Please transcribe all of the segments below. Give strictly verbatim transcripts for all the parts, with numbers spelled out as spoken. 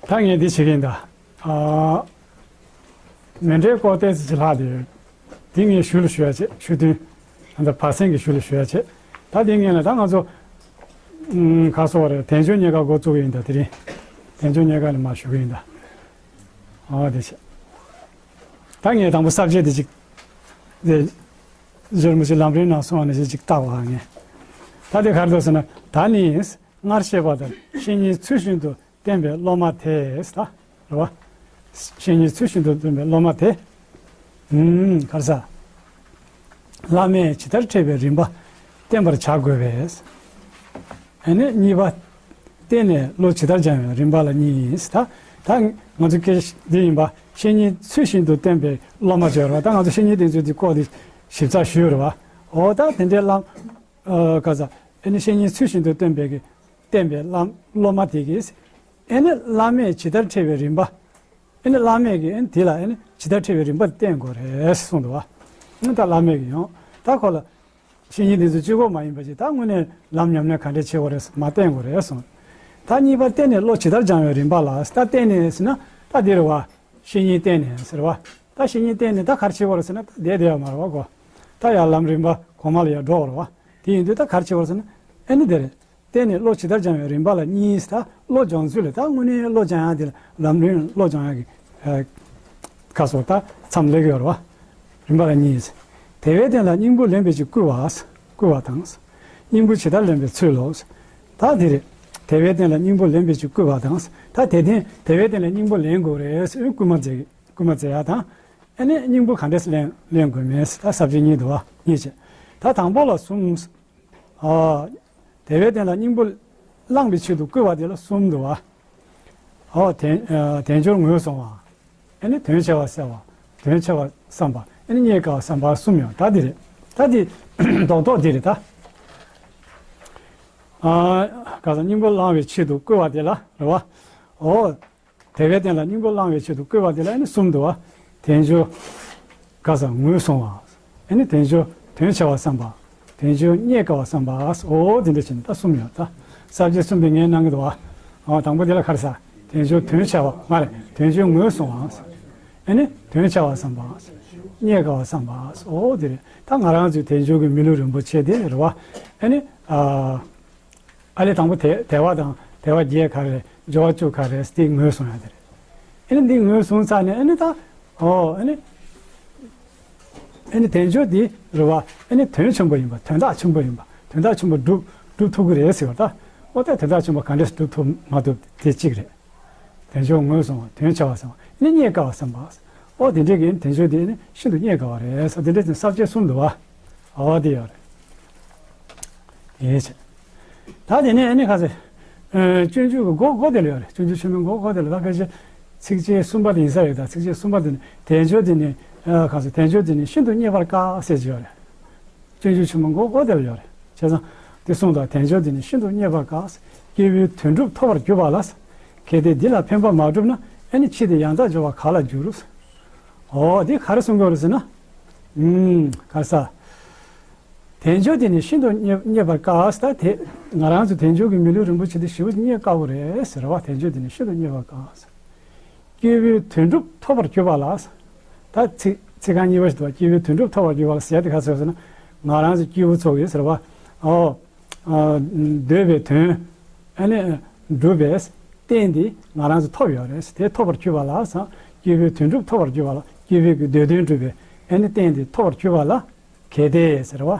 ད་ངས་འདི་བྱེད་ཀྱི་ཡིན་ད། ཨ། མཎྜལ་སྐོར་ཏོག་ཙམ་ཅིག་ལྷག་བསྡད་ཡོད། འདི་ངས་ཞུ་ལ་ཞུ་ཡ་བྱེད། ཞུ་དོན། ད་ལྟ་བར་གསེང་གི་ཞུ་ལ་ཞུ་ཡ་བྱེད། ད་འདི་ངས་ལ་ད་ང་ཚོ། ཨུམ། ག་སོགས་རེད། དལ་འབྱོར་རྙེད་དཀའ་འགོ་བཙུགས་ཡིན་ད། དེ་རིང་དལ་འབྱོར་རྙེད་དཀའ་ལ་མར་ཞུ་གི་ཡིན་ད། ཨོ་དེ་བྱེད། ད་ངས་དང་པོ་ས་བཅད་དེ་ཅིག་དེ། རྗེ་རིན་པོ་ཆེ་ལམ་རིམ་ནང་གསུངས་པ་ནང་བཞིན་ཅིག་བལྟ་བ་ངས། ད་དེ་ག་རེ་འདུག་ཟེར་ན། ད་ནི་སྔར་བཤད་པ་ལྟར་བཤེས་གཉེན་ཚུལ་བཞིན་དུ་བསྟེན་པའི་སློབ་མ་དེས་ད། རེད་བ། བཤེས་གཉེན་ཚུལ་བཞིན་དུ་བསྟེན་པའི་སློབ་མ་དེ། ཨུམ། ག་རེ་ཟ། བླ་མས་ཇི་ལྟར་འཁྲིད་པའི་རིམ་པ་བསྟེན་པར་བྱ་དགོས་པས། ཨ་ནི་གཉིས་པ། བསྟེན་ནས་བློ་ཇི་ལྟར་སྦྱང་བའི་རིམ་པ་ལ་གཉིས། ད། ད་ང་ཚོ་སྐད་འདི་ཡིན་པ། བཤེས་གཉེན་ཚུལ་བཞིན་དུ་བསྟེན་པའི་སློབ་མ་བྱོས་ར། ད་ང་ཚོ་བཤེས་གཉེན་དེ་ཚོ་འདི་སྐོར་འདི་ཞིབ་ཚགས་ཞུས་རེད་བ། འོ་ད་དེ་འདྲའི་བླ། ཨ། ག་ས། ཨ་ནི་བཤེས་གཉེན་ཚུལ་བཞིན་དུ་བསྟེན་པའི་གི་བསྟེན་པའི་བླ། སློབ་མ་དེ་གིས། ཨ་ནི་བླ་མས་ཇི་ལྟར་འཁྲིད་པའི་རིམ་པ། ཨ་ནི་བླ་མས་གི་ཨ་ནི་དེ་ལ་ཨ་ནི་ཇི་ལྟར་འཁྲིད་པའི་རིམ་པ་བསྟེན་དགོས་རེད་གསུངས་འདུག་བ། ཨ་ནི་ད་བླ་མས་གི་ཡང་ད་ཁོ་ལ། བཤེས་གཉེན་དེ་ཚོ་གཅིག་པོ་མ་ཡིན་པ་ཞིག་ད་དངོས་གནས་ལམ་ཉམས་ལེན་ག་འདྲས་བྱེད་དགོས་རེད་མར་བསྟེན་དགོས་རེད་གསུངས། ད་གཉིས་པ་བསྟེན་ནས་བློ་ཇི་ལྟར་སྦྱང་བའི་རིམ་པ་ལ། ད་བསྟེན་ནས་ཟེར་ན་ད་འདི་རེད་བ། བཤེས་གཉེན་བསྟེན་ནས་ཟེར་བ། ད་བཤེས་གཉེན་བསྟེན་ནས་ད་ག་རེ་བྱེད་དགོས་རེད་ཟེར་ན་ད་བསྡད་བསྡད་ཡ་མ་རེད་བ་གོ། ད་ཡར་ལམ་རིམ་པ་གོང་མ་ལ་ཡར་འགྲོ་དགོས་རེད་བ། དེ་ཡིན་དུས་ད་ག་རེ་བྱེད་དགོས་རེད་ཟེར་ན། ཨ་ནི་དེ་རེད། བསྟེན་ནས་བློ་ཇི་ལྟར་སྦྱང་བའི་རིམ་པ་ལ་གཉིས། ད་བློ་སྦྱོང་ཚུལ་ལ་ད་དངོས་གནས་བློ་སྦྱང་ཡག་དེ་ལ་ལམ་རིམ་བློ་སྦྱོང་ཡག་གི། ཨ། ཁ་སོགས་ད་མཚམས་ལེགས་ཡོད་རེད་བ། རིམ་པ་ལ་གཉིས། དལ་བའི་རྟེན་ལ་སྙིང་པོ་ལེན་པའི་ཕྱིར་བསྐུལ་བ། བསྐུལ་བ་དང་། སྙིང་པོ་ཇི་ལྟར་ལེན་པའི་ཚུལ་ལོ། ད་དེ་རེད། དལ་བའི་རྟེན་ལ་སྙིང་པོ་ལེན་པའི་ཕྱིར་བསྐུལ་བ་དང་། ད་དལ་རྟེན་དལ་བའི་རྟེན་ལ་སྙིང་པོ་ལེན་དགོས་རེད་ཟེར་བསྐུལ་མ་མཛད། བསྐུལ་མ་མཛད་ཡག་དང་། ཨ་ནི་སྙིང་པོ་ག་འདྲས་ལེན་ལེན་དགོས་མིན་ད་ས་བཅད་གཉིས་འདུག་བ། གཉིས་བྱས། ད་དང་པོ་ལ་གསུམ། ཨ། དལ་བའི་རྟེན་ལ་སྙིང་པོ་བླང་བའི་ཆེད་དུ་བསྐུལ་བ་དེ་ལ་གསུམ་འདུག་བ། ཨོ། དལ། ཨ། དལ་འབྱོར་ངོས་བཟུང་བ། ཨ་ནི་དོན་ཆེ་བ་བསམ་པ། དོན་ཆེ་བ་བསམ་པ། ཨ་ནི་རྙེད་དཀའ་བ་བསམ་པ་གསུམ་ཡོད། ད་འདི་རེད། ད་འདི་རྡོག་རྡོག་འདི་རེད་ད། ཨ། ག་ས། སྙིང་པོ་བླང་བའི་ཆེད་དུ་བསྐུལ་བ་དེ་ལ་རེད་བ། ཨོ། དལ་བའི་རྟེན་ལ་སྙིང་པོ་བླང་བའི་ཆེད་དུ་བསྐུལ་བ་དེ་ལ་ཨ་ནི་གསུམ་འདུག་བ། དལ་འབྱོར། ག་ས། ངོས་བཟུང་བ། ཨ་ནི་དལ་འབྱོར་དོན་ཆེ་བ་བསམ་པ། དལ་འབྱོར་རྙེད་དཀའ་བ་བསམ་པ། འོ་དེ་འདྲ་བྱས་ནས་ད་གསུམ་ཡོད་ད། ས་བཅད་གསུམ་པའི་ངས་གནང་གི་འདུག་བ། འོ་དང་པོ་དེ་ལ་ག་རེ་ཟ། དལ་འབྱོར་དོན་ཆེ་བ་མ་རེད། དལ་འབྱོར་ངོས་བཟུང་བ། ཨ་ནི་དོན་ཆེ་བ་བསམ་པ། རྙེད་དཀའ་བ་བསམ་པ། འོ་དེ་རེད། ད་ང་རང་ཚོའི་དལ་འབྱོར་གྱི་མི་ལུས་རིན་པོ་ཆེ་དེ་རེད་བ། ཨ་ནི། ཨ། ཨ་ལས་དང་པོ་དལ་དལ་བ་དང་དལ་བ་བརྒྱད་ག་རེ་རེད། འབྱོར་བ་བཅུ་ག་རེ་རེད། དེ་ངོས་བཟུང་ཡ་དེ་རེད། ཨ་ནི་འདི་ངོས་བཟུང་ཚར་ནས་ཨ་ནི་ད། ཨོ། ཨ་ནི། ཨ་ནི་དལ་འབྱོར་འདི་རེད་བ། ཨ་ནི་དོན་ཆེན་པོ་ཡིན་པ། དོན་དག་ཆེན་པོ་ཡིན་པ། དོན་དག་ཆེན་པོ་སྒྲུབ་སྒྲུབ་ཐུབ་ཀྱི་རེད་ཟེར་བ་ད། ཨོ་ད་དོན་དག་ཆེན་པོ་ག་འདྲས་སྒྲུབ་ཐུབ་མ་ཐུབ་དེ་གཅིག་རེད། དལ་འབྱོར་ངོས་བཟུང་བ། དོན་ཆེ་བ་བསམ་པ། ཨ་ནི་རྙེད་དཀའ་བ་བསམ་པ། ཨོ་དེ་འདྲས་ཀྱི་དལ་འབྱོར་འདི་ཨ་ནི་ཤིན་ཏུ་རྙེད་དཀའ་བ་རེད་ཟེར། དེ་འདྲས་ཀྱི་ས་བཅད་གསུམ་འདུག་བ། ཨོ་དེ་ཡོད་རེད། ཡིན་ཞེས། ད་དེ་ནས་ཨ་ནི་ག་ཚོད། ཨ། སྤྱོད་འཇུག་གི་མགོ་མགོ་དེ་ལ་ཡོད་རེད། སྤྱོད་འཇུག་ཆེན་མོའི་མགོ་མགོ་དེ་ལ་ད་ཕལ་ཆེར་ཚིགས་བཅད་གསུམ་པ་དེ་ཡིན་ས་རེད། ད་ཚིགས་བཅད་གསུམ་པ་དེ་ནི་དལ་འབྱོར་དེ་ནི། ཨ། ག་ཚོད། དལ་འབྱོར་དེ་ནི་ཤིན་ཏུ་རྙེད་པར་དཀའ་ཟེར་གྱི་ཡོད་རེད། སྤྱོད་འཇུག་ཆེན་མོའི་མགོ་མགོ་དེ་ལ་ཡོད་རེད། བྱས་ཙང་དེ་གསུངས་དང་། དལ་འབྱོར་དེ་ནི་ཤིན་ཏུ་རྙེད་པར་དཀའ། སྐྱེས་བུའི་དོན་གྲུབ་ཐོབ་པར་གྱུར་པ་ལ། གལ་ཏེ་འདི་ལ་ཕན་པ་མ་བསྒྲུབས་ན། ཨ་ནི་ཕྱིས་ཏེ་ཡང་དག་སྦྱོར་བ་ག་ལ་འགྱུར། ཨོ་དེ་ག་རེ་གསུང་གི་ཡོད་རེད་ཟེར་ན། ཨུམ། ག་རེ་ཟ། དལ་འབྱོར་དེ་ནི་ཤིན་ཏུ་རྙེད་རྙེད་པར་དཀའ་ཟེར། ད་དེ་ང་རང་ཚོ་དལ་འབྱོར་གྱི་མི་ལུས་རིན་པོ་ཆེ་དེ་ཞེ་པོ་རྙེད་དཀའ་བོ་རེད་ཟེར་བ། དལ་འབྱོར་དེ་ནི་ཤིན་ཏུ་རྙེད་པར་དཀའ་ཟེར། སྐྱེས་བུའི་དོན་གྲུབ་ཐོབ་པར་གྱུར་པ་ལ་ཟེར། ད་ཚིག་ཚིག་རྐང་གཉིས་པ་ཞིག་འདུག་བ། སྐྱེས་བུའི་དོན་གྲུབ་ཐོབ་པར་གྱུར་པ་ལ་ཟེར་དེ་ག་ཟེར་ཟེར་ན། ང་རང་ཚོ་སྐྱེས་བུ་ཚོ་གིས་ཟེར་བ། ཨོ། ཨ། འདོད་པའི་དོན། ཨ་ནི་འགྲུབ་པའི་རྟེན་དེ་ང་རང་ཚོ་ཐོབ་ཡོད་རེད། དེ་ཐོབ་པར་གྱུར་པ་ལ་ཟེར། སྐྱེས་བུའི་དོན་གྲུབ་ཐོབ་པར་གྱུར་པ་ལ། སྐྱེས་བུའི་གི་འདོད་དོན་འགྲུབ་པའི་ཨ་ནི་རྟེན་དེ་ཐོབ་པར་གྱུར་པ་ལ། གལ་ཏེ་ཟེར་བ།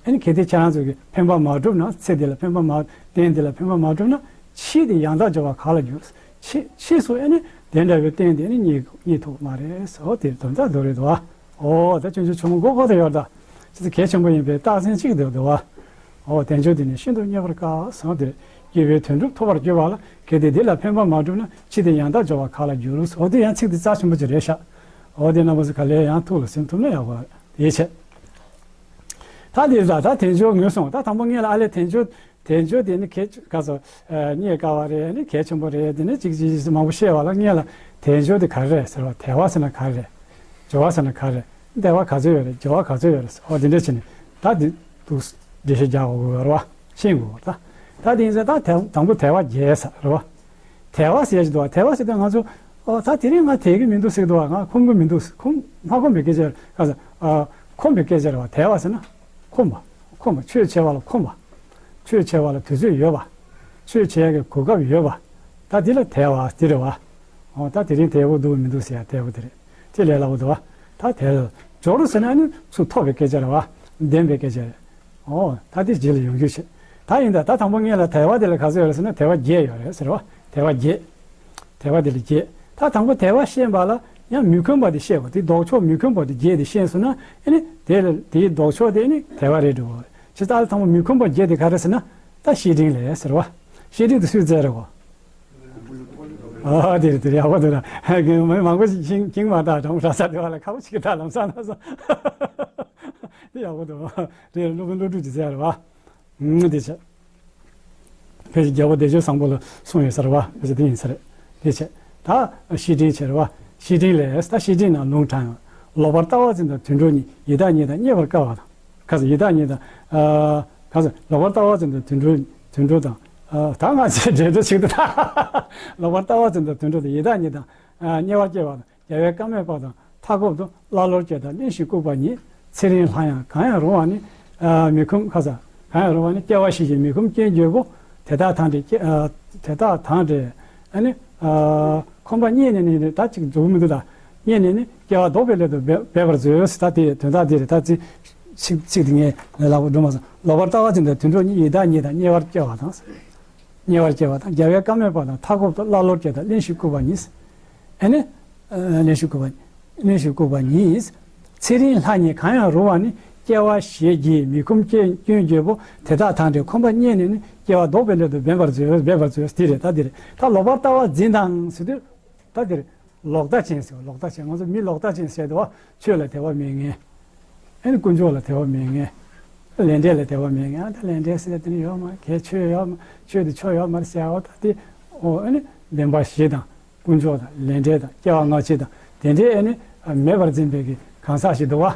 ཨ་ནི་གལ་ཏེ་ཁྱེད་རང་ཚོ་གིས་ཕན་པ་མ་བསྒྲུབས་ན། ཚེ་འདི་ལ་ཕན་པ་མ། རྟེན་འདི་ལ་ཕན་པ་མ་བསྒྲུབས་ན། ཕྱིས་དེ་ཡང་དག་སྦྱོར་བ་ག་ལ་འགྱུར། ཕྱིས་ཕྱིས་སུ་ཨ་ནི་དེ་འདྲ་བའི་རྟེན་དེ་ཨ་ནི་རྙེད་རྙེད་ཐུབ་མ་རེད་ཟེར། དེ་དོན་དག་འདི་རེད་དོ། ཨོ་ད་སྤྱོད་འཇུག་ཆེན་མོ་མགོ་མགོ་དེ་ཡོད་ད། ཅི་ཙམ་གལ་ཆེན་པོ་ཡིན་པའི་རྟགས་མཚན་གཅིག་འདུག་འདུག་བ། ཨོ་དལ་འབྱོར་དེ་ནི་ཤིན་ཏུ་རྙེད་པར་དཀའ་ཟེར་དེ། སྐྱེས་བུའི་དོན་གྲུབ་ཐོབ་པར་གྱུར་པ་ལ། གལ་ཏེ་འདི་ལ་ཕན་པ་མ་བསྒྲུབས་ན། ཕྱིས་དེ་ཡང་དག་སྦྱོར་བ་ག་ལ་འགྱུར་ཟེར། ཨོ་དེ་ཡང་ཚིག་དེ་རྩ་ཆེན་པོ་ཅིག་རེད་ཤག་ཨོ་དེ་རྣམ་པ་ཚོ་ག་ལེར་ཡང་ཐུགས་ལ་ཟིན་ཐུབ་ན་ཡག་པོ་རེད། ཡིད་ཆེས། ད་དེ་ད་ད་དལ་འབྱོར་ངོས་བཟུང་། ད་དང་པོ་ངས་ལ་ཨ་ལས་དལ་འབྱོར། དལ་འབྱོར་དེ་ནི་གལ་ག་ཚོད། ཨ། རྙེད་དཀའ་བ་རེད། ནི་གལ་ཆེན་པོ་རེད། དེ་ནི་ཅིག་ཅིག་ཅིག་མང་པོ་བཤད་པ་ལ་ངས་ལ་དལ་འབྱོར་དེ་ག་རེ་རེད་ཟེར་བ། དལ་བ་ཟེར་ན་ག་རེ་རེད། འབྱོར་བ་ཟེར་ན་ག་རེ་རེད། བདེ་བ་ག་ཚོད་ཡོད་རེད། འབྱོར་བ་ག་ཚོད་ཡོད་རེད་ཟེར། ཨོ་དེ་འདྲ་བྱས་ནས་ད་དེ་འདུག་འགྲེལ་བཤད་རྒྱག་དགོས་ཀྱི་རེད་བ། ཤེས་དགོས་ཀྱི་རེད་ད། ད་དེ་ཡིན་ཙང་ད་དལ་དང་པོ་དལ་བ་བརྒྱད་ཟེར་རེད་བ། དལ་བ་ཟེར་ཡ་ཞིག་འདུག་བ། དལ་བ་ཟེར་དུས་ང་ཚོ། ཨོ་ད་དེ་རིང་ང་དལ་གྱི་མི་འདུག་ཟེར་གྱི་འདུག་བ། ང་ཁོམ་གྱི་མི་འདུག་ཁོམ་མ་ཁོམ་པའི་སྐད་ཆ་རེད། ག་ས། ཨ། ཁོམ་པའི་སྐད་ཆ་རེད་བ། དལ་བ་ཟེར་ན། ཁོམ་པ། ཁོམ་པ། ཆོས་བྱེད་པ་ལ་ཁོམ་པ། ཆོས་བྱེད་པ་ལ་དུས་ཚོད་ཡོད་པ། ཆོས་བྱེད་ཡ་གི་གོ་སྐབས་ཡོད་པ། ད་འདི་ལ་དལ་བ་དེ་རེད་བ། ཨོ་ད་དེ་རིང་དལ་པོ་འདུག་མི་འདུག་ཟེར་ཡ་དལ་པོ་དེ་རེད། དེ་ལས་སླ་པོ་འདུག་བ། ད་དལ། སྦྱོར་ཟེར་ན་ནི་ཚུར་ཐོབ་པའི་སྐད་ཆ་རེད་བ། ལྡན་པའི་སྐད་ཆ་རེད། ཨོ། ད་དེ་རྗེས་ལ་ཡོང་རྒྱུ་བྱེད། ད་ཡིན་ད། ད་དང་པོ་ངེད་ལ་དལ་བ་དེ་ལ་ག་ཚོད་ཡོད་རེད་ཟེར་ན། དལ་བ་བརྒྱད་ཡོད་རེད་ཟེར་བ། དལ་བ་བརྒྱད། དལ་བ་དེ་ལ་བརྒྱད། ད་དང་པོ་དལ་བ་ཤེས་པ་ལ་ཡང་མི་ཁོམ་པ་དེ་ཤེས་དགོས། དེའི་ལྡོག་ཕྱོགས་མི་ཁོམ་པ་དེ་བརྒྱད་དེ་ཤེས་སོང་ན། ཨ་ནི་དེ་ལ་དེའི་ལྡོག་ཕྱོགས་དེ་ནི་དལ་བ་རེད་འགྲོ་གི་རེད། བྱས་ཙང་དང་པོ་མི་ཁོམ་པ་བརྒྱད་དེ་ག་རེ་ཟེར་ན། ད་བཤེས་སྤྲིང་ལས་ཟེར་བ། བཤེས་སྤྲིང་དེ་སུས་བཙལ་རེད་གོ། ཨ་དེ་རེད་དེ་རེད། ཡག་པོ་འདུག་ན། མི་མང་པོ་ཞིག་ཁྱིང་ཁྱིང་མ་ཐག་དྲང་པོ་གྲྭ་ས་དེ་བ་ལ་ཁ་བོ་ཞིག་གི་ཐག་ལམ་སང་ན་སོང་། དེ་ཡག་པོ་འདུག་རེད། སློབ་དཔོན་ཀླུ་སྒྲུབ་ཀྱིས་བཙལ་རེད་བ། ཨང་། དེ་བྱས། ཕལ་ཆེར་རྒྱལ་པོ་བདེ་སྤྱོད་བཟང་པོ་ལ་གསུངས་ཡོད་ས་རེད་བ། ཕལ་ཆེར་དེ་ཡིན་ས་རེད། དེ་བྱས། ད་བཤེས་སྤྲིང་བྱས་རེད་བ། བཤེས་སྤྲིང་ལས། ད་བཤེས་སྤྲིང་ནང་ལུང་དྲངས་ཡོད། ལོག་པར་ལྟ་བ་འཛིན་དང་དུད་འགྲོ་གཉིས། ཡི་དྭགས་གཉིས་དང་དམྱལ་བར་དཀའ་བ་དང་། ག་ས། ཡི་དྭགས་གཉིས་དང་། ཨ། ག་ས། ལོག་པར་ལྟ་བ་འཛིན་དང་དུད་འགྲོ། དུད་འགྲོ་དང་། ཨ། ད་ང་ཚོས་འགྲེལ་བརྗོད་བྱེད་དུས་ད། ལོག་པར་ལྟ་བ་འཛིན་དང་དུད་འགྲོ་དང་། ཡི་དྭགས་གཉིས་དང་། ཨ། དམྱལ་བར་སྐྱེ་བ་དང་། རྒྱལ་བའི་བཀའ་མེད་པ་དང་། མཐའ་འཁོབ་ཏུ་ཀླ་ཀློར་སྐྱེ་དང་། གླེན་ཞིང་ལྐུགས་པ་ཉིད། ཚེ་རིང་ལྷ་ཡང་གང་ཡང་རུང་བ་ནི། ཨ། མི་ཁོམ། ག་ས། གང་ཡང་རུང་བ་ནི། སྐྱེ་བ་བཞི་བཞིའི་མི་ཁོམ་རྐྱེན་བརྗོད་པོ། དེ་དག་དང་འབྲེལ་སྐྱེ། ཨ། དེ་དག་དང་འབྲེལ། ཨ་ནི། ཨ། ཁོམ་པ་རྙེད་ནས་ནི། ད་ཅིག་འཛུགས་མི་འདུག་ད། རྙེད་ནས་ནི་སྐྱེ་བ་ལྡོག་པའི་སླད་དུ་འབད་འབད་པར་མཛོད། ད་དེ་དོན་དག་འདི་རེད། ད་ཚིག་ཚིག་ཚིག་དེ་ངས་ལབ་འགྲོ་མ་སོང་། ལོག་པར་ལྟ་བ་འཛིན་དང་དུད་འགྲོ་གཉིས། ཡི་དྭགས་གཉིས་དང་དམྱལ་བར་སྐྱེ་བ་དང་། དམྱལ་བར་སྐྱེ་བ་དང་། རྒྱལ་བའི་བཀའ་མེད་པ་དང་། མཐའ་འཁོབ་ཏུ་ཀླ་ཀློར་སྐྱེ་དང་། གླེན་ཞིང་ལྐུགས་པ་ཉིད། ཨ་ནི། ཨ། གླེན་ཞིང་ལྐུགས་པ། གླེན་ཞིང་ལྐུགས་པ་ཉིད། ཚེ་རིང་ལྷ་གཉིས་གང་ཡང་རུང་བ་ནི། སྐྱེ་བ་བཞི་བཞིའི་མི་ཁོམ་རྐྱེན་རྐྱེན་བརྗོད་པོ། དེ་དག་དང་འབྲེལ་ཁོམ་པ་རྙེད་ནས་ནི། སྐྱེ་བ་ལྡོག་པའི་སླད་དུ་འབད་པར་མཛོད། འབད་པར་མཛོད། འདི་རེད། ད་འདི་རེད། ད་ལོག་པར་ལྟ་བ་འཛིན་དང་ཟེར་དུས། ད་འདིར་ལོག་ལྟ་ཅན་ཟེར་བ། ལོག་ལྟ་ཅན། ང་ཚོ་མི་ལོག་ལྟ་ཅན་ཟེར་དུས་བ། ཆོས་ལ་དད་པ་མེད་མཁན། ཨ་ནི་དཀོན་མཆོག་ལ་དད་པ་མེད་མཁན། ལས་འབྲས་ལ་དད་པ་མེད་མཁན། ཨ། ད་ལས་འབྲས་ཟེར་ཡ་དེ་ནི་ཡོད་མ་རེད། གལ་ཆོས་ཡོད་མ། ཆོས་དེ་ཆོས་ཡོད་མ་རེད་ཟེར་ཡ། འོ་ད་དེ། འོ། ཨ་ནི་བདེན་པ་བཞི་དང་། དཀོན་མཆོག་དང་། ལས་འབྲས་དང་། སྐྱེ་བ་སྔ་ཕྱི་དང་། དེ་འདྲའི། ཨ་ནི་མེད་པར་འཛིན་པའི་གི་གང་ཟག་ཞིག་འདུག་བ།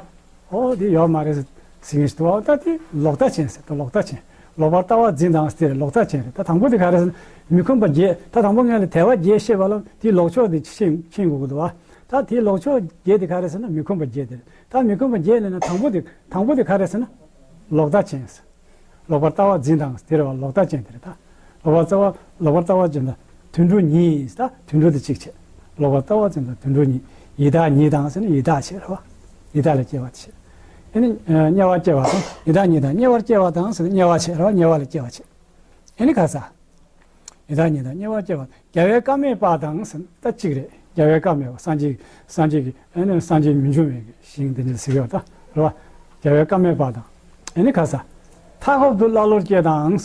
ཨོ་དེ་ཡོད་མ་རེད་ཟེར་མཁན་ཞིག་འདུག་བ། ད་དེ་ལོག་ལྟ་ཅན་ཟེར། ད་ལོག་ལྟ་ཅན། ལོག་པར་ལྟ་བ་འཛིན་དང་ཟེར། ལོག་ལྟ་ཅན་རེད། ད་དང་པོ་དེ་ག་རེ་ཟེར་ན། མི་ཁོམ་པ་བརྒྱད། ད་དང་པོ་ངས་ལ་དལ་བ་བརྒྱད་བཤད་པ་ལ་དེའི་ལོག་ཕྱོགས་དེ་མཁྱེན་མཁྱེན་དགོས་ཀྱི་འདུག་བ། ད་དེའི་ལོག་ཕྱོགས་བརྒྱད་དེ་ག་རེ་ཟེར་ན། མི་ཁོམ་པ་བརྒྱད་དེ་རེད། ད་མི་ཁོམ་པ་བརྒྱད་ལབ་ན་དང་པོ་དེ། དང་པོ་དེ་ག་རེ་ཟེར་ན། ལོག་ལྟ་ཅན་ཟེར། ལོག་པར་ལྟ་བ་འཛིན་དང་དེ་རེད་བ། ལོག་ལྟ་ཅན་དེ་རེད་ད། ལོག་པར་ལྟ་བ། ལོག་པར་ལྟ་བ་འཛིན་དང་དུད་འགྲོ་གཉིས། ད་དུད་འགྲོ་དེ་གཅིག་བྱས། ལོག་པར་ལྟ་བ་འཛིན་དང་དུད་འགྲོ་གཉིས། ཡི་དྭགས་གཉིས་དང་ཟེར་ན་ཡི་དྭགས་བྱས་རེད་བ། ཡི་དྭགས་ལ་སྐྱེ་བ་བྱས། ཨ་ནི། ཨ། དམྱལ་བར་སྐྱེ་བ་དང་། ཡི་དྭགས་གཉིས་དང་དམྱལ་བར་སྐྱེ་བ་དང་ཟེར་ན་དམྱལ་བ་བྱས་རེད་བ། དམྱལ་བ་ལ་སྐྱེ་བ་བྱས། ཨ་ནི་ག་ས། ཡི་དྭགས་གཉིས་དང་དམྱལ་བར་སྐྱེ་བ། རྒྱལ་བའི་བཀའ་མེད་པ་དང་ཟེར་ན་ད་གཅིག་རེད། རྒྱལ་བའི་བཀའ་མེད་པ། སངས་རྒྱས། སངས་རྒྱས་ཀྱི། ཨ་ནི་སངས་རྒྱས་མི་འབྱུང་བའི་ཞིང་དེ་འདྲ་ཟེར་གྱི་ཡོད་ད། རེད་བ། རྒྱལ་བའི་བཀའ་མེད་པ་དང་། ཨ་ནི་ག་ས། མཐའ་འཁོབ་ཏུ་ཀླ་ཀློར་སྐྱེ་དང་།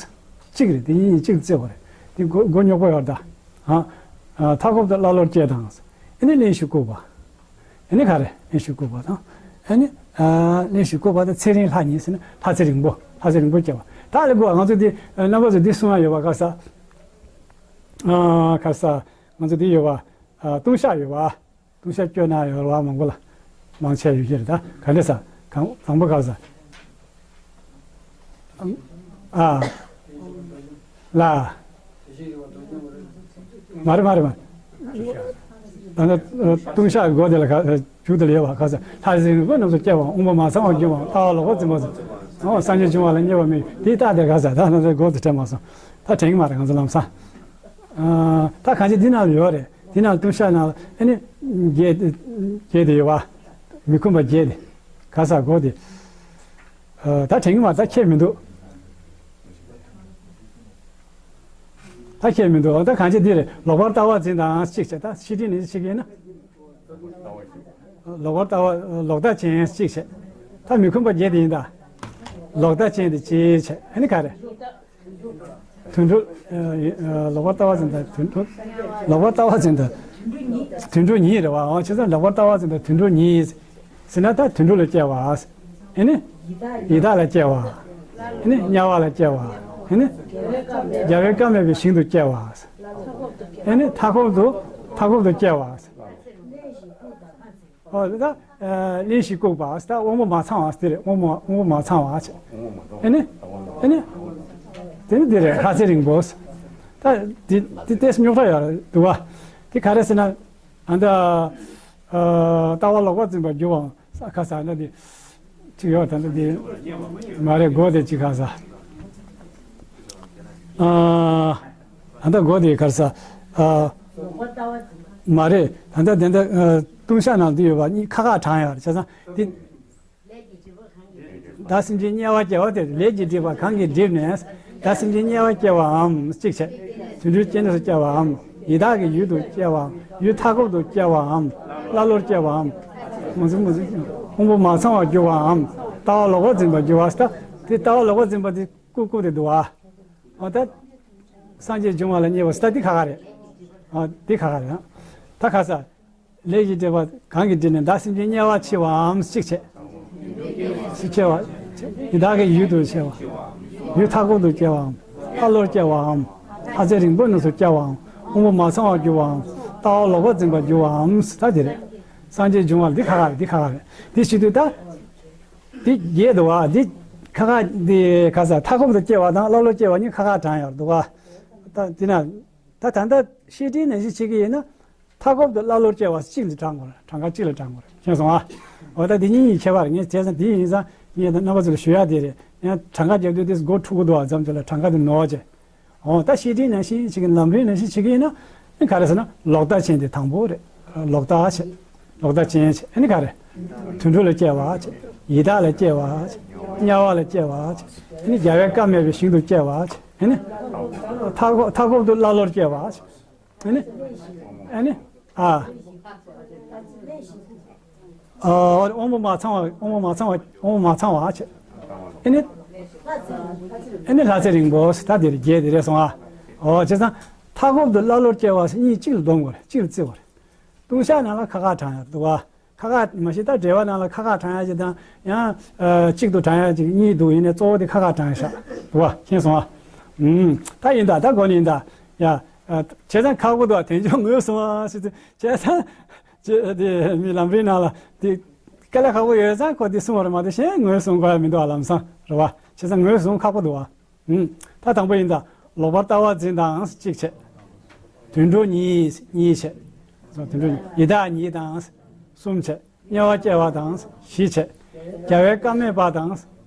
གཅིག་རེད། དེ་གཉིས་གཅིག་བརྩི་དགོས་རེད། དེ་མགོ་མགོ་རྙོག་པོ་ཡོད་ད། ཨ། ཨ། མཐའ་འཁོབ་ཏུ་ཀླ་ཀློར་སྐྱེ་དང་། ཨ་ནི་གླེན་ཞིང་ལྐུགས་པ། ཨ་ནི་ག་རེ། གླེན་ཞིང་ལྐུགས་པ་དང་། ཨ་ནི། ཨ། གླེན་ཞིང་ལྐུགས་པ་དང་ཚེ་རིང་ལྷ་གཉིས་ཟེར་ན་ལྷ་ཚེ་རིང་པོ། ལྷ་ཚེ་རིང་པོ་སྐྱེ་བ། ད་ལྟ་གོ་ང་ཚོ་འདི། ཨ། རྣམ་པ་ཚོ་འདི་གསུང་ཡ་ཡོད་པ། ག་ས། ཨ། ག་ས། ང་ཚོ་འདི་ཡོད་པ། ཨ། ལྟུང་བཤགས་ཡོད་པ། ལྟུང་བཤགས་སྐྱོན་ན་ཡོད་པ་མང་པོ་ལ། མང་ཆེ་ཡོད་ཀྱི་རེད་ད། ག་འདྲ་ས། གང་། དང་པོ་ག་ས། ཨ། ལ། མ་རེད་མ་རེད་མ་རེད། ད་ནི་ལྟུང་བཤགས་སྒོ་དེ་ལ་ག་མཇུག་དེ་ལ་ཡོད་པ། ག་ས། ལྷ་ཚེ་རིང་པོ་རྣམས་སུ་སྐྱེ་བའམ། དབང་པོ་མ་ཚང་བར་འགྱུར་བའམ། ལྟ་བ་ལོག་པར་འཛིན་པ་སོགས། འོ། སངས་རྒྱས་འབྱུང་བ་ལ་བརྙས་པ་མེད། དེའི་རྟགས་དེ་ག་ས། ད་ནི་སྒོ་དེ་དྲན་མ་སོང་། ད་དྲན་གྱི་མ་རེད་ང་ཚོ་ལམ་སང་། ཨ། ད་གང་ཅི་འདི་ནང་ལ་ཡོད་རེད། འདི་ནང་ལ་ལྟུང་བཤགས་ནང་ལ་ཨ་ནི་བརྒྱད་དེ། བརྒྱད་དེ་ཡོད་པ། མི་ཁོམ་པ་བརྒྱད་དེ། ག་ས། སྒོ་དེ། ཨ། ད་དྲན་གྱི་མ་རེད། ད་ཁྱད་མི་འདུག་ད་ཁྱད་མི་འདུག་ད་གང་ཅི་འདི་རེད། ལོག་པར་ལྟ་བ་འཛིན་དང་གཅིག་བྱས། ད་བཤེས་སྤྲིང་ནས་བཤད་ཀྱི་ཡིན་ན། ལོག་པར་ལྟ་བ། ལོག་ལྟ་ཅན་གཅིག་བྱས། ད་མི་ཁོམ་པ་བརྒྱད་དེ་ཡིན་ད། ལོག་ལྟ་ཅན་དེ་གཅིག་བྱས། ཨ་ནི་ག་རེ། དུད་འགྲོ། ཨ། ལོག་པར་ལྟ་བ་འཛིན་དང་དུད་འགྲོ། ལོག་པར་ལྟ་བ་འཛིན་དང་དུད་འགྲོ་གཉིས་རེད་བ། འོ། བྱས་ཙང་ལོག་པར་ལྟ་བ་འཛིན་དང་དུད་འགྲོ་གཉིས་ཟེར་ན། ད་དུད་འགྲོ་ལ་སྐྱེ་བ། ཨ་ནི་ཡི་དྭགས་ལ་སྐྱེ་བ། ཨ་ནི་དམྱལ་བ་ལ་སྐྱེ་བ། ཨ་ནི་རྒྱལ་བའི་བཀའ་མེད་པའི་ཞིང་དུ་སྐྱེ་བ། ཨ་ནི་མཐའ་འཁོབ་ཏུ། མཐའ་འཁོབ་ཏུ་སྐྱེ་བ། ཨོ། ད་གླེན་ཞིང་ལྐུགས་པ། ད་དབང་པོ་མ་ཚང་བ་དེ་རེད། དབང་པོ། དབང་པོ་མ་ཚང་བ་བྱས། ཨ་ནི། ཨ་ནི། དེ་ནི་འདི་རེད། ལྷ་ཚེ་རིང་པོ། ད་དེ་དེ་ཏོག་ཙམ་རྙོག་དྲ་ཡོད་རེད་འདུག་བ། དེ་ག་རེ་ཟེར་ན། ཨ་ད། ཨ་ལྟ་བ་ལོག་པར་འཛིན་པར་འགྱུར་བའམ། ས་ཁ་ས་ན་དེ། ཅིག་ཡོད་ད་ལྟ་དེ། མ་རེད། སྒོ་དེ་ཅིག་ཁ་ས། ཨ། ད་ལྟ་སྒོ་དེ་ག་རེ་ས། ཨ། མ་རེད། ད་ལྟ་དེ་འདྲ། ཨ། ལྟུང་བཤགས་ནང་དུ་ཡོད་པ་གཉིས་ཁ་ཁ་བགྲངས་ཡོད་རེད། བྱས་ཙང་དེ། བདག་སེམས་ཅན་དམྱལ་བར་སྐྱེ་བ་དེ། ལས་ཀྱི་སྒྲིབ་པ་གང་གིས་བསྒྲིབས་ནས། བདག་སེམས་ཅན་དམྱལ་བར་སྐྱེ་བའམ། གཅིག་བྱས། དུད་འགྲོའི་སྐྱེ་གནས་སུ་སྐྱེ་བའམ། ཡི་དྭགས་ཀྱི་ཡུལ་དུ་སྐྱེ་བའམ། ཡུལ་མཐའ་འཁོབ་ཏུ་སྐྱེ་བའམ། ཀླ་ཀློར་སྐྱེ་བའམ། དབང་པོ་མ་ཚང་བར་གྱུར་བའམ། ལྟ་བ་ལོག་པར་འཛིན་པར་འགྱུར་བ་ཟེར། ད་དེ་ལྟ་བ་ལོག་པར་འཛིན་པ་དེ་ཀུ་ཀུ་དེ་འདུག་ཨ། འོ་ད། སངས་རྒྱས་འབྱུང་བ་ལ་བརྙས་པ་ཟེར། ད་འདི་ཁ་ཁ་རེད། ཨ། འདི་ཁ་ཁ་རེད། ད་ཁ་ས། ལས་ཀྱི་སྒྲིབ་པ་གང་གིས་བསྒྲིབས་ནས། བདག་སེམས་ཅན་དམྱལ་བར་མཆི་བའམ། གཅིག་བྱས། གཅིག་བྱས་པ། ཡི་དྭགས་ཀྱི་ཡུལ་དུ་མཆི་བ། ཡུལ་མཐའ་འཁོབ་ཏུ་སྐྱེ་བའམ། ཀླ་ཀློར་སྐྱེ་བའམ། ལྷ་ཚེ་རིང་པོའི་གནས་སུ་སྐྱེ་བའམ། དབང་པོ་མ་ཚང་བར་གྱུར་བའམ། ལྟ་བ་ལོག་པར་འཛིན་པར་འགྱུར་བའམ། ད་དེ་རེད། སངས་རྒྱས་འབྱུང་བ་འདི་ཁ་ཁ་རེད། འདི་ཁ་ཁ་རེད། འདི་བྱེད་དུས་ད། འདི་བརྒྱད་འདུག་བ། འདི་ཁ་ཁ་འདི་ཁ་ས་མཐའ་འཁོབ་ཏུ་སྐྱེ་བ་དང་ཀླ་ཀློར་སྐྱེ་བ་གཉིས་ཁ་ཁ་བགྲངས་ཡོད་འདུག་བ། ད་འདི་ན། ད་ད་ལྟ་བཤེས་སྤྲིང་ནང་བཞིན་བྱེད་ཀྱི་ཡིན་ན། མཐའ་འཁོབ་ཏུ་ཀླ་ཀློར་སྐྱེ་བ་གཅིག་ལ་བགྲང་དགོས་རེད། གྲངས་ཀ་གཅིག་ལ་བགྲང་དགོས་རེད། མཁྱེན་སོང་ཨ། འོ་ད་འདི་གཉིས་གཉིས་ཁྱད་པར་ངས་བྱས་ཙང་འདི་ཡིན་ཙང་ངས་ད་རྣམ་པ་ཚོ་ལ་ཞུ་ཡག་དེ་རེད། ཡང་གྲངས་ཀ་རྒྱབ་དུས་དེ་སྒོ་འཁྲུག་གི་འདུག་བ། མཚམས་ཚོ་ལ་གྲངས་ཀ་དེ་ནོར་བ་བྱས། འོ་ད་བཤེས་སྤྲིང་ནང་བཞིན་བྱེད་ཀྱི་ལམ་རིམ་ནང་བཞིན་བྱེད་ཀྱི་ཡིན་ན། ཨ་ནི་ག་རེ་ཟེར་ན་ལོག་ལྟ་ཅན་དེ་དང་པོ་རེད། ལོག་ལྟ་བྱས། ལོག་ལྟ་ཅན་བྱས། ཨ་ནི་ག་རེ། དུད་འགྲོ་ལ་སྐྱེ་བ་བྱས། ཡི་དྭགས་ལ་སྐྱེ་བ་བྱས། དམྱལ་བ་ལ་སྐྱེ་བ་བྱས། ཨ་ནི་རྒྱལ་བའི་བཀའ་མེད་པའི་ཞིང་དུ་སྐྱེ་བ་བྱས། ཨ་ནི། མཐའ་འཁོབ་མཐའ་འཁོབ་ཏུ་ཀླ་ཀློར་སྐྱེ་བ་བྱས། ཨ་ནི། ཨ་ནི། ཨ། ཨ། དབང་པོ་མ་ཚང་བ། དབང་པོ་མ་ཚང་བ། དབང་པོ་མ་ཚང་བ་བྱས། ཨ་ནི། ཨ་ནི་ལྷ་ཚེ་རིང་པོ་ཟེར། ད་འདིར་བརྒྱད་དེ་རེད་སོང་ཨ། འོ་བྱས་ཙང་། མཐའ་འཁོབ་ཏུ་ཀླ་ཀློར་སྐྱེ་བ་ཟེར་གཉིས་གཅིག་ལ་བསྡོམས་དགོས་རེད། གཅིག་ལ་བརྩི་དགོས་རེད། ལྟུང་བཤགས་ནང་ལ་ཁ་ཁ་བགྲངས་ཡོད་འདུག་བ། ཁ་ཁ་མ་གཞི་ད་འགྲེལ་པ་ནང་ལ་ཁ་ཁ་བགྲངས་ཡག་ཅིག་དང་ཡང་། ཨ། གཅིག་ཏུ་བགྲངས་ཡག་ཅིག་གཉིས་འདུག་ཡིན་ནའི་གཙོ་བོ་དེ་ཁ་ཁ་བགྲངས་ཡག་ཤག་འདུག་བ། མཁྱེན་སོང་ཨ། ཨུམ། ད་ཡིན་ད། ད་གོ་ནི་ཡིན་ད། ཡ། ཨ། བྱས་ཙང་ཁག་པོ་འདུག་བ། དལ་འབྱོར་ངོས་བཟུང་བ་ཟེར་དུས་བྱས་ཙང་། ཅེས་དེ་མི་ལམ་རིམ་ནང་ལ་དེ་དཀའ་ལས་ཁག་པོ་ཡོད་ཙང་ཁོ་དེ་གསུངས་པ་རེད་མ་གཏོགས་གཞན་ངོས་བཟུང་དགོས་ཡ་མི་འདུག་བ། ལམ་སང་རེད་བ། བྱས་ཙང་ངོས་བཟུང་ཁག་པོ་འདུག་བ། ཨུམ། ད་དང་པོ་ཡིན་ད། ལོག་པར་ལྟ་བ་འཛིན་དང་གཅིག་བྱས། དུད་འགྲོ་ཉིད་གཉིས་བྱས། དུད་འགྲོ་ཉིད། ཡི་དྭགས་ཉིད་དང་གསུམ་བྱས། དམྱལ་བར་སྐྱེ་བ་དང་བཞི་བྱས། རྒྱལ་བའི་བཀའ་མེད་པ་དང་ལྔ་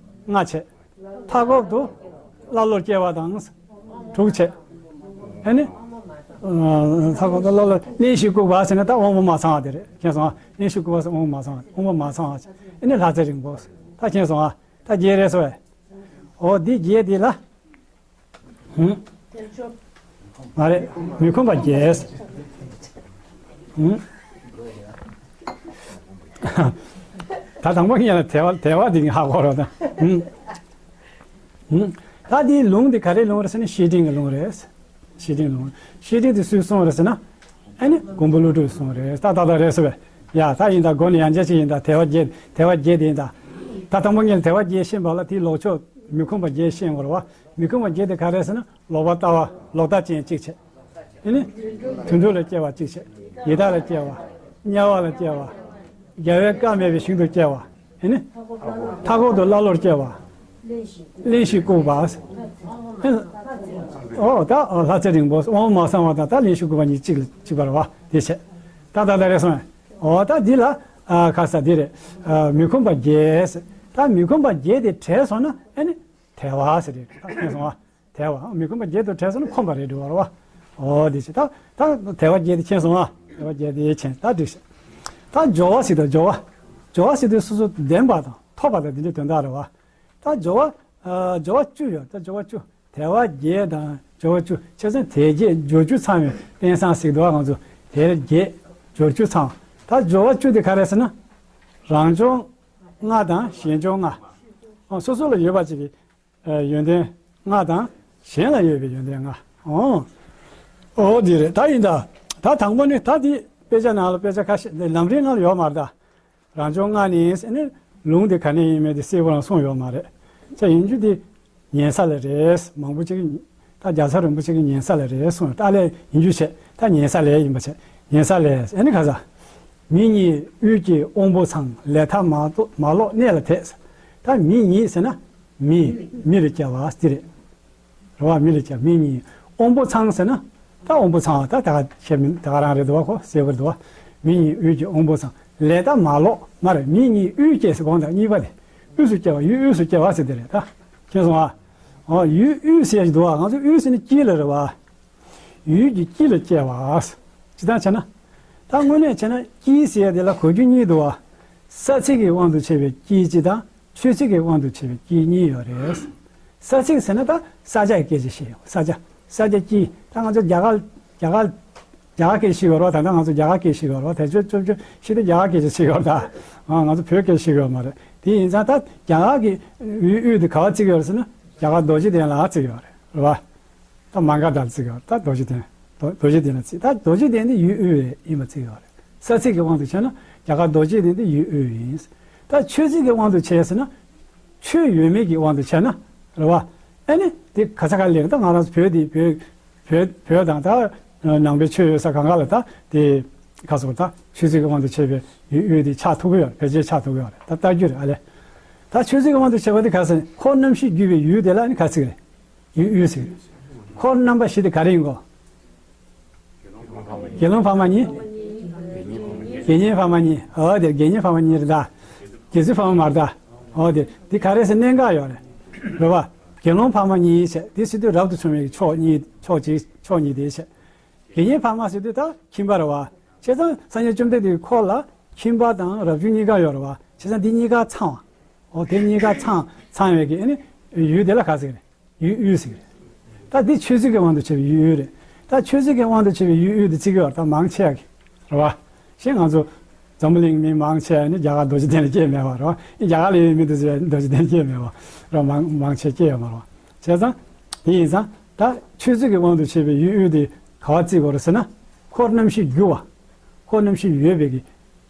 བྱས། མཐའ་འཁོབ་ཏུ་ཀླ་ཀློར་སྐྱེ་བ་དང་དྲུག་བྱས། ཨ་ནི། ཨ། མཐའ་འཁོབ་ཏུ་ཀླ་ཀློར། གླེན་ཞིང་ལྐུགས་པ་ཟེར་ན་ད་དབང་པོ་མ་ཚང་བ་དེ་རེད། མཁྱེན་སོང་ཨ། གླེན་ཞིང་ལྐུགས་པ་ཟེར་དབང་པོ་མ་ཚང་བ། དབང་པོ་མ་ཚང་བ། ཨ་ནི་ལྷ་ཚེ་རིང་པོ། ད་མཁྱེན་སོང་ཨ། ད་བརྒྱད་རེད་སོ། འོ་འདི་བརྒྱད་འདི་ལ། ཧུམ། མ་རེད། མི་ཁོམ་པ་བརྒྱད། ཧུམ། ད་དང་པོ་ངས་ལ་དལ་བ་དལ་བ་འདི་ཧ་གོ་རོགས་དང་། ཧུམ། ཧུམ། ད་འདིའི་ལུང་འདི་ག་རེའི་ལུང་རེད་ཟེར་ན་བཤེས་སྤྲིང་གི་ལུང་རེད། བཤེས་སྤྲིང་ལུང་། བཤེས་སྤྲིང་དེ་སུས་གསུངས་རེད་ཟེར་ན། ཨ་ནི་མགོན་པོ་ཀླུ་སྒྲུབ་གསུངས་རེད། ད་ད་ད་རེད་ཟེར་བས། ཡ་ད་ཡིན་ད། མགོ་ནས་ཡང་བསྐྱར་ཅིག་ཡིན་ད། དལ་བ་བརྒྱད། དལ་བ་བརྒྱད་དེ་ཡིན་ད། ད་དང་པོ་ངས་དལ་བ་བརྒྱད་ཤེས་པ་ལ་དེའི་ལོག་ཕྱོགས་མི་ཁོམ་པ་བརྒྱད་ཤེས་དགོས་རེད་བ། མི་ཁོམ་པ་བརྒྱད་དེ་ག་རེ་རེད་ཟེར་ན་ལོག་པར་ལྟ་བ། ལོག་ལྟ་ཅན་གཅིག་བྱས། ཨ་ནི། དུད་འགྲོ་ལ་སྐྱེ་བ་གཅིག་བྱས། ཡི་དྭགས་ལ་སྐྱེ་བ། དམྱལ་བ་ལ་སྐྱེ་བ། རྒྱལ་བའི་བཀའ་མེད་པའི་ཞིང་དུ་སྐྱེ་བ། ཨ་ནི། མཐའ་འཁོབ་ཏུ་ཀླ་ཀློར་སྐྱེ་བ། གླེན་ཞིང་ལྐུགས་པ། ཨོ་ད་ལྷ་ཚེ་རིང་པོ། དབང་པོ་མ་ཚང་བ་དང་ད་གླེན་ཞིང་ལྐུགས་པ་གཉིས་གཅིག་ལ་གཅིག་པ་རེད་བ། དེ་བྱས། ད་ད་ད་རེད་སོང་། ཨོ་ད་འདི་ལ། ཨ། ཁ་ས་འདི་རེད། ཨ། མི་ཁོམ་པ་བརྒྱད། ད་མི་ཁོམ་པ་བརྒད་དེ་བྲལ་སོང་ན་ཨ་ནི་དལ་བ་ཟེར་རེད། ད་མཁྱེན་སོང་ཨ། དལ་བ། མི་ཁོམ་པ་བརྒྱད་དུ་བྲལ་སོང་ན་ཁོམ་པ་རེད་འགྲོ་བ་རེད་བ། ཨོ་དེ་བྱས། ད་ད་དལ་བ་བརྒྱད་དེ་མཁྱེན་སོང་ཨ། དལ་བ་བརྒྱད་དེ་མཁྱེན། ད་འགྲིག་ཤག་ད་སྦྱོར་བ་ཟེར་དང་། སྦྱོར་བ། སྦྱོར་བ་ཟེར་དུས་སོ་སོ་ལྡན་པ་དང་ཐོབ་པ་དང་དེ་འདྲའི་དོན་དག་རེད་བ། ད་སྦྱོར་བ། ཨ། སྦྱོར་བ་བཅུ་ཡོད། ད་སྦྱོར་བ་བཅུ། དལ་བ་བརྒྱད་དང་སྦྱོར་བ་བཅུ། བྱས་ཙང་དལ་བརྒྱད་སྦྱོར་བཅུ་ཚང་བའི་དཔེ་བཟང་ཟེར་འདུག་བ། ང་ཚོ་དལ་བརྒྱད་སྦྱོར་བཅུ་ཚང་། ད་སྦྱོར་བ་བཅུ་དེ་ག་རེ་ཟེར་ན། རང་སྦྱོར་ལྔ་དང་གཞན་སྦྱོར་ལྔ། ཨ། སོ་སོ་ལ་ཡོད་པ་ཅིག་གི། ཨ། ཡོན་ཏན་ལྔ་དང་གཞན་ལ་ཡོད་པའི་ཡོན་ཏན་ལྔ། ཨོ། ཨོ་འདི་རེད། ད་ཡིན་ད། ད་དང་པོ་ནི་ད་འདི་དཔེ་ཆ་ནང་ལ། དཔེ་ཆ་ཁ་ཤས་ལམ་རིམ་ནང་ལ་ཡོད་མ་རེད་ད། རང་སྦྱོར་ལྔ་ནི་ཟེར་ནས་ལུང་དེ་ག་ནས་ཡིན་མིན་དེ་གསལ་པོ་རང་གསུངས་ཡོད་མ་རེད། ཅེས་ཡིན་རྒྱུ་དེ་ཉན་ས་ལས་རེད། མང་པོ་ཅིག་གིས་ད་རྒྱལ་ཚབ་རིན་པོ་ཆེ་གིས་ཉན་ས་ལས་རེད་གསུངས། ད་ལས་ཡིན་རྒྱུ་བྱས། ད་ཉན་ས་ལས་ཡིན་པ་བྱས། ཉན་ས་ལས། ཨ་ནི་ག་ས། མི་ཉིད་དབུས་ཀྱི་དབང་པོ་ཚང་། ལས་མཐའ་མ་ལོག་མ་ལོག་གནས་ལ་དེད། ད་མི་ཉིད་ཟེར་ན་མི། མི་ལ་སྐྱེ་བ་དེ་རེད། རེད་བ། མི་ལ་སྐྱེ། མི་ཉིད་ དབང་པོ་ཚང་ཟེར་ན། ད་དབང་པོ་ཚང་བ་ད་ད་ག་བཤད་མིན་ད་ག་རང་རེད་འདུག་བ། ཁོ་གསལ་པོ་རེད་འདུག་བ། མིང་གཉིས་དབུས་ཀྱི་དབང་པོ་ཚང་། ལས་མཐའ་མ་ལོག་མ་རེད། མིང་གཉིས་དབུས་སྐྱེས་ཟེར་གོང་དང་གཉིས་པ་དེ། དབུས་སུ་སྐྱེ་བ། ཡུལ་དབུས་སུ་སྐྱེ་བ་ཟེར་དེ་རེད་ད། མཁྱེན་སོང་ཨ། ཨོ་ཡུལ་དབུས་ཟེར་ཞིག་འདུག་བ། ང་ཚོ་དབུས་ཟེར་ནི་དཀྱིལ་ལ་རེད་བ། ཡུལ་གྱི་དཀྱིལ་ལ་སྐྱེ་བ། ཇི་ལྟར་བྱས་ན། ད་དངོས་གནས་བྱས་ན་དཀྱིལ་ཟེར་ཡ་དེ་ལ་གོ་རྒྱུ་གཉིས་འདུག་བ། ས་ཚིགས་ཀྱི་དབང་དུ་བྱས་པའི་དཀྱིལ་གཅིག་དང་། ཆོས་ཚིགས་ཀྱི་དབང་དུ་བྱས་པའི་དཀྱིལ་གཉིས་ཡོད་རེད། ས་ཚིགས་ཟེར་ན་ད་ས་ཆ་གི་སྐད་ཆ་བཤད་ཡོང་། ས་ཆ། ས་ཆ་དཀྱིལ། ད་ང་ཚོ་རྒྱ་གར་རྒྱ་གར་རྒྱ་གར་སྐད་ཤེས་ཡོད་རེད་བ། ད་ལྟ་ང་ཚོ་རྒྱ་གར་སྐད་ཤེས་ཡོད་རེད་བ། དེ་ཚོ་ཚོ་ཚོ་ཤེས་དུས་རྒྱ་གར་སྐད་ཆ་ཤེས་ཡོད་རེད་ད། ང་ང་ཚོ་བོད་སྐད་ཤེས་ཡོད་མ་རེད། དེ་ཡིན་ཙང་ད་རྒྱ་གར་གྱི་ཡུལ་དབུས་དེ་ག་བ་བརྩི་གི་ཡོད་རེད་ཟེར་ན། རྒྱ་གར་རྡོ་རྗེ་གདན་ལ་བརྩི་གི་ཡོད་རེད། རེད་བ། ད་མ་ག་དྷར་བརྩི་གི་ཡོད་རེད། ད་རྡོ་རྗེ་གདན། རྡོ་རྡོ་རྗེ་གདན་ལ་བརྩི། ད་རྡོ་རྗེ་གདན་དེ་ཡུལ་དབུས་ཡིན་པ་བརྩི་གི་ཡོད་རེད། ས་ཚིགས་ཀྱི་དབང་དུ་བྱས་ན་རྒྱ་གར་རྡོ་རྗེ་གདན་དེ་ཡུལ་དབུས་ཡིན། ད་ཆོས་ཚིགས་ཀྱི་དབང་དུ་བྱས་ཟེར་ན། ཆོས་ཡོད་མེད་ཀྱི་དབང་དུ་བྱས་ན། རེད་བ། ཨ་ནི་དེ་ག་ས་ག་ལ་ཡིན། ད་ང་རང་ཚོ་བོད་དེ་བོད་བོད་བོད་དང་ད་ནང་པའི་ཆོས་ཡོད་ས་གང་ག་ལ་ད་དེ་ག་སོགས་ད་ཆོས་ཚིགས་ཀྱི་དབང་དུ་བྱས་པའི་ཡུལ་དབུས་དེ་ཆགས་ཐུབ་ཀྱི་ཡོད་རེད། ཕལ་ཆེར་ཆགས་ཐུབ་ཀྱི་ཡོད་རེད། ད་ལྟ་རྒྱུ་རེད་ཨ་ལས། ད་ཆོས་ཚིགས་ཀྱི་དབང་དུ་བྱས་པ་དེ་ག་ཟེར། འཁོར་རྣམ་བཞི་བརྒྱུད་པའི་ཡུལ་དེ་ལ་ཨ་ནི་ག་ཚིག་རེད། ཡུལ་དབུས་ཟེར། འཁོར་རྣམ་པ་བཞི་དེ་ག་རེ་ཡིན་གོ། དགེ་སློང་འཕགས་མ་གཉིས། དགེ་བསྙེན་འཕགས་མ་གཉིས། འོ་དེ་དགེ་བསྙེན་འཕགས་མ་གཉིས་རེད་ད། དགེ་ཚུལ་འཕགས་མ་མ་རེད་ད། འོ་དེ་དེ་ག་རེ་ཟེར་གནད་འགག་ཡོད་རེད། རེད་བ། དགེ་སློང་འཕགས་མ་གཉིས་བྱས་དེ་ཟེར་དུས་རབ་ཏུ་བྱུང་བའི་ཕྱོགས་གཉིས། ཕྱོགས་གཅིག་ཕྱོགས་གཉིས་དེ་བྱས། དགེ་བསྙེན་འཕགས་མ་ཟེར་དུས་ད་ཁྱིམ་པ་རེད་བ། བྱས་ཙང་སངས་རྒྱས་བཅོམ་ལྡན་འདས་ཀྱི་འཁོར་ལ་ཁྱིམ་པ་དང་རབ་བྱུང་གཉིས་ཀ་ཡོད་རེད་བ། བྱས་ཙང་འདི་གཉིས་ཀ་ཚང་བ། འོ་དེ་གཉིས་ཀ་ཚང་ཚང་བའི་གི་ཨ་ནི་ཡུལ་དེ་ལ་ག་ཟེར་གི་རེད། ཡུལ་དབུས་ཟེར་གི་རེད། ད་འདི་ཆོས་ཚིགས་ཀྱི་དབང་དུ་བྱས་པའི་ཡུལ་དབུས་རེད། ད་ཆོས་ཚིགས་ཀྱི་དབང་དུ་བྱས་པའི་ཡུལ་དབུས་དེ་བརྩི་གི་ཡོད་རེད། ད་མང་ཆེ་བ་གི་རེད་བ། གཞན་ང་ཚོ་འཛམ་བུ་གླིང་མི་མང་ཆེ་བ་ནི་རྒྱ་གར་རྡོ་རྗེ་གདན་ལ་སྐྱེས་མེད་པ་རེད་བ། རྒྱ་གར་ལ་ཡོད་མི་དེ་ཚོ་རྡོ་རྗེ་གདན་ལ་སྐྱེས་མེད་པ་རེད་བ། མང་མང་ཆེ་སྐྱེས་ཡོད་མ་རེད་བ། བྱས་ཙང་དེ་ཡིན་ཙང་ད་ཆོས་ཚིགས་ཀྱི་དབང་དུ་བྱས་པའི་ཡུལ་དབུས་དེ་ག་བ་བརྩི་དགོས་རེད་ཟེར་ན། འཁོར་རྣམ་བཞི་རྒྱུ་བ། འཁོར་རྣམ་བཞི་ཡོད་པའི་གི་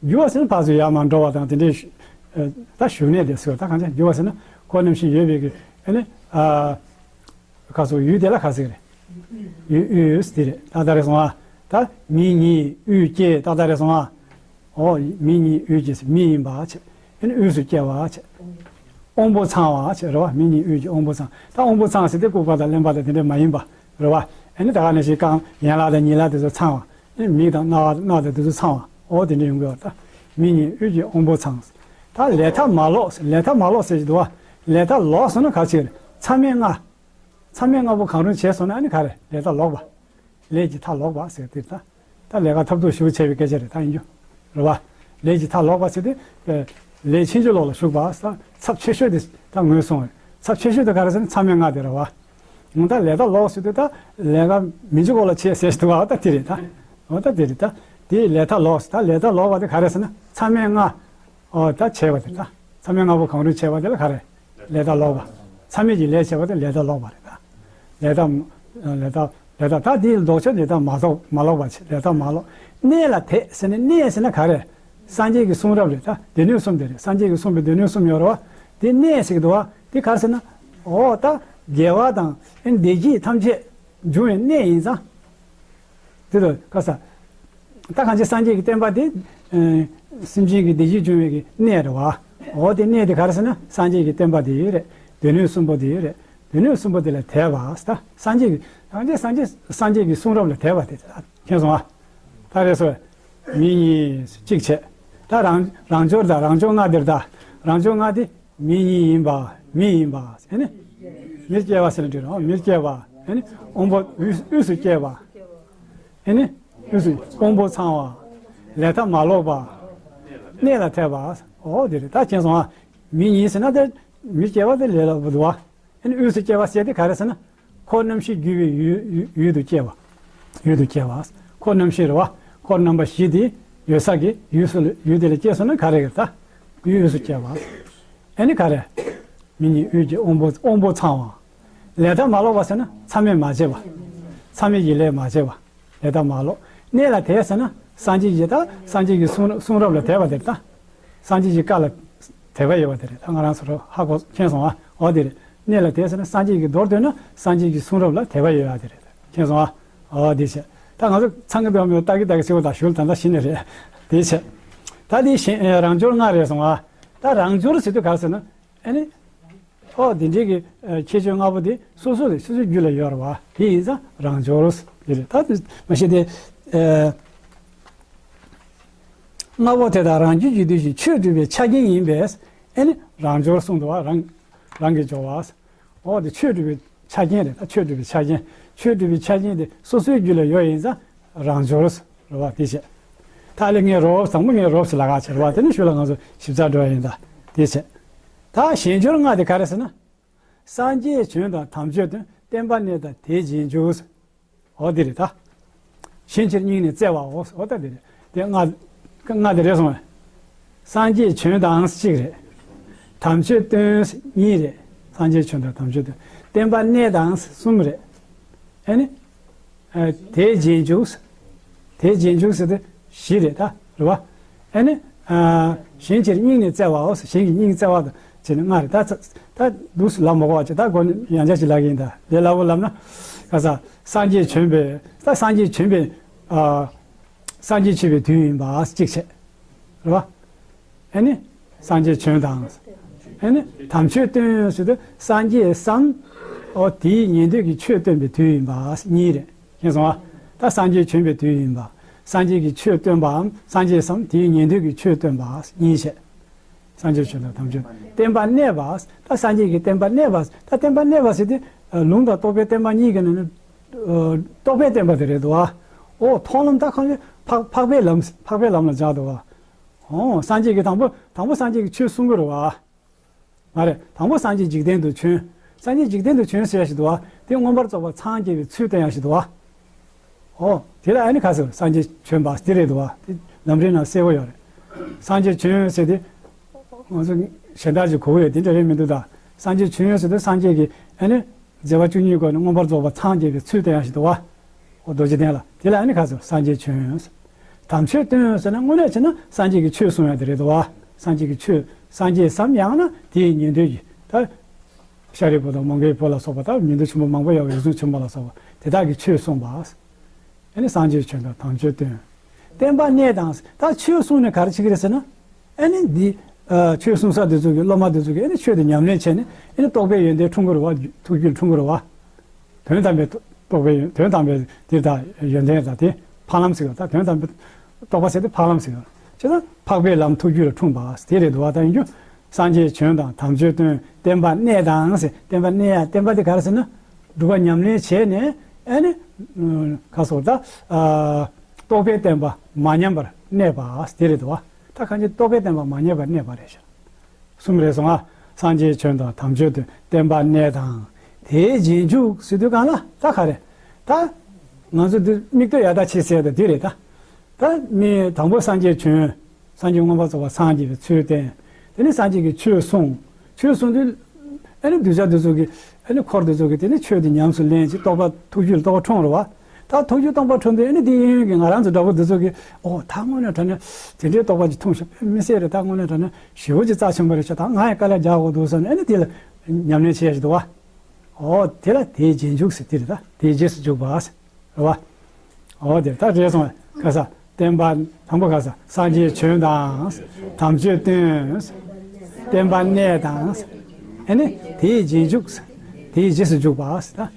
རྒྱུ་བ་ཟེར་ན་ཕར་ཚུར་ཡར་མར་འགྲོ་བ་དང་དེ་འདྲའི་ཤུ་ཨ་ད་ཞུགས་གནས་དེ་ཟེར་བ། ད་གང་ཅི་རྒྱུ་བ་ཟེར་ན་འཁོར་རྣམ་བཞི་ཡོད་པའི་གི་ཨ་ནི་ཨ་ག་སོགས་ཡུལ་དེ་ལ་ག་ཟེར་གི་རེད། ཡུལ་དབུས་དེ་རེད། ཏག་ཏག་རེད་སོང་ཨ། ད་མིང་གཉིས་དབུས་སྐྱེས། ཏག་ཏག་རེད་སོང་ཨ། འོ་མིང་གཉིས་དབུས་སྐྱེས་ཟེར་མི་ཡིན་པ་བྱས། ཨ་ནི་དབུས་སུ་སྐྱེ་བ་བྱས། དབང་པོ་ཚང་བ་བྱས་རེད་བ། མིང་གཉིས་དབུས་ཀྱི་དབང་པོ་ཚང་། ད་དབང་པོ་ཚང་ཟེར་དེ་ལྐུགས་པ་དང་རློན་པ་དང་དེ་འདྲ་མ་ཡིན་པ་རེད་བ། ཨ་ནི་ད་ག་ནང་བཞིན་རྐང་ཡན་ལག་དང་ཉིང་ལག་དེ་ཚོ་ཚང་བ། མིག་དང་རྣ་བ་རྣ་དང་དེ་ཚོ་ཚང་བ། འོ་དེ་འདྲ་ཡོང་གི་ཡོད་རེད། ད་མིང་གཉིས་དབུས་ཀྱི་དབང་པོ་ཚང་། ད་ལས་མཐའ་མ་ལོག་ཟེར། ལས་མཐའ་མ་ལོག་ཟེར་གྱི་འདུག་བ། ལས་མཐའ་ལོག་སོང་ན་ག་ཅིག་རེད། མཚམས་མེད་ལྔ། མཚམས་མེད་ལྔ་པོ་གང་རུང་བྱས་སོང་ན་ཨ་ནི་ག་རེ། ལས་མཐའ་ལོག་པ། ལས་ཀྱི་མཐའ་ལོག་པ་ཟེར་དེ་ད། ད་ལས་ཀ་ཐབས་སྡུག་ཞུགས་བྱས་པའི་སྐད་ཆ་རེད། ད་ཡིན་རྒྱུ་རེད་བ། ལས་ཀྱི་མཐའ་ལོག་པ་ཟེར་དུས་ལས་ཆེན་པོའི་ལོགས་ལ་ཞུགས་པ་ཟེར། ཚབས་ཆེ་ཤོས་དེ་ད་ངོས་བཟུང་བས། ཚབས་ཆེ་ཤོས་དེ་ག་རེ་ཟེར་ན་མཚམས་མེད་ལྔ་དེ་རེད་བ། འོ་ད་ལས་མཐའ་ལོག་ཟེར་དུས་ད་ལས་ཀ་མི་འཇུག་གོ་ལ་བྱས་ཟེར་འདུག་བ། འོ་ད་དེ་རེད་ད། འོ་ད་དེ་རེད་ད། དེ་ལས་མཐའ་ལོག་ཟེར། ད་ལས་མཐའ་ལོག་པ་དེ་ག་རེ་ཟེར་ན་མཚམས་མེད་ལྔ། འོ་ད་བྱས་པ་དེ་ད། མཚམས་མེད་ལྔ་པོ་གང་རུང་བྱས་པ་དེ་ལ་ག་རེ། ལས་མཐའ་ལོག་པ། མཚམས་མེད་ཀྱི་ལས་བྱས་པ་དེ་ལས་མཐའ་ལོག་པ་རེད་ད། ལས་མཐའ། ལས་མཐའ། ལས་མཐའ། ད་འདིའི་ལྡོག་ཕྱོགས་ལས་མཐའ་མ་ལྡོག་མ་ལོག་པ་བྱས། ལས་མཐའ་མ་ལོག་གནས་ལ་དད་ཟེར་ནས། གནས་ཟེར་ན་ག་རེ། སངས་རྒྱས་ཀྱི་གསུང་རབ་རེད་ད། སྡེ་སྣོད་གསུམ་དེ་རེད། སངས་རྒྱས་ཀྱིས་གསུངས་པའི་སྡེ་སྣོད་གསུམ་ཡོད་རེད་བ། དེ་གནས་ཟེར་གྱི་འདུག་བ། དེ་ག་རེ་ཟེར་ན། འོ་ད་དགེ་བ་དང་བདེ་སྐྱིད་ཐམས་ཅད་འབྱུང་བའི་གནས་ཡིན་ཙང་། དེ་ལ་ག་ས། ད་གང་ཅི་སངས་རྒྱས་ཀྱི་བསྟན་པ་དེ། ཨ་སེམས་ཅན་གྱི་བདེ་སྐྱིད་འབྱུང་བའི་གི་གནས་རེད་བ། འོ་དེ་གནས་དེ་ག་རེ་ཟེར་ན་སངས་རྒྱས་ཀྱི་བསྟན་པ་དེ་རེད། སྡེ་སྣོད་གསུམ་པོ་དེ་རེད། སྡེ་སྣོད་གསུམ་པོ་དེ་ལ་དད་པ་ཟེར། ད་སངས་རྒྱས་ཀྱི་གང་ཅི་སངས་རྒྱས་སངས་རྒྱས་ཀྱི་གསུང་རབ་ལ་དད་པ་དེ་རེད། མཁྱེན་སོང་ཨ། ད་རེས་སོ། མིང་གཉིས་གཅིག་བྱས། ད་རང་རང་འབྱོར་དང་རང་འབྱོར་ལྔ་དེ་རེད་ད། རང་འབྱོར་ལྔ་དེ། མིང་གཉིས་ཡིན་པ། མི་ཡིན་པ། ཨ་ནི། མིར་སྐྱེ་བ་ཟེར་ན་འགྲིག་རེད། མིར་སྐྱེ་བ། ཨ་ནི། དབང་པོ་དབུས་དབུས་སུ་སྐྱེ་བ། ཨ་ནི། དབུས་སུ་དབང་པོ་ཚང་བ། ལས་མཐའ་མ་ལོག་པ། གནས་ལ་དད་པ། འོ་དེ་རེད། ད་མཁྱེན་སོང་ཨ། མིང་གཉིས་ཟེར་ན་དེ་མིར་སྐྱེ་བ་དེ་ལས་སླ་པོ་འདུག་བ། ཨ་ནི་དབུས་སུ་སྐྱེ་བ་ཟེར་དེ་ག་རེ་ཟེར་ན། འཁོར་རྣམ་བཞི་རྒྱུ་བའི་ཡུལ་ཡུལ་ཡུལ་དུ་སྐྱེ་བ། ཡུལ་དུ་སྐྱེ་བ། འཁོར་རྣམ་བཞི་རེད་བ། འཁོར་རྣམ་པ་བཞི་དེ་ཡོད་ས་གི་ཡུལ་སུ་ལ་ཡུལ་དེ་ལ་སྐྱེས་སོང་ན་ག་རེ་རེད་ད། ཡུལ་དབུས་སུ་སྐྱེ་བ། ཨ་ནི་ག་རེ། མིང་གཉིས་དབུས་ཀྱི་དབང་པོ་དབང་པོ་ཚང་བ། ལས་མཐའ་མ་ལོག་པ་ཟེར་ན་མཚམས་མེད་མ་བྱས་པ། མཚམས་མེད་ཀྱི་ལས་མ་བྱས་པ། ལས་མཐའ་མ་ལོག་གནས་ལ་དད་ཟེར་ན་སངས་རྒྱས་ཀྱི་ད་སངས་རྒྱས་ཀྱི་གསུང་གསུང་རབ་ལ་དད་པ་དེ་རེད་ད། སངས་རྒྱས་ཀྱི་བཀའ་ལ་དད་པ་ཡོད་པ་དེ་རེད། ད་ང་རང་ཚོ་རོ་ཧ་གོ་མཁྱེན་སོང་ཨ། འོ་དེ་རེད། གནས་ལ་དད་ཟེར་ན་སངས་རྒྱས་ཀྱི་མདོར་བསྡུས་ན་སངས་རྒྱས་ཀྱི་གསུང་རབ་ལ་དད་པ་ཡོད་ཡ་དེ་རེད། མཁྱེན་སོང་ཨ། འོ་དེ་བྱས། ད་ང་ཚོ་ཚང་གི་འདུག་མི་འདུག་ལྟ་གི་ལྟ་གི་ཟེར་བ་དང་ཞུ་ལ་ད་ལྟ་ཤི་ནི་རེད། དེ་བྱས། ད་དེ་གཞན་རང་འབྱོར་ལྔ་རེད་སོང་ཨ། ད་རང་འབྱོར་ཟེར་དུས་ག་རེ་ཟེར་ན། ཨ་ནི། ཨོ་དེ་འདྲའི་གི་ཨ་ཁྱད་ཆོས་ལྔ་པོ་དེ་སོ་སོ་ལ་སོ་སོའི་རྒྱུད་ལ་ཡོད་རེད་བ། དེ་ཡིན་ཙང་རང་འབྱོར་དེ་རེད། ད་དེ་མ་གཞི་དེ་ཨ་ལྔ་པོ་དེ་དག་རང་རྒྱུད་ཀྱི་དུས་ཀྱི་ཆོས་སྒྲུབ་པའི་ཆ་རྐྱེན་ཡིན་པས་ཨེ་ནི་རང་འབྱོར་གསུངས་འདུག་བ། རང་རང་གི་སྦྱོར་བ། ཨོ་དེ་ཆོས་སྒྲུབ་པའི་ཆ་རྐྱེན་རེད། ད་ཆོས་སྒྲུབ་པའི་ཆ་རྐྱེན། ཆོས་སྒྲུབ་པའི་ཆ་རྐྱེན་དེ་སོ་སོའི་རྒྱུད་ལ་ཡོད་ཡིན་ཙང་རང་འབྱོར་རེད་བ། དེ་བྱས། ད་ལས་ངས་རོབ་དང་པོ་ངས་རོབ་ཟེར་ལབ་ཀ་བྱས་རེད་བ། དེ་ནི་ཞུ་ལ་ང་ཚོ་ཞིབ་ཚགས་འགྲོ་ཡ་ཡིན་ད། དེ་བྱས། ད་གཞན་འབྱོར་ལྔ་དེ་ག་རེ་ཟེར་ན། སངས་རྒྱས་བྱོན་དང་དམ་ཆོས་སྟོན། བསྟན་པ་གནས་དང་དེའི་རྗེས་འཇུག། འོ་དེ་རེད་ད། གཞན་ཕྱིར་སྙིང་ནས་བརྩེ་བའོ། འོ་ད་དེ་རེད། དེ་ལྔ། ལྔ་དེ་རེད་སོང་བས། སངས་རྒྱས་བྱོན་དང་གཅིག་རེད། དམ་ཆོས་སྟོན་གཉིས་རེད། སངས་རྒྱས་བྱོན་དང་དམ་ཆོས་སྟོན། བསྟན་པ་གནས་དང་གསུམ་རེད། ཨེ་ནི། ཨ་དེའི་རྗེས་འཇུག། དེའི་རྗེས་འཇུག་ཟེར་དུས་བཞི་རེད་ད། རེད་བ། ཨེ་ནི། ཨ་གཞན་ཕྱིར་སྙིང་ནས་བརྩེ་བའོ། གཞན་གྱི་སྙིང་བརྩེ་བ་དང་བྱས་ནས་ལྔ་རེད་ད། ཚ་ད་འདུག་སེ་ལབ་མ་དགོས་པ་བྱས། ད་སྒོ་ནས་ཡང་བསྐྱར་ཞིག་ལབ་ཀྱི་ཡིན་ད། ལས་སླ་པོ་ལབ་ན། ག་ས། སངས་རྒྱས་བྱོན་པའི། ད་སངས་རྒྱས་བྱོན་པའི། ཨ་སངས་རྒྱས་བྱོན་པའི་དུས་ཡིན་པ་གཅིག་བྱས། རེད་བ། ཨེ་ནི། སངས་རྒྱས་བྱོན་དང་། ཨེ་ནི། དམ་ཆོས་སྟོན་ཟེར་དུས་སངས་རྒྱས་སམ། ཨོ་དེའི་ཉན་ཐོས་ཀྱི་ཆོས་སྟོན་པའི་དུས་ཡིན་པ་གཉིས་རེད། མཁྱེན་སོང་ཨ། ད་སངས་རྒྱས་བྱོན་པའི་དུས་ཡིན་པ། སངས་རྒྱས་ཀྱི་ཆོས་སྟོན་པའམ་སངས་རྒྱས་སམ་དེའི་ཉན་ཐོས་ཀྱི་ཆོས་སྟོན་པ་གཉིས་བྱས། སངས་རྒྱས་བྱོན་དང་དམ་ཆོས། བསྟན་པ་གནས་པ། ད་སངས་རྒྱས་ཀྱི་བསྟན་པ་གནས་པ། ད་བསྟན་པ་གནས་པ་ཟེར་དུས་ལུང་དང་རྟོགས་པའི་བསྟན་པ་གཉིས་ཀྱི་ནང་ནས་རྟོགས་པའི་བསྟན་པ་དེ་རེད་འདུག་ཨ། ཨོ་མཐོང་ལམ་ད་གང་ཡོད་འཕགས་འཕགས་པའི་ལམ། འཕགས་པའི་ལམ་ལ་སྦྱར་འདུག་ཨ། ཨོ་སངས་རྒྱས་ཀྱི་དང་པོ་དང་པོ་སངས་རྒྱས་ཀྱི་ཆོས་གསུང་གི་རེད་བ། མ་རེད། དང་པོ་སངས་རྒྱས་འཇིག་རྟེན་དུ་བྱོན། སངས་རྒྱས་འཇིག་རྟེན་དུ་བྱོན་ཟེར་ཡ་ཞིག་འདུག་བ། དེ་མངོན་པར་རྫོགས་པར་སངས་རྒྱས་པའི་ཚུལ་སྟོན་ཡ་ཞིག་འདུག་བ། ཨོ་དེ་ལ་ཨ་ནི་ག་ཟེར། སངས་རྒྱས་བྱོན་པ་དེ་རེད་འདུག་བ། དེ་ལམ་རིམ་ནང་གསལ་པོ་ཡོད་རེད། སངས་རྒྱས་བྱོན་ཟེར་དེ་ང་ཚོ་གཞན་དག་ཅིག་གོ་གི་ཡོད། དེ་འདྲ་རེད་མི་འདུག་ད། སངས་རྒྱས་བྱོན་ཟེར་དུས་སངས་རྒྱས་ཀྱི་ཨ་ནི། མཛད་པ་བཅུ་གཉིས་སྒོ་ནས་མངོན་པར་རྫོགས་པར་སངས་རྒྱས་པའི་ཚུལ་སྟོན་ཡང་ཞིག་འདུག་བ། འོ་རྡོ་རྗེ་གདན་ལ། དེ་ལ་ཨ་ནི་ག་ཟེར། སངས་རྒྱས་བྱོན། དམ་ཆོས་སྟོན་ཟེར་ན་དངོས་གནས་བྱས་ན་སངས་རྒྱས་ཀྱི་ཆོས་གསུང་ཡ་དེ་རེད་འདུག་བ། སངས་རྒྱས་ཀྱི་ཆོས། སངས་རྒྱས་སམ་ཡང་ན་དེའི་ཉན་ཐོས་ཀྱི་ད། ཤཱ་རིའི་བུ་དང་མོའུ་འགལ་བུ་ལ་སོགས་པ་ད་ཉན་ཐོས་ཆེན་པོ་མང་པོ་ཡོད་པ། རིགས་གསུམ་ཆེན་པོ་ལ་སོགས་པ་དེ་དག་གིས་ཆོས་གསུངས་པ། ཨ་ནི་སངས་རྒྱས་བྱོན་དང་དམ་ཆོས་སྟོན། བསྟན་པ་གནས་དང་། ད་ཆོས་གསུངས་ནས་ག་རེ་བྱེད་ཀྱི་རེད་ཟེར་ན། ཨ་ནི་འདི། ཨ་ཆོས་གསུང་ས་དེ་ཚོ་གི་སློབ་མ་དེ་ཚོ་གིས་ཨ་ནི་ཆོས་དེ་ཉམས་ལེན་བྱས་ནས་ཨ་ནི་རྟོགས་པའི་ཡོན་ཏན་འཁྲུངས་ཀྱི་རེད་བ། ཐུགས་རྒྱུད་འཁྲུངས་ཀྱི་རེད་བ། དོན་དམ་པའི་རྟོགས་པའི་ཡོན། དོན་དམ་པའི་དེ་དག་ཡོན་ཏན་དང་དེ་འཕགས་ལམ་ཟེར་བ། ད་དོན་དམ་པའི་རྟོགས་པ་ཟེར་དེ་འཕགས་ལམ་ཟེར་བ། བྱས་ཙང་འཕགས་པའི་ལམ་ཐུགས་རྒྱུད་ལ་འཁྲུངས་པ་དེ་རེད་འདུག་བ། ད་ཡིན་རྒྱུ། སངས་རྒྱས་བྱོན་དང་དམ་ཆོས་སྟོན། བསྟན་པ་གནས་དང་ཟེར། བསྟན་པ་གནས་ཡ། བསྟན་པ་དེ་ག་རེ་ཟེར་ན། སྒྲུབ་པ་ཉམས་ལེན་བྱས་ནས་ཨ་ནི། ཁ་སོགས་ད། རྟོགས་པའི་བསྟན་པ་མ་ཉམས་པར་གནས་པ་དེ་རེད་འདུག་བ། ད་གང་ཅི་རྟོགས་པའི་བསྟན་པ་མ་ཉམས་པར་གནས་པ་རེད་ཤག་གསུམ་རེད་སོང་ཨ། སངས་རྒྱས་བྱོན་དང་དམ་ཆོས་སྟོན། བསྟན་པ་གནས་དང་དེའི་རྗེས་འཇུག་ཟེར་དུས་གང་ལ་ད་ག་རེ། ད་ང་ཚོ་འདི་མིག་ལྟོས་ཡག་ད་བྱེད་ཟེར་ད་འདི་རེད་ད། ད་མི་དང་པོ་སངས་རྒྱས་བྱོན། སངས་རྒྱས་མངོན་པར་རྫོགས་པར་སངས་རྒྱས་པའི་ཚུལ་བསྟན། དེ་ནས་སངས་རྒྱས་ཀྱིས་ཆོས་གསུངས། ཆོས་གསུངས་དུས། ཨ་ནི་གདུལ་བྱ་དེ་ཚོ་གིས། ཨ་ནི་འཁོར་དེ་ཚོ་གིས་དེ་ནས་ཆོས་དེ་ཉམས་སུ་ལེན་ཅིག་རྟོགས་པ་ཐུགས་རྒྱུད་ལ་རྟོགས་པ་འཁྲུངས་རེད་བ། ད་ཐུགས་རྒྱུད་རྟོགས་པ་འཁྲུངས་དུས་ཨ་ནི་དེའི་གཡས་གཡོན་གྱི་ང་རང་ཚོ་འདྲ་པོ་དེ་ཚོ་གིས། ཨོ་ད་དངོས་གནས་དྲང་གནས་དེ་འདྲའི་རྟོགས་པ་ཅིག་འཁྲུངས་ཤག་དཔེ་མི་སྲིད་རེད། ད་དངོས་གནས་དྲང་གནས་ཞེ་པོ་ཅིག་རྩ་ཆེན་པོ་རེད་ཤག་ད་ང་ཡང་དཀའ་ལས་རྒྱག་དགོས་འདུག་བསམ་ནས་ཨ་ནི་དེ་ལ་ཉམས་ལེན་བྱེད་ཡ་ཞིག་འདུག་བ། ཨོ་དེ་ལ་དེའི་རྗེས་འཇུག་ཟེར་དེ་རེད་ད། དེའི་རྗེས་སུ་འཇུག་པ་ཟེར། རེད་བ། འོ་དེ་ད་རེད་སོང་བས། ག་ས། བསྟན་པ། དང་པོ་ག་ས། སངས་རྒྱས་བྱོན་དང་། དམ་ཆོས་སྟོན། བསྟན་པ་གནས་དང་། ཨ་ནི་དེའི་རྗེས་འཇུག་དེའི་རྗེས་སུ་འཇུག་པ་ཟེར་ད།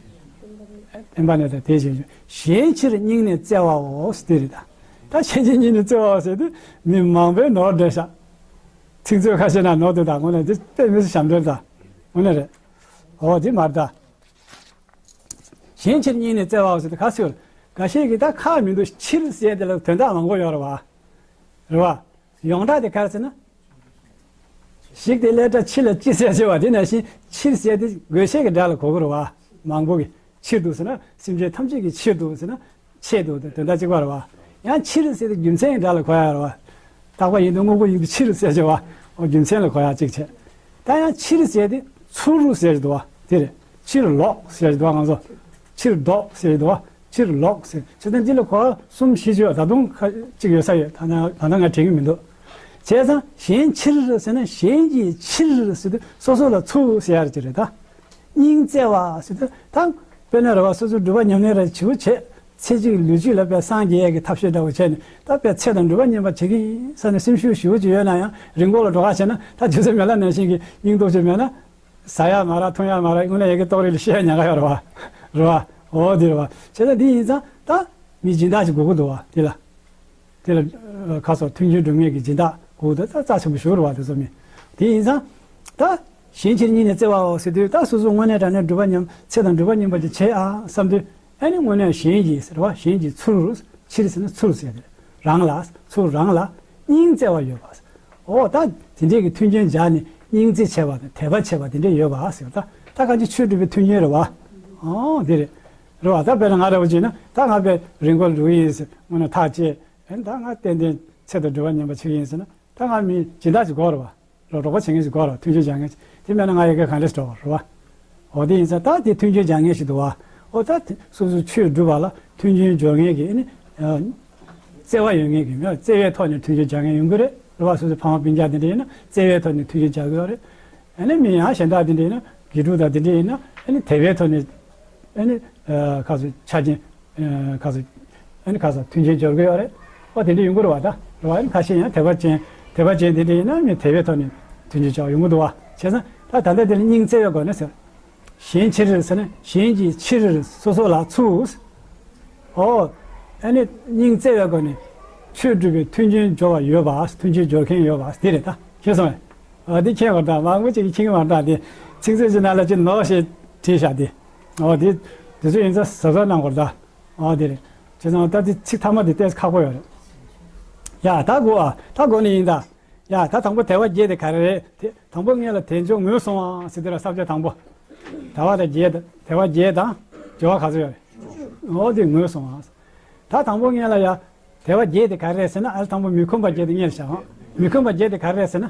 བསྟན་པ་གནས་དང་དེའི་རྗེས་འཇུག་གཞན་ཕྱིར་སྙིང་ནས་བརྩེ་བའོ་ཟེར་དེ་རེད་ད། ད་གཞན་ཕྱིར་སྙིང་ནས་བརྩེ་བའོ་ཟེར་དུས་མི་མང་པོས་ནོར་བསྡད་ཤག་ཚིག་མཛོད་ཁ་ཤས་ན་ནོར་འདུག་ད་དངོས་གནས་འདི་དཔེ་མི་སྲིད་ཞབས་འདྲེན་ད། དངོས་གནས་རེད། འོ་འདི་མ་རེད་ད། གཞན་ཕྱིར་སྙིང་ནས་བརྩེ་བའོ་ཟེར་དུས་ག་ཟེར། འགའ་ཤས་ཀྱིས་ད་ཁག་མི་འདུག་ཕྱིར་ཟེར་དེ་ལ་དོན་དག་མང་པོ་ཡོད་རེད་བ། རེད་བ། ཡོངས་གྲགས་དེ་ག་རེ་ཟེར་ན། ཞིག་དེ་ལས་སྒྲ་ཕྱི་ལ་ཅི་ཟེར་ཟེར་བ་དེ་ནང་བཞིན་ཕྱིར་ཟེར་དེ་དགོས་ཆེད་ཀྱི་སྒྲ་ལ་གོ་གི་རེད་བ། མང་པོ་གིས་ཕྱིར་དུ་ཟེར་ན་སེམས་ཅན་ཐམས་ཅད་ཀྱི་ཕྱིར་དུ་ཟེར་ན། ཆེད་དུ་དེ་དོན་དག་གཅིག་པ་རེད་བ། ཡང་ཕྱིར་ཟེར་དེ་རྒྱུ་མཚན་གྱི་སྒྲ་ལ་གོ་ཡ་རེད་བ། རྟག་པ་ཡིན་དུས་དངོས་པོ་ཡིན་དུས་ཕྱིར་ཟེར་བྱས་བ། འོ་རྒྱུ་མཚན་ལ་གོ་ཡ་གཅིག་བྱས། ད་ཡང་ཕྱིར་ཟེར་དེ་ཚུར་ཟེར་གྱི་འདུག་བ་དེ་རེད། ཕྱིར་ལོག་ཟེར་གྱི་འདུག་བ་ང་ཚོ། ཕྱིར་ལྡོག་ཟེར་གྱི་འདུག་བ། ཕྱིར་ལོག་ཟེར། བྱས་ཙང་འདི་ལ་གོ་བ་གསུམ་བཞི་བརྗོད་ད་དུང་ཁ་གཅིག་ཡོད་ས་ཡོད། ད་ནང་ད་ནང་ང་དྲན་གྱི་མི་འདུག་བྱས་ཙང་གཞན་ཕྱིར་ཟེར་ན་གཞན་གྱི་ཕྱིར་ཟེར་དུས་སོ་སོ་ལ་ཚུར་ཟེར་ཡ་ཅིག་རེད་ད། སྙིང་བརྩེ་བ་ཟེར་དུས་ད་དཔེར་ན་རེད་བ། སོ་སོ་སྒྲུབ་པ་ཉམས་ལེན་རེ་བྱེད་བྱེད། ཚེ་གཅིག་ལུས་གཅིག་ལ་དཔེ་སངས་རྒྱས་ཡས་ཀྱི་ཐབས་ཤེས་འདྲ་བོ་བྱས་ནས་ད་དཔེ་ཚེ་དང་སྒྲུབ་པ་བསྙེན་པ་བྱེད་ཀྱི་ཡིན་བསམ་ནས་སེམས་ཤུགས་ཞེ་པོ་ཅིག་ཡོད་ན་ཡང་རི་མགོ་ལ་འགྲོ་ག་བྱས་ན་ད་རྗེ་བཙུན་མི་ལ་ནང་བཞིན་གྱི་སྙིང་སྟོབས་ཅིག་མེད་ན། ཟ་ཡ་མ་རག་འཐུང་ཡ་མ་རག་དངོས་གནས་ཡ་གི་ལྟོགས་རི་ལ་ཤི་ཡ་ཉག་ག་ཡོད་རེད་བ། རེད་བ། འོ་དེ་རེད་བ། བྱས་ཙང་འདི་ཡིན་ཙང་ད་མི་སྦྱིན་བདག་ཅིག་དགོས་ཀྱི་འདུག་བ་དེ་ལ། དེ་ལ་ཁ་སོགས་མཐུན་རྐྱེན་སྒྲུབ་མཁན་གྱི་སྦྱིན་བདག་དགོས་ཀྱི་འདུག་ད་རྩ་ཆེན་པོ་ཞིག་རེད་བ་དེ་ཚོ་མི། དེ་ཡིན་ཙང་ད་གཞན་ཕྱིར་སྙིང་ནས་བརྩེ་བའོ་ཟེར་དུས་ད་སོ་སོ་དངོས་གནས་དྲང་གནས་སྒྲུབ་པ་ཉམས་ཚེ་དང་སྒྲུབ་པ་ཉམས་པ་ཅིག་བྱེད་ཨ་བསམ་དུས། ཨ་ནི་དངོས་གནས་གཞན་གྱི་ཟེར་བ་གཞན་གྱི་ཚུར། ཕྱིར་ཟེར་ན་ཚུར་ཟེར་ཏེ། རང་ལ། ཚུར་རང་ལ་སྙིང་བརྩེ་བ་ཡོད་པ། འོ་ད་དེ་འདྲས་ཀྱི་མཐུན་རྐྱེན་སྦྱར་ནས་སྙིང་བརྩེ་བྱས་པ་དང་དད་པ་བྱས་པ་དེ་འདྲས་ཡོད་པ་ཟེར། ད་ད་གང་ཅི་ཆོས་སྒྲུབ་པའི་མཐུན་རྐྱེན་རེད་བ། ཨོ་དེ་རེད། རེད་བ། ད་དཔེར་ན་ང་འདྲ་བོ་བྱས་ན་ད་ང་དཔེ་རི་མགོར་འགྲོ་གི་ཡིན་ཟེར་དངོས་གནས་ཐག་བཅད། ཨེ་ད་ང་ཏན་ཏན་ཚེ་དང་སྒྲུབ་པ་ཉམས་པ་ཅིག་ཡིན་ཟེར་ན་ད་ང་མི་སྦྱིན་བདག་ཅིག་དགོས་རེད་བ། རོགས་རོགས་པ་བྱེད་མཁན་ཞིག་དགོས་རེད། མཐུན་རྐྱེན་སྦྱར་མཁན་ཞིག་དེ་མེད་ན་ང་ཡི་གེ་གང་འདྲས་འགྲོ་བ་རེད་བ། འོ་དེ་ཡིན་ཙང་ད་དེ་མཐུན་རྐྱེན་སྦྱར་མཁན་ཞིག་འདུག་བ། འོ་ད་དེ་སོ་སོའི་ཆོས་སྒྲུབ་པ་ལ་མཐུན་རྐྱེན་སྦྱོར་མཁན་གྱི་ཨ་ནི། བརྩེ་བ་ཡོད་མཁན་གྱི་མི་བརྩེ་བའི་ཐོག་ནས་མཐུན་རྐྱེན་སྦྱར་མཁན་ཡོང་གི་རེད། རེད་བ། སོ་སོའི་ཕ་མ་སྤུན་ཀྱག་དེ་འདྲ་ཡིན་ན་བརྩེ་བའི་ཐོག་ནས་མཐུན་རྐྱེན་སྦྱར་གི་ཡོད་རེད། ཨ་ནི་མི་ཡང་གཞན་དག་དེ་འདྲ་ཡིན་ན་དགེ་ཕྲུག་དང་དེ་འདྲ་ཡིན་ན་ཨ་ནི་དད་པའི་ཐོག་ནས་ཨ་ནི་ཁ་སོ་ཆ་རྐྱེན། ཁ་སོ། ཨ་ནི་ཁ་སོ་མཐུན་རྐྱེན་སྦྱོར་གི་ཡོད་རེད། ཨོ་དེ་འདྲ་ཡོང་གི་རེད་བ། ད་རེད་བ། ཨ་ནི་ཁ་ཤས་ཡང་དད་པ་ཅན་དད་པ་ཅན་དེ་འདྲ་ཡིན་ན་མི་དད་པའི་ཐོག་ནས་མཐུན་རྐྱེན་སྦྱར་ཡོང་གི་འདུག་བ། བྱས་ཙང་ད་ད་ལྟ་དེ་ལ་སྙིང་བརྩེ་བའི་སྒོ་ནས་ཟེར། གཞན་ཕྱིར་ཟེར་ན་གཞན་གྱི་ཕྱིར་སོ་སོ་ལ་ཚུར། ཨོ། ཨ་ནི་སྙིང་བརྩེ་བའི་སྒོ་ནས་ཆོས་སྒྲུབ་པའི་མཐུན་རྐྱེན་སྦྱོར་བ་ཡོད་པ། མཐུན་རྐྱེན་སྦྱོར་མཁན་ཡོད་པ་དེ་རེད་ད། ཤེས་སོང་ངས། ཨ་འདི་མཁྱེན་པར་གདའ། མང་པོ་ཅིག་གིས་མཁྱེན་པར་གདའ། དེ་ཚིག་མཛོད་ཀྱི་ནང་ལ་ཅིག་ནོར་ཞེས་བྲིས་བཞག་དེ། ཨོ་དེ་དེ་ཚོ་ཡིན་ཙང་གཟབ་གཟབ་གནང་དགོས་རེད་ད། ཨོ་དེ་རེད། བྱས་ཙང་ད་དེ་ཚིག་ཐ་མ་དེ་ཏོག་ཙམ་ཁག་པོ་ཡོད་རེད། ཡ་ད་གོ་ཨ་ད་གོ་ནི་ཡིན་ད། ཡ་ད་དང་པོ་དལ་བ་བརྒྱད་དེ་ག་རེ་རེད་དེ། དང་པོ་སྔོན་ལ་དལ་འབྱོར་ངོས་བཟུང་བ་ཟེར་དེ་ལ་ས་བཅད་དང་པོ། དལ་བ་དང་བརྒྱད་དང་དལ་བ་བརྒྱད་དང་སྦྱོར་བ་ག་ཚོད་ཡོད་རེད། འོ་དེ་ངོས་བཟུང་བ། ད་དང་པོ་སྔོན་ལ་ཡ། དལ་བ་བརྒྱད་དེ་ག་རེ་རེད་ཟེར་ན། ཨ་དང་པོ་མི་ཁོམ་པ་བརྒྱད་དེ་སྔོན་ལ་བཞག་ཨང་། མི་ཁོམ་པ་བརྒྱད་དེ་ག་རེ་རེད་ཟེར་ན།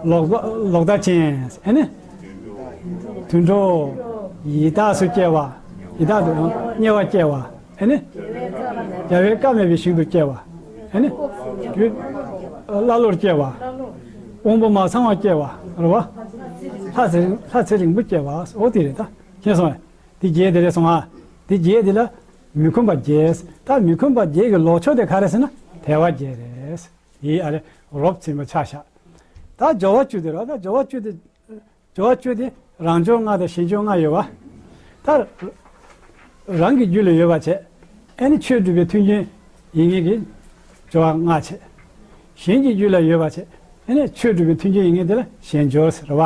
ལོག་ལྟ་ལོག་ལྟ་ཅན། ཨེ་ནི། དུད་འགྲོ། ཡི་དྭགས་སུ་སྐྱེ་བ། ཡི་དྭགས་དུ་དམྱལ་བ་སྐྱེ་བ། ཨེ་ནི། རྒྱལ་བའི་བཀའ་མེད་པའི་ཞིང་དུ་སྐྱེ་བ། ཨེ་ནི། རྒྱུ། ཀླ་ཀློར་སྐྱེ་བ། དབང་པོ་མ་ཚང་བ་སྐྱེ་བ། རེད་བ། ལྷ་ཚེ་ལྷ་ཚེ་རིང་པོ་སྐྱེ་བ། འོ་དེ་རེད་ད། མཁྱེན་སོང་ངས། དེ་བརྒྱད་དེ་རེད་སོང་ཨ། དེ་བརྒྱད་དེ་ལ་མི་ཁོམ་པ་བརྒྱད། ད་མི་ཁོམ་པ་བརྒྱད་ཀྱི་ལོག་ཕྱོགས་དེ་ག་རེ་ཟེར་ན་དལ་བ་བརྒྱད་རེད། དེ་ཨ་རེ་རོབ་ཙམ་པོ་ཆ་བཞག་ད་སྦྱོར་བ་བཅུ་དེ་རེད། ད་སྦྱོར་བ་བཅུ་དེ། སྦྱོར་བ་བཅུ་དེ་རང་སྦྱོར་ལྔ་དང་གཞན་སྦྱོར་ལྔ་ཡོད་པ། ད་རང་གི་རྒྱུད་ལ་ཡོད་པ་བྱས། ཨ་ནི་ཆོས་སྒྲུབ་པའི་མཐུན་རྐྱེན་ཡིན་མཁན་གྱི་སྦྱོར་བ་ལྔ་བྱས། གཞན་གྱི་རྒྱུད་ལ་ཡོད་པ་བྱས། ཨ་ནི་ཆོས་སྒྲུབ་པའི་མཐུན་རྐྱེན་ཡིན་མཁན་དེ་ལ་གཞན་སྦྱོར་ཟེར་བ།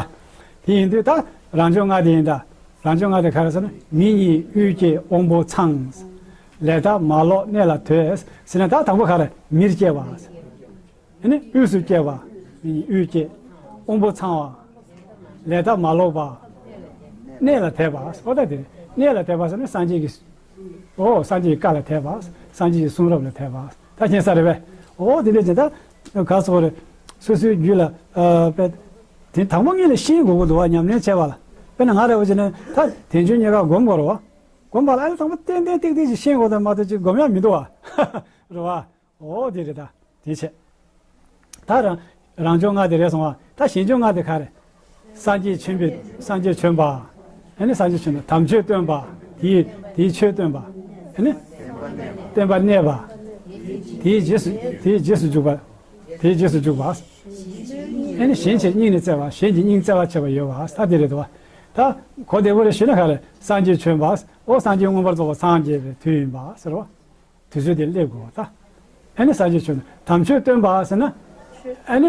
དེ་ཡིན་དུས་ད་རང་སྦྱོར་ལྔ་དེ་ཡིན་ད། རང་སྦྱོར་ལྔ་དེ་ག་རེ་ཟེར་ན། མི་ཉིད་དབུས་སྐྱེས་དབང་པོ་ཚང་། ལས་དག་མ་ལོག་གནས་ལ་དོད་ཟེར་ན། ད་དང་པོ་ག་རེ། མིར་སྐྱེ་བ། ཨ་ནི་དབུས་སུ་སྐྱེ་བ། མི་ཉིད་དབུས་སྐྱེས། དབང་པོ་ཚང་བ། ལས་དག་མ་ལོག་པ། གནས་ལ་དད་པ། ཨོ་ད་དེ་རེད། གནས་ལ་དད་པ་ཟེར་ན་སངས་རྒྱས་ཀྱི། ཨོ་སངས་རྒྱས་ཀྱི་བཀའ་ལ་དད་པ། སངས་རྒྱས་ཀྱི་གསུང་རབ་ལ་དད་པ། ད་མཁྱེན་གསལ་རེད་པས། ཨོ་དེ་འདྲ་བྱས་ད། ག་སོགས་རེད། སོ་སོའི་རྒྱུད་ལ་ཨ་པས། དེ་དང་པོ་ངེད་ལ་ཤེས་དགོས་ཀྱི་འདུག་བ། ཉམས་ལེན་བྱས་པ་ལ། དཔེར་ན་ང་རེ་བ་བྱས་ན་ད་དལ་འབྱོར་རྙེད་དཀའ་སྒོམ་དགོས་རེད་བ། སྒོམ་པ་ལ་ཨ་ནི་དང་པོ་ཏན་ཏན་ཏིག་ཏིག་ཅིག་ཤེས་དགོས་དང་མ་གཏོགས་ཅིག་སྒོམ་ཡག་མི་འདུག་བ། རེད་བ། ཨོ་དེ་རེད་ད། དེ་བྱས། ད་རང་རང་སྦྱོར་ལྔ་དེ་རེད་སོང་བ། ད་གཞན་སྦྱོར་ལྔ་དེ་ག་རེ། སངས་རྒྱས་ཆོས་པའི་སངས་རྒྱས་བྱོན་པ། ཨ་ནི་སངས་རྒྱས་བྱོན་པ། དམ་ཆོས་སྟོན་པ། དེའི་དེའི་ཆོས་སྟོན་པ། ཨ་ནི། བསྟན་པ་གནས་པ། དེའི་རྗེས་སུ་དེའི་རྗེས་སུ་འཇུག་པ། དེའི་རྗེས་སུ་འཇུག་པ། ཨ་ནི་གཞན་ཕྱིར་སྙིང་ནས་བརྩེ་བ། གཞན་གྱི་སྙིང་བརྩེ་བར་བྱེད་པ་ཡོད་པ། ད་དེ་རེད་དོ། ད་གོ་བདེ་པོ་རེ་ཞུས་ན་ག་རེ། སངས་རྒྱས་བྱོན་པ། ཨོ་སངས་རྒྱས་མངོན་པར་རྫོགས་པར་སངས་རྒྱས་པའི་དུས་ཡིན་པ་ཟེར་བ། དུས་ཚོད་དེ་སླེབས་དགོས་པ་ད། ཨ་ནི་སངས་རྒྱས་བྱོན་ནས་དམ་ཆོས་སྟོན་པ་ཟེར་ན། ཨ་ནི།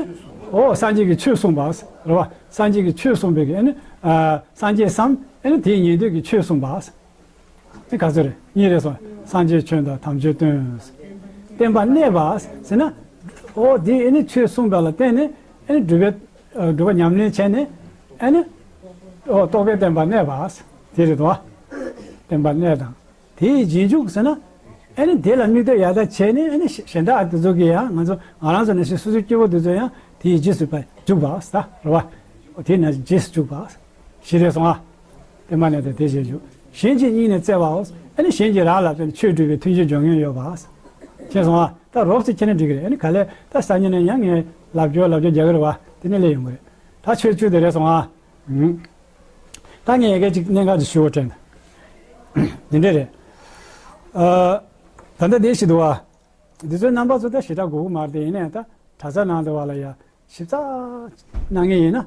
ཨོ་སངས་རྒྱས་ཀྱིས་ཆོས་གསུངས་པ་རེད་བ། སངས་རྒྱས་ཀྱིས་ཆོས་གསུངས་པའི་གི་ཨ་ནི། ཨ་སངས་རྒྱས་སམ་ཨ་ནི་དེའི་ཉན་ཐོས་ཀྱིས་ཆོས་གསུངས་པ། ཨ་ནི་ག་ཚོད་རེད། གཉིས་རེད་སོང་། སངས་རྒྱས་བྱོན་དང་དམ་ཆོས་སྟོན། བསྟན་པ་གནས་པ་ཟེར་ན། ཨོ་དེ་ཨ་ནི་ཆོས་གསུངས་པ་ལ་བརྟེན་ནས་ཨ་ནི་སྒྲུབ་པའི་སྒྲུབ་པ་ཉམས་ལེན་བྱས་ནས་ཨ་ནི། ཨོ་རྟོགས་པའི་བསྟན་པ་གནས་པ། དེ་རེད་དོ། བསྟན་པ་གནས་དང་། དེའི་རྗེས་འཇུག་ཟེར་ན། ཨ་ནི་དེ་ལ་དམིགས་གཏད་ཡར་ལྟ་བྱས་ནས་ཨ་ནི་གཞན་དག་དེ་ཚོ་གིས་ཡང་ང་ཚོ་ང་རང་ཚོ་ནང་བཞིན་སོ་སོའི་སྐྱེ་བོ་དེ་ཚོ་ཡང་དེའི་རྗེས་སུ་ཕར་འཇུག་པ་ཟེར་རེད་བ། དེ་ནི་རྗེས་སུ་འཇུག་པ། བཞི་རེད་སོང་ཨ། བསྟན་པ་གནས་དང་དེའི་རྗེས་འཇུག་གཞན་ཕྱིར་སྙིང་ནས་བརྩེ་བའོ། ཨ་ནི་གཞན་གྱིས་རང་ལ་ཆོས་སྒྲུབ་པའི་མཐུན་རྐྱེན་སྦྱོར་མཁན་ཡོད་པ། མཁྱེན་སོང་ཨ། ད་རོབ་ཙམ་མཁྱེན་ན་འགྲིག་གི་རེད། ཨ་ནི་ག་ལེ་ད་སང་ཉིན་ནས་ཡང་ངས་ལབ་སྐྱོར་ལབ་སྐྱོར་རྒྱག་གི་རེད་བ། དེ་ནས་སླེབས་ཡོང་གི་རེད། ད་ཆོས་བཅུ་དེ་རེད་སོང་ཨ། ད་ངས་ཡ་གི་ཅིག་གནད་འགག་ཅིག་ཞུ་བ་དྲན། འདི་འདྲ་རེད། ཨ། ད་ལྟ་དེ་ཞིག་འདུག་བ། འདི་ཚོའི་རྣམ་པ་ཚོ་ད་ཞེ་དྲག་དགོས་ཀྱི་མ་རེད་དེ། ཡིན་ནའི་ད་གྲྭ་ས་ནང་དུ་བ་ལ་ཡ་ཞིབ་ཚགས་གནང་ངེས་ཡིན་ན།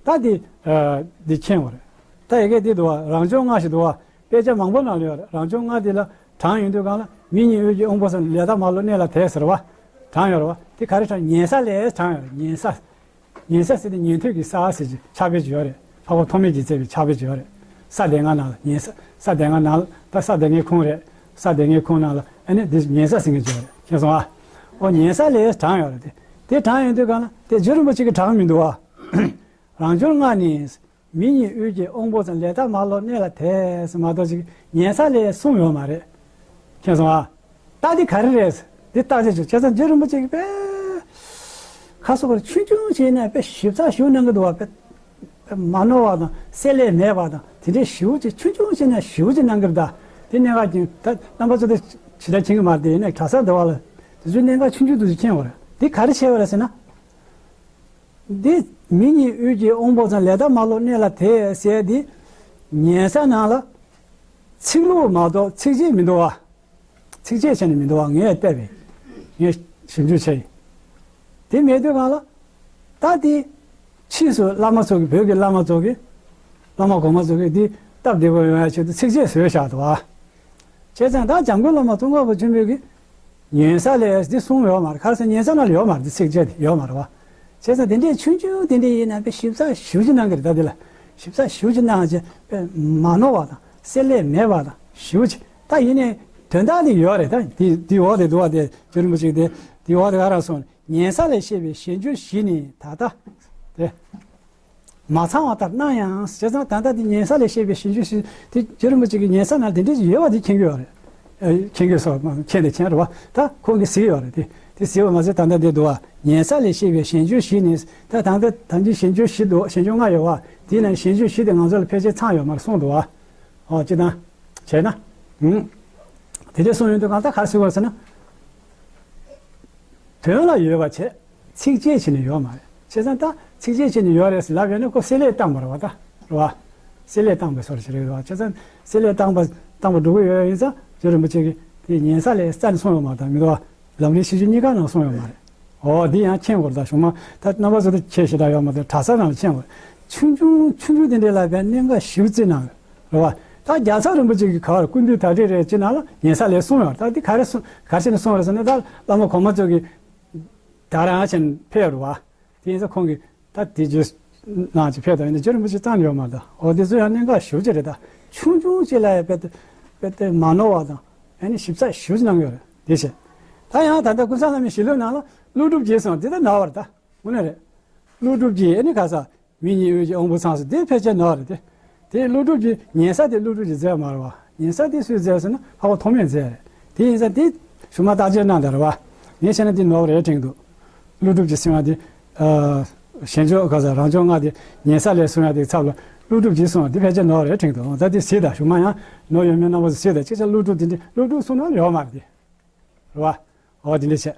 ད་འདི་ཨ་འདི་མཁྱེན་དགོས་རེད། ད་ཡ་གི་འདི་འདུག་བ། རང་བྱུང་ལྔ་ཞིག་འདུག་བ། དཔེ་ཆ་མང་པོ་ནང་ལ་ཡོད་རེད། རང་བྱུང་ལྔ་འདི་ལ་གྲངས་ཡོང་དུས་སྒང་ལ་མི་གཉིས་དབུས་ཀྱི་དབང་པོ་ཚང་ལས་དང་མ་ལོག་གནས་ལ་དད་ཟེར་བ། གྲངས་ཡོད་རེད་བ། དེ་ག་རེ་གྲངས། ཉན་ས་ལས་གྲངས་ཡོད་རེད། ཉན་ས། ཉན་ས་ཟེར་དེ་ཉན་ཐོས་ཀྱི་ས་ཟེར་གྱི་ཕྱག་དཔེ་ཅིག་ཡོད་རེད། འཕགས་པ་ཐོགས་མེད་ཀྱིས་མཛད་པའི་ཕྱག་དཔེ་ཅིག་ཡོད་རེད། ས་སྡེ་ལྔ་ནང་ལ་ཉན་ས། ས་སྡེ་ལྔ་ནང་ལ་ད་ས་སྡེ་ལྔའི་ཁུངས་རེད། ས་སྡེ་ལྔའི་ཁུངས་ནང་ལ་ཨ་ནི་འདི་ཉན་ས་ཟེར་མཁན་ཅིག་ཡོད་རེད། མཁྱེན་སོང་ཨ། ཨོ་ཉན་ས་ལས་གྲངས་ཡོད་རེད་དེ། དེ་གྲངས་ཡོང་དུས་སྒང་ལ་དེ་རྗེ་རིན་པོ་ཆེ་གི་གྲངས་མི་འདུག་ཨ། རང་བྱུང་ལྔ་ནི། མི་གཉིས་དབུས་ཀྱི་དབང་པོ་ཚང་ལས་དང་མ་ལོག་གནས་ལ་དད་ཟེར་མ་གཏོགས་ཅིག་ཉན་ས་ལས་གསུངས་ཡོད་མ་རེད། མཁྱེན་སོང་ཨ། ད་འདི་ག་རེ་རེད། འདི་བརྟག་དཔྱད་བྱེད། བྱས་ཙང་རྗེ་རིན་པོ་ཆེ་གིས་དཔེ་ཁ་སོ་བར་ཆུང་ཆུང་བྱས་ནས་དཔེ་ཞིབ་ཚགས་ཞིབ་གནང་གི་འདུག་བ། དཔེ་དཔེ་མ་ནོར་བ་དང་བསྲེ་ལྷད་མེད་པ་དང་དེ་འདྲའི་ཞིབ་ཅིག་ཆུང་ཆུང་བྱས་ནས་ཞིབ་ཅིག་གནང་གི་རེད། ད་དེ་གནད་འགག་ཅིག་ད་རྣམ་པ་ཚོ་དེ་ཇི་ལྟར་མཁྱེན་གི་མ་རེད། དེ་ཡིན་ན་གྲྭ་ས་འདི་བ་ལ་དེ་ཚོའི་གནད་འགག་ཆུང་ཆུང་དུ་ཞིག་མཁྱེན་དགོས་རེད། འདི་ག་རེ་བྱས་པ་རེད་ཟེར་ན། འདི་མི་གཉིས་དབུས་ཀྱི་དབང་པོ་ཚང་ལས་དང་མ་ལོག་གནས་ལ་དད་ཟེར་འདི་ཉན་ས་ནང་ལ་ཚིག་ལྷུག་མ་གཏོགས་ཚིགས་བཅད་མི་འདུག་བ། ཚིགས་བཅད་བྱས་ནས་མི་འདུག་བ། ངས་བལྟས་པས། ངས་ཞིབ་འཇུག་བྱས་ཡིན། དེ་མེད་དུས་སྒང་ལ་ད་འདི་ཕྱིས་སུ་བླ་མ་ཚོ་གིས་བོད་ཀྱི་བླ་མ་ཚོ་གིས་བླ་མ་གོང་མ་ཚོ་གིས་འདི་སྟབས་བདེ་པོ་ཡོང་ཡ་ཆེད་དུ་ཚིགས་བཅད་བཟོས་བཞག་འདུག་བ། བྱས་ཙང་ད་འཇམ་མགོན་བླ་མ་ཙོང་ཁ་པ་ཆེན་པོས་ཀྱིས་ཉན་ས་ལས་འདི་གསུངས་ཡོད་མ་རེད། ག་རེ་ཟེར་ཉན་ས་ནང་ལ་ཡོད་མ་རེད། འདི་ཚིགས་བཅད་དེ་ཡོད་མ་རེད་བ། བྱས་ཙང་དེ་འདྲའི་ཆུང་ཆུང་དེ་འདྲའི་ཡིན་ན་དཔེ་ཞིབ་ཚགས་ཞིབ་ཅིག་གནང་གི་རེད། ད་འདི་ལ་ཞིབ་ཚགས་ཞིབ་ཅིག་གནང་བྱས་དཔེ་མ་ནོར་བ་དང་བསྲེ་ལྷད་མེད་པ་དང་ཞིབ་ཅིག་ད་ཡིན་ནའི་དོན་དག་དེ་ཡོད་རེད། ད་འདི་འདི་འོག་དེ་འདུག་བ། དེ་རྗེ་རིན་པོ་ཆེ་དེ་འདི་འོག་དེ་ག་རེ་གསུངས། ཉན་ས་ལས་བཤད་པའི་ཞན་ཆོད་བཞི་ནི་ད་ལྟ་དེ། མ་ཚང་བ་ལྟར་སྣང་ཡང་། བྱས་ཙང་ད་ལྟ་འདི་ཉན་ས་ལས་བཤད་པའི་ཞན་ཆོད་བཞི་དེ་རྗེ་རིན་པོ་ཆེ་གིས་ཉན་ས་ནང་དེ་འདྲའི་ཡོད་པ་དེ་མཁྱེན་གྱི་ཡོད་རེད། ཨ་མཁྱེན་གྱི་སོ་མཁྱེན་དེ་མཁྱེན་རེད་བ། ད་ཁོང་གིས་གཟིགས་ཡོད་རེད་དེ། དེ་གཟིགས་པ་མ་ཟད་ད་ལྟ་འདི་འདུག་བ། ཉན་ས་ལས་བཤད་པའི་ཞན་ཆོད་བཞི་ནི། ད་ད་ལྟ་ད་ལྟའི་ཞན་ཆོད་བཞི་འདུག་ཞན་ཆོད་ལྔ་ཡོད་བ། དེའི་ནང་ཞན་ཆོད་བཞི་དེ་ང་ཚོ་ལ་ཕལ་ཆེར་ཚང་ཡོད་མ་རེད་གསུངས་འདུག་བ། ཨོ་ཅི་ད་བྱས་ན། ཨུམ། དེ་འདྲ་གསུངས་ཡོང་དུས་གང་ལྟར་ག་རེ་ཟེར་བ་ཟེར་ན། དོན་ལ་ཡོད་པ་བྱས། ཚིགས་བཅད་བྱས་ནས་ཡོད་མ་རེད། བྱས་ཙང་ད་ཚིགས་བཅད་བྱས་ནས་ཡོད་རེད་ཟེར་ལབ་ཡོད་ན་ཁོ་བསྲེ་ལྷད་བཏང་བ་རེད་བ། ད་རེད་བ། བསྲེ་ལྷད་བཏང་བའི་སོར་ཞིག་རེད་བ། བྱས་ཙང་བསྲེ་ལྷད་བཏང་བ་བཏང་བ་འགྲོ་གི་ཡོད་ཡིན་ཙང་རྗེ་རིན་པོ་ཆེ་གིས་དེ་ཉན་ས་ལས་རྩ་ནས་གསུངས་ཡོད་མ་རེད། ད་མི་འདུག་བ། ལམ་རིམ་བཞི་བཅུ་གཉིས་ཀ་ནང་གསུངས་ཡོད་མ་རེད། འོ་འདི་ཡང་མཁྱེན་དགོས་རེད། ད་གཞུང་མ་ད་རྣམ་པ་ཚོ་ད་ཁྱད་ཞེ་དྲག་ཡོད་མ་རེད། གྲྭ་ས་ནང་ལ་མཁྱེན་དགོས་རེད། ཆུང་ཆུང་ཆུང་ཆུང་དེ་འདྲའི་ལ་བའི་གནད་འགག་ཞིབ་རྩིས་གནང་རེད་བ། ད་རྒྱལ་ཚབ་རིན་པོ་ཆེ་གིས་ག་བར་ཀུན་འདུས་དར་ཊིཀ་རེད་ཅེས་ནང་ལ་ཉན་ས་ལས་གསུངས་ཡོད་རེད། ད་འདི་ག་རེ་གསུངས་ག་རེ་བྱས་ནས་གསུངས་རེད་ཟེར་ན། ད་བླ་མ་གོང་མ་ཚོ་གིས་ད་རང་བྱས་ནས་ཕེབས་རེད་བ། དེ་ཡིན་ཙང་ཁོང་གིས་ད་དེ་རྗེས་ནང་ཅིག་ཕེབས་དང་ཡིན་ན་རྗེ་རིན་པོ་ཆེ་བཏང་ཡོད་མ་རེད། ད་འོ་དེ་ཚོ་ཡང་གནད་འགག་ཞེ་པོ་ཅིག་རེད། ད་ཆུང་ཆུང་ཅིག་ལ་ཡང་དཔེ་དཔེ་དེ་མ་ནོར་བ་དང་ཨ་ནི་ཞིབ་ཚགས་ཞེ་པོ་ཅིག་གནང་གི་ཡོད་རེད། དེ་བྱས་ད་ཡང་ད་ལྟ་ཀུན་བཟང་བླ་མའི་ཞི་ལྷུག་ནང་ལ་ཀླུ་སྒྲུབ་རྗེས་གསུངས་དེ་ད་ནོར་བ་རེད། ད་དངོས་གནས་རེད། ཀླུ་སྒྲུབ་རྗེས་ཨ་ནི་ག་ས། མི་གཉིས་དབུས་ཀྱི་དབང་པོ་ཚང་ཟེར་དེ་ཕལ་ཆེར་ནོར་རེད་དེ། དེ་ཀླུ་སྒྲུབ་ཀྱིས་ཉན་ས་དེ་ཀླུ་སྒྲུབ་ཀྱིས་མཛད་མ་རེད་བ། ཉན་ས་དེ་སུས་མཛད་ཟེར་ན་འཕགས་པ་ཐོགས་མེད་མཛད་རེད། དེ་ཡིན་ཙང་དེ་གཞུག་མ་བརྟག་དཔྱད་གནང་དང་རེད་བ། ངས་བྱས་ན་དེ་ནོར་རེད་དྲན་འདུག་ཀླུ་སྒྲུབ་ཀྱིས་གསུང་བ་དེ། ཨ། ཞན་ཆོད་ག་ས་རང་བྱུང་ལྔ་དེ་ཉན་ས་ལས་གསུང་ཡ་དེ་ཚབ་ལ་ཀླུ་སྒྲུབ་ཀྱིས་གསུང་བ་དེ་ཕལ་ཆེར་ནོར་རེད་དྲན་འདུག་ད་དེ་གཟིགས་དང་། གཞུག་མ་ཡང་ནོར་ཡོད་མེད་རྣམ་པ་ཚོ་གཟིགས་དང་། ཅིག་ཆ་ཀླུ་སྒྲུབ་དེ་འདྲ་ཀླུ་སྒྲུབ་གསུང་ན་ཡོད་མ་རེད་དེ། རེད་བ། འོ་དེ་འདྲ་བྱས།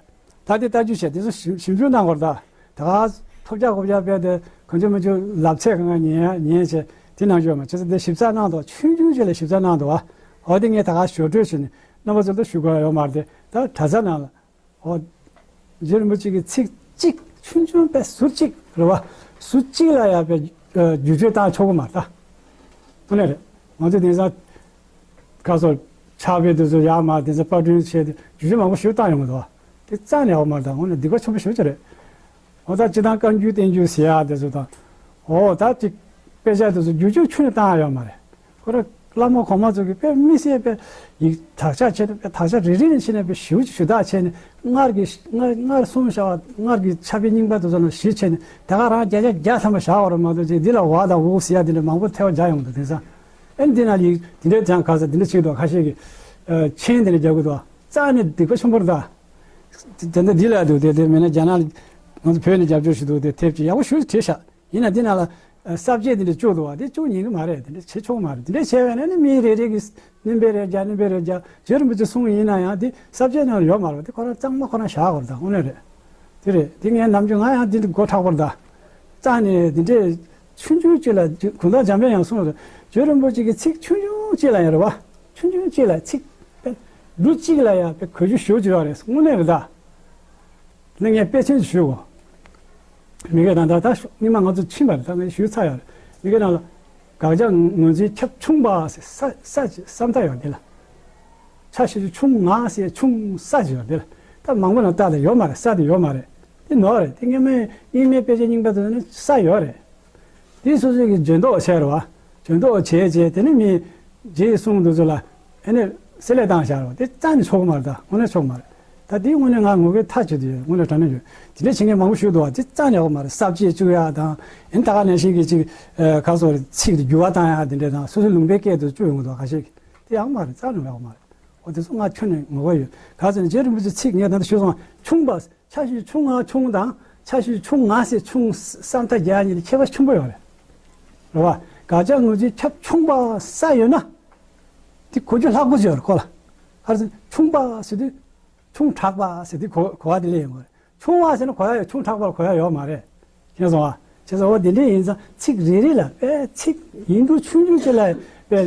ད་དེ་ལྟ་རྒྱུ་བྱས་དེ་ཚོ་ཞིབ་ཞིབ་འཇུག་གནང་དགོས་རེད་ད། ད་ག་ཐོབ་རྒྱག་གོ་རྒྱག་དཔེ་དེ་གང་བྱུང་མི་བྱུང་ལབ་ཚད་གང་ག་ཉན་ཉན་བྱས་དེ་གནང་རྒྱུ་ཡོད་མ་རེད། བྱས་ཙང་དེ་ཞིབ་ཚགས་གནང་དང་། ཆུང་ཆུང་ཅིག་ལ་ཞིབ་ཚགས་གནང་དང་བ། འོ་དེ་ངས་ད་ག་ཞོར་འཕྲོས་བྱས་ནས་རྣམ་པ་ཚོ་ལ་ཞུ་དགོས་ཡོད་མ་རེད་དེ། ད་གྲྭ་ས་ནང་ལ། འོ། རྗེ་རིན་པོ་ཆེ་གི་ཚིག་གཅིག་ཆུང་ཆུང་དཔེ་ཟུར་གཅིག་རེད་བ། ཟུར་གཅིག་ལ་ཡང་དཔེ་བསྒྱུར་བཅོས་བཏང་ཆོག་གི་མ་རེད་ད། དངོས་གནས་རེད། ང་ཚོ་དེང་སང་ཁ་སོ་ཕྱག་དཔེ་དེ་ཚོ་ཡར་མར་དེ་ཚོ་པར་སྐྲུན་བྱས་ཏེ་བསྒྱུར་བཅོས་མང་པོ་ཞིག་བཏང་ཡོང་གི་འདུག་བ། དེ་རྩ་ནས་ཡག་པོ་མ་རེད་ད། དངོས་གནས་སྡིག་པ་ཆེན་པོ་ཞེ་པོ་ཅིག་རེད། འོ་ད་སྤྱིར་བཏང་བཀའ་འགྱུར་བསྟན་འགྱུར་ཟེར་ཡག་དེ་ཚོ་དང་། འོ་ད་ཅིག་དཔེ་ཆ་དེ་ཚོ་བསྒྱུར་བཅོས་ཁྱོན་ནས་བཏང་ཡག་ཡོད་མ་རེད། ཁོ་རང་བླ་མ་གོང་མ་ཚོ་གིས་དཔེ་དམིགས་བསལ་དཔེ་ཡིག་དག་ཆ་བྱས་ནས། དཔེ་དག་ཆ་རེ་རེ་ནས་བྱས་ནས་དཔེ་ཞེ་པོ་ཅིག་ཞུ་དག་བྱས་ནས། སྔར་གྱི་སྔར་སྔར་གསུངས་བཞག་པ། སྔར་གྱི་ཕྱག་དཔེ་རྙིང་པ་དེ་ཚོ་ནང་གཞི་བྱས་ནས་ད་ག་རང་བརྒྱ་ཆ་བརྒྱ་ཐམ་པ་བཞག་པ་རེད་མ་གཏོགས། ཅིག་འདི་ལ་འོ་དང་འུ་ཟེར་ཡག་དེ་འདྲ་མང་པོ་ཐལ་བ་རྒྱག་ཡོང་འདུག་དེང་སང་ཨེ་འདི་ན་ཡིག་དེ་འདྲའི་དྲངས་ག་ས་དེ་འདྲ་བྱེད་ཀྱི་འདུག་ཁ་ཤས་ཀྱིས་མཆན་དེ་འདྲ་རྒྱག་གི་འདུག་རྩ་ནས་སྡིག་པ་ཆེན་པོ་རེད་ད། དེ་འདྲ་འདི་ལ་འདུག་དེ་དེ་མིན་ན་རྒྱ་ནག་ལ་ང་ཚོ་བོད་ནས་རྒྱབ་སྐྱོར་ཞུ་འདུག་དེ་དེབ་ཅིག་ཡག་པོ་ཞེ་པོ་ཅིག་བྲིས་ཤག་ཡིན་ན་འདི་ནང་ལ་ཨ་ས་བཅད་འདི་འདྲ་བཅུག་འདུག་བ། དེ་བཅུག་ཉན་གི་མ་རེད། དེ་འདྲ་བྱེད་ཆོག་མ་རེད། དེ་འདྲ་བྱས་པ་ཡིན་ན་ནི་མི་རེ་རེ་གིས་སྣོན་པ་རེ་རྒྱག་སྣོན་པ་རེ་རྒྱག་རྗེ་རིན་པོ་ཆེ་གསུང་ཡིན་ན་ཡང་དེ་ས་བཅད་ནང་ལ་ཡོད་མ་རེད་བ། དེ་ཁོ་རང་གཙང་མ་ཁོ་རང་བཞག་དགོས་རེད་ད། དངོས་གནས་རེད། དེ་རེད། དེ་ངའི་ནམ་རྒྱུན་ང་ཡང་དེ་འདྲ་མགོ་མཁྲེགས་པོ་རེད་ད། རྩ་ནས་དེ་འདྲས་ཆུང་ཆུང་ཅིག་ལ། གུང་ཐང་འཇམ་དཔལ་དབྱངས་གསུངས་རེད། རྗེ་རིན་པོ་ཆེ་གི་ཚིག་ཆུང་ཆུང་ཅིག་ལ་ཡང་རེད་བ། ཆུང་ཆུང་ཅིག་ལ་ཚིག་དཔེ་འབྲུ་གཅིག་ལ་ཡང་དཔེ་གོ་རྒྱུ་ཞེ་པོ་ཅིག་ཡོད་རེད། དངོས་གནས་རེད་ད། དེ་ངས་དཔེ་མཚོན་ཞུ་དགོས། མི་སྒེར་དང་ད་ལྟ་སྙིང་མ་ང་ཚོ་ཕྱིན་པ་རེད། ད་ངས་ཞུས་ཚར་ཡོད་རེད། མི་སྒེར་ནང་ལ་དགག་བྱ་ངོས་འཛིན་ཁྱབ་ཆུང་པ་ཟེར་ས་ས་ས་མཐའ་ཡོད་འདི་ལ། ཆ་ཤས་ཆུང་ང་ཟེར་ཆུང་ས་ཡོད་འདི་ལ། ད་མང་པོ་ནང་ལྟ་ད་ཡོད་མ་རེད། ས་དེ་ཡོད་མ་རེད། དེ་ནོར་རེད། དེ་སྔོན་མའི་སྔོན་མའི་དཔེ་ཆ་རྙིང་པ་དེ་ནི་ས་ཡོད་རེད། དེ་སོ་སོའི་གི་འཇོན་མདོག་བྱས་རེད་བ། འཇོན་མདོག་བྱས་བྱས་དེ་ནི་མི་རྗེས་གསུང་འདི་ཚོ་ལ་ཨེ་ནི་བསྲེ་ལྷད་བཏང་བཞག་རེད་བ། དེ་རྩ་ནས་ཆོག་གི་མ་རེད། ད་དངོས་གནས་ཆོག་གི་མ་རེད། ད་དེའི་དངོས་གནས་ང་ངོ་རྒོལ་མཐའ་གཅིག་ཏུ་ཡོད། དངོས་གནས་དྲང་གནས་ཡོད། དེ་འདྲ་བྱེད་མཁན་མང་པོ་ཞིག་འདུག་བ། དེ་རྩ་ནས་ཡག་པོ་མ་རེད། གསར་བརྗེ་བཅུག་ཡག་དང་ཨེ་ནི་ད་ག་ནང་བཞིན་གི་ཅིག་ཨ་ག་སོགས་རེད། ཚིག་དེ་འགྱུར་བ་བཏང་ཡག་དེ་འདྲ་དང་སོ་སོའི་ལུང་པའི་སྐད་དུ་བཅུག་ཡོང་གི་འདུག་ཁ་ཤས་ཀྱིས། དེ་ཡག་མ་རེད། རྩ་ནས་ཡག་མ་རེད། འོ་དེ་ཚོ་ང་ཁྱོན་ནས་ངོ་རྒོལ་ཡོད། ག་ཚོད་ནས་རྗེ་རིན་པོ་ཆེ་ཚིག་ངས་ད་ལྟ་ཞུས་སོང་བ། ཆུང་པ་ཆ་ཤས་ཆུང་ང་ཆུང་དང་ཆ་ཤས་ཆུང་ང་ཟེར་ཆུང་ས་མཐའ་རྒྱག་གཉིས་ལ་ཁྱད་པར་ཆེན་པོ་ཡོད་རེད། རེད་བ། དགག་བྱ་ངོས་འཛིན་ཁྱབ་ཆུང་པ་ས་ཡོད་ན། དེ་གོ་རྒྱུ་ལྷག་པོ་ཅིག་ཡོད་རེད་ཁོ་ལ། ག་རེ་ཟེར་ཆུང་པ་ཟེར་དུས་ཆུང་དྲགས་པ་ཟེར་དུས་གོ་གོ་བ་དེ་སླེབས་ཡོང་གི་རེད། ཆུང་བ་ཟེར་ན་གོ་ཡ་ཡོད། ཆུང་དྲགས་པར་གོ་ཡ་ཡོད་མ་རེད། ཤེས་སོང་ཨ། བྱས་ཙང་འོ་དེ་འདྲ་ཡིན་ཙང་ཚིག་རེ་རེ་ལ་དཔེ་ཚིག་ཡིན་རྒྱུ་ཆུང་ཆུང་ཅིག་ལ་དཔེ་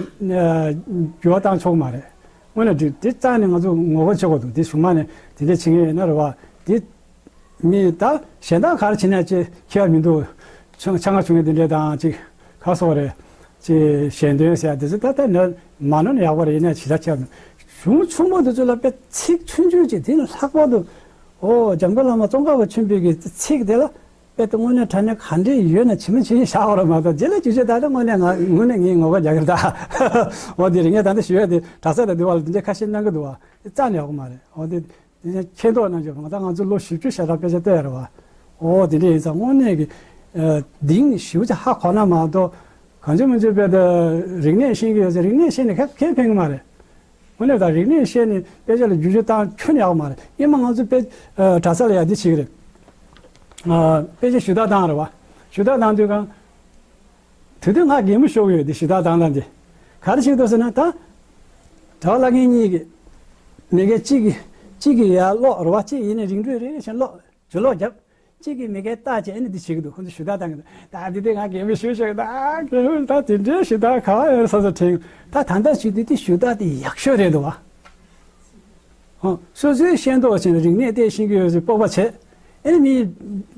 འགྱུར་བ་བཏང་ཆོག་མ་རེད། དངོས་གནས་འགྲིག་དེ་རྩ་ནས་ང་ཚོ་ངོ་རྒོལ་བྱེད་དགོས་འདུག་དེ་གཞུག་མ་ནས་དེ་འདྲ་བྱེད་མཁན་ཡོད་ན་རེད་བ། དེ་མི་ད་གཞན་དག་ག་རེ་བྱེད་ན་ཅེས་ཁྱད་པར་མི་འདུག་ཆང་ཆང་ཁ་བྱུང་ངེས་དེ་འདྲ་དང་ཅིག་ཁ་སོགས་རེད། ཅིག་ཞལ་འདོན་ཟེར་ཡ་དེ་ཚོ་ད་ལྟ་ནས་མ་ནོར་ན་ཡག་པོ་རེད། ཡིན་ན་ཇི་ལྟར་ཁྱད་པར་མི་འདུག་གཞུང་ཆེན་པོ་དེ་ཚོ་ལ་དཔེ་ཚིག་ཆུང་ཆུང་ཅིག་དེ་ནི་ལྷག་པར་དུ་ཨོ་འཇམ་མགོན་བླ་མ་ཙོང་ཁ་པ་ཆེན་པོའི་གི་ཚིག་དེ་ལ། དཔེ་དེ་དངོས་གནས་དྲང་གནས་ག་འདྲས་ཡོད་ན་ཇི་མ་ཇི་བཞིན་བཞག་པ་རེད་མ་གཏོགས་རྗེས་ལ་བསྒྱུར་བཅོས་ད་ལྟ་དངོས་གནས་ང་དངོས་གནས་ངས་ངོ་རྒོལ་རྒྱག་གི་རེད་ད། འོ་དེ་རེད། ངས་ད་ལྟ་ཞུ་ཡ་དེ་གྲྭ་ས་ལ་འདུལ་བ་ལ་དེ་འདྲའི་ཁ་ཤས་གནང་གི་འདུག་བ། དེ་རྩ་ནས་ཡག་པོ་མ་རེད། འོ་དེ་དེ་མཁྱེན་རྟོགས་གནང་རྒྱུ་ང་ད་ང་ཚོ་ལོ་བཞི་བཅུ་ཞེ་གྲངས་དཔེ་ཆ་བལྟས་རེད་བ། འོ་དེ་འདྲས་ཡིན་ཙང་དངོས་གནས་ཀྱི་གདེང་ཞེ་པོ་ཅིག་ཧ་གོ་ན་མ་གཏོགས་གང་བྱུང་མང་བྱུང་དཔེ་ད་རིག་གནས་ཤེས་ཀྱི་ཡོད་ཚེ་རིག་གནས་ཤེས་ནས་ག་གས་ཕན་གི་མ་རེད། དངོས་གནས་ད་རིག་གནས་ཤེས་ནས་དཔེ་ཆ་ལ་བསྒྱུར་བཅོས་བཏང་ཁྱོན་ནས་ཡག་པོ་མ་རེད། སྔོན་མ་ང་ཚོ་དཔེ་ཨ་གྲྭ་ས་ལ་ཡ་འདི་བྱེད་ཀྱི་རེད། ཨ་དཔེ་ཆ་ཞུ་དག་བཏང་རེད་བ། ཞུ་དག་བཏང་དུས་གང་དེ་དུས་ང་གད་མོ་ཤོར་གྱི་ཡོད། འདི་ཞུ་དག་བཏང་སྟངས་འདི་ག་རེ་བྱེད་འདུག་ཟེར་ན། ད་གྲྭ་པ་བླ་རྒན་གཉིས་ཀྱིས་མི་སྒེར་གཅིག་གིས་གཅིག་གིས་ཡར་ཀློག་རེད་བ། གཅིག་ཡིན་ནའི་རིང་འགྲོས་རེ་རེ་བཞིན་ཀློག་ཇུས་ཀློག་རྒྱབ། གཅིག་གིས་མི་སྒེར་ལྟ་བྱས་ཨ་ནི་འདི་བྱེད་ཀྱི་འདུག་ཁོ་ཚོ་ཞུ་དག་བཏང་གི་འདུག་ད་འདི་དེ་ང་གད་མོ་ཤོར་ཤོར་གི། ད་གད་མོ་ད་དེ་འདྲའི་ཞུ་དག་ག་བ་ཡོད་ས་ཚོ་དྲན། ད་ད་ལྟ་ཞུ་དུས་དེ་ཞུ་དག་དེ་ཡག་ཤོས་རེད་འདུག་བ། ཧོ། སོ་སོའི་ཤེས་རྟོགས་ཆེན་རིག་གནས་དེ་ཤེས་ཀྱི་ཡོད་ཟེར་སྤོབས་པ་བྱེད། ཨ་ནི་མི་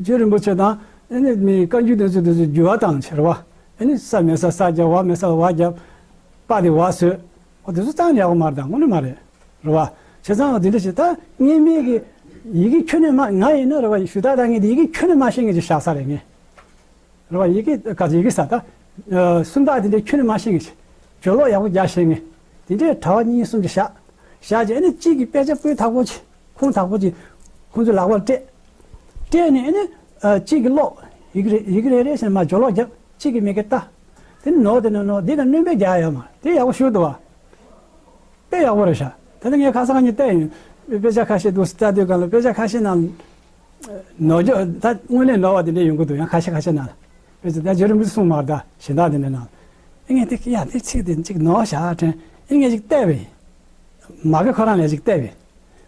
རྗེ་རིན་པོ་ཆེ་དང་ཨ་ནི་མི་བཀའ་འགྱུར་དེ་ཚོ་དེ་ཚོ་འགྱུར་བ་བཏང་བྱས་རེད་བ། ཨ་ནི་ས་མེད་ས་ས་རྒྱབ། བ་མེད་ས་བ་རྒྱབ། པ་དེ་བ་བཟོས། འོ་དེ་ཚོ་རྩ་ནས་ཡག་པོ་མ་རེད། ད་དངོས་གནས་མ་རེད། རེད་བ། བྱས་ཙང་འོ་དེ་འདྲ་བྱས། ད་སྔོན་མའི་གི་ཡི་གེ་ཁྱོན་ནས་མ་ང་ཡིན་ན་རེད་བ། ཞུ་དག་བཏང་མཁན་དེ་ཡི་གེ་ཁྱོན་ནས་མ་ཤེས་མཁན་ཅིག་བཞག་ས་རེད་ངས། རེད་བ། ཡི་གེ་ག་ཚོད་ཡི་གེ་ས་ད་ཨ་སུམ་རྟགས་དེ་འདྲའི་ཁྱོན་ནས་མ་ཤེས་མཁན་ཅིག་ཇུས་ཀློག་ཡག་པོ་རྒྱག་ཤེས་མཁན་དེ་འདྲའི་གྲྭ་པ་གཉིས་གསུམ་ཅིག་བཞག་བཞག་བྱས་ཨ་ནི་གཅིག་གིས་དཔེ་ཆ་སྤུས་དག་པོ་ཅིག་ཁུངས་དག་པོ་ཅིག་ཁོང་ཚོའི་ལག་པར་སྤྲད། སྤྲད་ནས་ཨ་ནི་ཨ་གཅིག་གིས་ཀློག་ཡི་གེ་རེ་ཡི་གེ་རེ་རེ་བཞིན་མར་ཇུས་ཀློག་རྒྱབ། གཅིག་གིས་མི་སྒེར་ལྟ། དེ་ནི་ནོར་དེ་ནི་ནོར་འདི་ལ་སྣོན་པ་རྒྱག་ཡོད་མ་རེད། དེ་ཡག་པོ་ཞེ་པོ་འདུག་བ། དཔེ་ཡག་པོ་རེད་ཤག་ད་ལྟ་ངས་ཁ་སང་ཉིན་བལྟས་ཡིན། དཔེ་ཆ་ཁ་ཤས་འདུག་ལྟ་དུས་གང་ལ་དཔེ་ཆ་ཁ་ཤས་ནང་ནོར་འགྱོ་ད་དངོས་གནས་ནོར་བ་དེ་འདྲ་ཡོང་གི་འདུག་ཡང་ཁ་ཤས་ཁ་ཤས་ནང་ལ། དཔེ་ཆ་ད་རྗེ་རིན་པོ་ཆེས་གསུངས་མ་རེད། ད་གཞན་དག་དེ་འདྲ་ནང་ལ། ཨེ་ངས་དེ་ཡ་དེ་ཚིག་དེ་ཅིག་ནོར་ཤག་དྲན། ཨེ་ངས་ཅིག་བལྟས་པས། མ་དཔེ་ཁོ་རང་ལ་ཅིག་བལྟས་པས།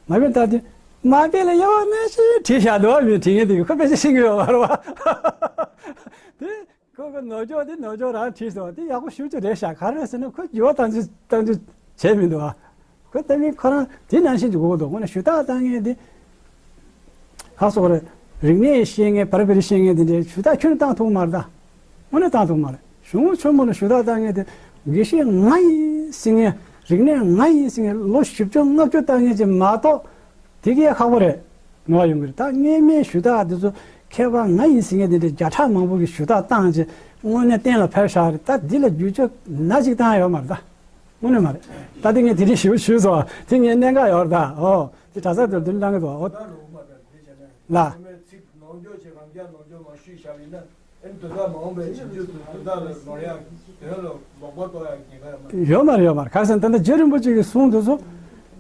མ་དཔེ་ལྟ་དུས་མ་དཔེ་ལ་ཡག་པོ་ནང་བཞིན་བྲིས་བཞག་འདུག་བ། མི་བྲིས་མཁན་དེ་གིས་ཁོ་དཔེ་ཆ་ཤེས་ཀྱི་ཡོད་མ་རེད་བ། དེ། ཁོ་ཁོ་ནོར་འགྱོ་དེ་ནོར་འགྱོ་རང་བྲིས་སོང་། དེ་ཡག་པོ་ཞེ་པོ་ཅིག་རེད་ཤག་ག་རེ་ཟེར་ན་ཁོས་འགྱུར་བ་གཏང་རྒྱུ་གཏང་རྒྱུ་བྱས་མི་འདུག་ཨ། ཁོ་ལྟ་མིན་ཁོ་རང་དེ་ནང་བཞིན་གྱི་དགོས་འདུག་དངོས་གནས་ཞུ་དག་བཏང་མཁན་དེ་ཁ་སོགས་རེད། རིག་གནས་ཤེས་མཁན་བར་བར་ཤེས་མཁན་དེ་འདྲའི་ཞུ་དག་ཁྱོན་ནས་བཏང་ཐུབ་མ་རེད། ད་དངོས་གནས་བཏང་ཐུབ་མ་རེད། གཞུང་ཆེན་མོ་ལ་ཞུ་དག་བཏང་མཁན་དེ་དགེ་བཤེས་ང་ཡིན་ཟེར་མཁན། རིག་གནས་ང་ཡིན་ཟེར་མཁན། ལོ་བཞི་བཅུ་ལྔ་བཅུ་བཏང་མཁན་ཅིག་མ་གཏོགས། དེ་གས་ཁག་པོ་རེད། ནོར་བ་ཡོང་གི་རེད། ད་སྔོན་མའི་ཞུ་དག་དེ་ཚོ་མཁས་པ་ང་ཡིན་ཟེར་མཁན་དེ་འདྲའི་བརྒྱ་ཕྲག་མང་པོ་གིས་ཞུ་དག་བཏང་རྗེས་དངོས་གནས་གཏན་ལ་ཕེབས་ཤག་རེད། ད་འདི་ལ་བསྒྱུར་བཅོས་ན་ཅིག་བཏང་ཡོད་མ་རེད། ད་དངོས་གནས་མ་རེད། ད་དེ་ངས་དེ་རིང་ཞུ་ཞུས་སོང་། དེ་ངའི་གནད་འགག་ཡོད་རེད། ད་ཨོ་དེ་གྲྭ་ས་དེར་དེ་འདྲ་གནང་གི་འདུག་ཨོ་ད་ལོ་མ་ད་དེ་བྱས་ན་ལ། སྔོན་མའི་ཚིག་ནོར་འགྱོ་བྱས་རང་རྐྱ་ནོར་འགྱོ་མ་ཞུས་བཞག་པ་ཡིན་ན། ཨེ་དོན་དག་མ་འོངས་པའི་ཕྱི་རྒྱུད་དུ་དོན་དག་ལ་ནོར་ཡག་དོན་ལ་ལོག་པ་གཏོང་ཡག་ཉེན་ཁ་ཡོད་མ་རེད། ཡོད་མ་རེད། ཡོད་མ་རེད། ག་རེ་ཟེར་ན་ད་ལྟ་རྗེ་རིན་པོ་ཆེ་གི་གསུང་དེ་ཚོ་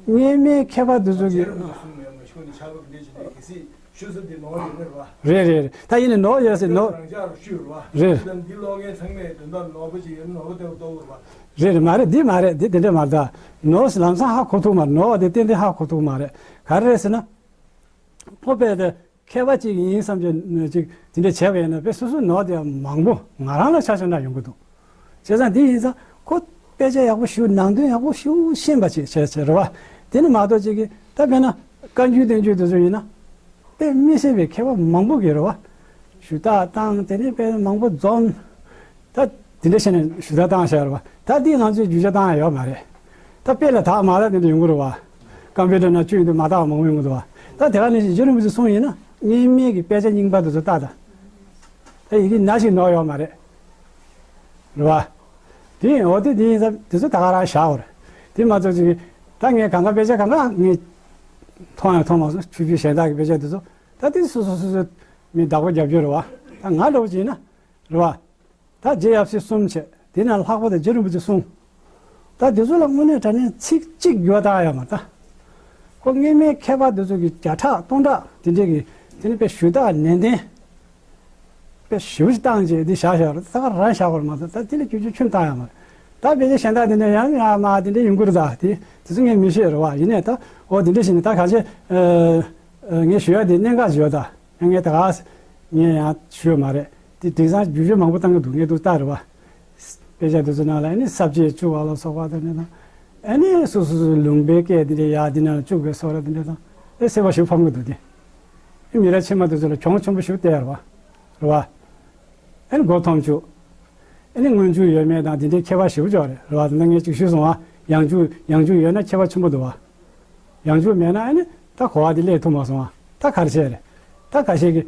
སྔོན་མའི་མཁས་པ་དེ་ཚོ་གི། རྗེ་རིན་པོ་ཆེ་གསུང་ཡོད་མ་ཤོད་ནི་ཆགས་པ་འདི་བྱས་ནས་གལ་སྲིད་ཞུ་ས་འདི་ནོར་ཡོད་ནི་རེད་བ། རེད་རེད་རེད། ད་ཡིན་ནའི་ནོར་ཡོད་ཟེར་ནོར། རང་ཅག་རུ་ཤུལ་རེད་བ། རེད། ད་འདི་ཀློག་མཁན་ཚང་མས་དོན་དག་ནོར་བ་ཅིག་ཡོད་ན་ནོར་བ་ལྟ་བུ་ལྟ་བུ་རེད་བ། རེད་རེད། མ་རེད། འདི་མ་རེད། འདི་དེ་འདྲ་མ་རེད། ད་ནོར་ལམ་སང་ཧ་གོ་ཐུབ་མ་རེད། ནོར་བ་དེ་ཏན་ཏན་ཧ་གོ་ཐུབ་མ་རེད། ག་རེ་རེད་ཟེར་ན། ཕོ་པས་དེ། མཁས་པ་ཅིག་ཡིན་བསམ་གྱི་ཅིག་དེ་འདྲ་བྱས་པ་ཡིན་ན་དཔེ་སོ་སོའི་ནོར་དེ་མང་པོ་ང་རང་ལ་ཆ་བཞག་ན་ཡོང་གི་འདུག་བྱས་ཙང་དེ་ཡིན་ཙང་ཁོ་དཔེ་ཆ་ཡག་པོ་ཞིག་ནང་དོན་ཡག་པོ་ཞིག་ཤེས་པ་ཅིག་བྱས་བྱས་རེད་བ། དེ་ནི་མ་གཏོགས་ཅིག་གིས་ད་དཔེར་ན་བཀའ་འགྱུར་བསྟན་འགྱུར་དེ་ཚོ་ཡིན་ན་དཔེ་མི་སྲིད་པའི་མཁས་པ་མང་པོ་གིས་རེད་བ། ཞུ་དག་བཏང་། དེ་ནས་དཔེ་མང་པོ་འཛོམས། ད་དེ་འདྲ་བྱས་ནས་ཞུ་དག་བཏང་བཞག་རེད་བ། ད་འདི་ང་ཚོས་བརྒྱུད་བྱ་བཏང་ཡ་ཡོད་མ་རེད། ད་དཔེ་ལ་དག་མ་ལ་དེ་འདྲ་ཡོང་གི་རེད་བ། ཀམ་པུ་ཊར་ནང་བཅུག་ཡོང་དུས་མ་དག་མང་པོ་ཡོང་གི་འདུག་བ། ད་དེ་ག་ནས་རྗེ་རིན་པོ་ཆེས་གསུངས་ཡིན་ན་སྔོན་མའི་གི་དཔེ་ཆ་རྙིང་པ་དེ་ཚོ་ལྟ་ད། ད་ཡི་གེ་ན་ཞིག་ནོར་ཡོད་མ་རེད། རེད་བ། དེ་འོ་དེ་དེ་ཡིན་ཙང་དེ་ཚོ་ད་ག་རང་བཞག་གོ་རེད། དེ་མ་གཏོགས་ཅིག་ད་ངས་གང་ག་དཔེ་ཆ་གང་ག་ངས་མཐོང་ཡང་མཐོང་མ་སོང་། ཆོས་བརྒྱུད་གཞན་དག་གི་དཔེ་ཆ་དེ་ཚོ་ད་དེ་སོ་སོ་སོ་སོ་མི་བདག་པོ་རྒྱབ་རྒྱུ་རེད་བ། ད་ང་འདྲ་བོ་ཅིག་ཡིན་ན་རེད་བ། ད་རྗེ་ཡབ་སྲས་གསུམ་བྱས། དེ་ནས་ལྷག་པར་དུ་རྗེ་རིན་པོ་ཆེ་གསུང་། ད་དེ་ཚོ་ལ་དངོས་གནས་དྲང་གནས་ཚིག་གཅིག་འགྱུར་བ་བཏང་ཡོད་མ་རེད་ད། ཁོ་སྔོན་མའི་མཁས་པ་དེ་ཚོ་གི་བརྒྱ་ཕྲག་སྟོང་ཕྲག་དེ་འདྲས་ཀྱི་དེ་ནི་དཔེ་ཞུ་དག་ནན་ཏན། དཔེ་ཞེ་པོ་ཞིག་བཏང་རྗེས་འདི་བཞག་བཞག་རེད། ད་ག་རང་བཞག་པ་རེད་མ་གཏོགས་ད་དེ་ལས་ཁྱོད་ཚོས་ཁྱོན་བཏང་ཡོད་མ་རེད། ད་དཔེ་ཆ་གཞན་དག་དེ་འདྲས་ཡང་ཡང་མ་དེ་འདྲས་ཡོང་གི་རེད་ད། དེ་དེ་ཚོ་ངས་མི་ཤེས་རེད་བ། ཡིན་ནའི་ད་འོ་དེ་འདྲས་བྱས་ནས་ད་ག་ཚོད་ངས་ཞུ་ཡ་དེ་གནད་འགག་ཅིག་ཡོད་ད། ཡང་ངས་ད་ག་ངས་ཡང་ཞུ་ཡོད་མ་རེད། དེ་དེང་སང་བརྒྱུད་བརྗོད་མང་པོ་བཏང་གི་འདུག་ངས་འདུག་ལྟ་རེད་བ། དཔེ་ཆ་དེ་ཚོ་ནང་ལ་ཨ་ནི་ས་བཅད་བཅུག་པ་ལ་སོགས་པ་དང་ནི་དང་། ཨ་ནི་སོ་སོ་སོ་སོའི་ལུང་པའི་སྐད་དེ་འདྲ་ཡག་དེ་ནང་ལ་བཅུག་པའི་སོགས་ར་དེ་འདྲ་དང་། ཨེ་སེ་བ་ཞིག་ཕམ་གི་འདུག་སྟེ། ཨེ་མི་རབས་ཕྱི་མ་དེ་ཚོ་ལ་གྱོང་ཆེན་པོ་ཞིག་སྟེར་བ་རེད་བ། ཨ་ནི་མགོ་འཐོམ་བཅུག་ཨ་ནི་སྔོན་འཇུག་ཡོད་མེད་དང་དེ་འདྲའི་ཁྱད་པར་ཞེ་པོ་ཅིག་རེད་བ། དེ་ནང་ངས་ཅིག་ཞུས་སོང་བ། ཡང་འཇུག་ཡང་འཇུག་ཡོད་ན་ཁྱད་པར་ཆེན་པོ་འདུག་བ། ཡང་འཇུག་མེད་ན་ཨ་ནི་ད་གོ་བ་དེ་སླེབས་ཐུབ་མ་སོང་བ། ད་ག་རེ་བྱས་རེད། ད་ཁ་ཤས་ཀྱིས་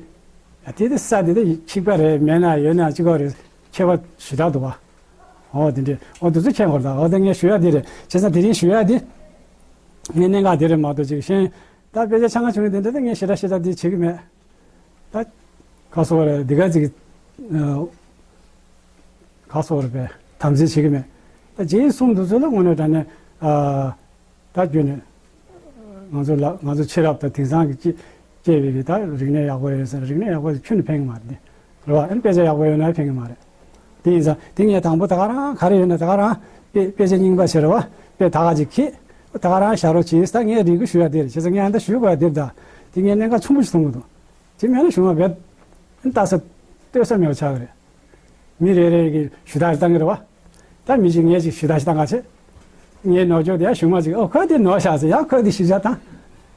ཡ་དེ་དེ་ས་དེ་དེ་ཆིག་པ་རེད། མེད་ན་ཡོད་ན་གཅིག་པ་རེད། ཁྱད་པར་ཞེ་དྲག་འདུག་བ། འོ་དེ་འདྲས་འོ་དེ་ཚོ་མཁྱེན་དགོས་རེད་ད། འོ་དེ་ངས་ཞུ་ཡ་དེ་རེད། བྱས་ཙང་དེ་རིང་ཞུ་ཡ་དེ་ངས་གནད་འགག་དེ་རེད་མ་གཏོགས་ཅིག་གཞན་ད་དཔེ་ཆ་ཆ་ང་བྱུང་དེ་འདྲ་དེ་ངས་ཞེ་དྲག་ཞེ་དྲག་དེ་བྱེད་ཀྱི་མེད། ད་ག་སོགས་རེད་འདི་ག་ཅིག་ག་སོགས་རེད་པས་དམ་འཛིན་བྱེད་ཀྱི་མེད། ད་རྗེས་གསུང་དེ་ཚོ་ལ་དངོས་གནས་དྲང་གནས་ད་བརྒྱུད་ནས། ང་ཚོ་ལ་ང་ཚོ་ཕྱི་རབས་དང་དེང་སང་གི་སྐྱེ་སྐྱེས་པའི་གི་ད་རིག་གནས་ཡག་པོ་ཡོད་ཟེར། རིག་གནས་ཡག་པོ་ཁྱོན་ནས་ཕན་གི་མ་རེད་དེ། རེད་བ། ཨ་ནི་དཔེ་ཆ་ཡག་པོ་ཡོད་ན་ཕན་གི་མ་རེད། དེ་ཡིན་ཙང་དེ་ངས་དང་པོ་ད་ག་རང་ག་རེ་ཡོད་ན་ད་ག་རང་དཔེ་དཔེ་ཆ་རྙིང་པ་ཞིག་རེད་བ། དཔེ་ད་ག་ཅིག་ཁྱེད་ད་ག་རང་བཞག་རོགས་གྱིས། ད་ངས་རེ་སྐུལ་ཞུ་ཡ་དེ་རེད། བྱས་ཙང་ངས་ཨ་ད་ཞུ་དགོས་ཡ་དེ་རེད་ད། དེ་ངས་གནད་འགག་ཆེན་པོ་ཞིག་མཐོང་གི་འདུག་དེ་མེད་ན་གཞུང་ལ་བས་ལྟ་ས་ལྟོས་ས་མེད་པ་ཆགས་ཀྱི་རེད། མི་རེ་རེ་གིས་ཞུ་དག་བཏང་གི་རེད་བ། ད་མི་གཅིག་ངས་ཅིག་ཞུ་དག་ཞིག་བཏང་ག་བྱེད། ངའི་ནོར་འཁྱོག་དེ་ཡང་གཞུང་མ་ཅིག་ཨོ་ཁོས་དེ་ནོར་བཞག་ཟེར་ཡང་ཁོས་དེ་ཞུ་བྱ་བཏང་།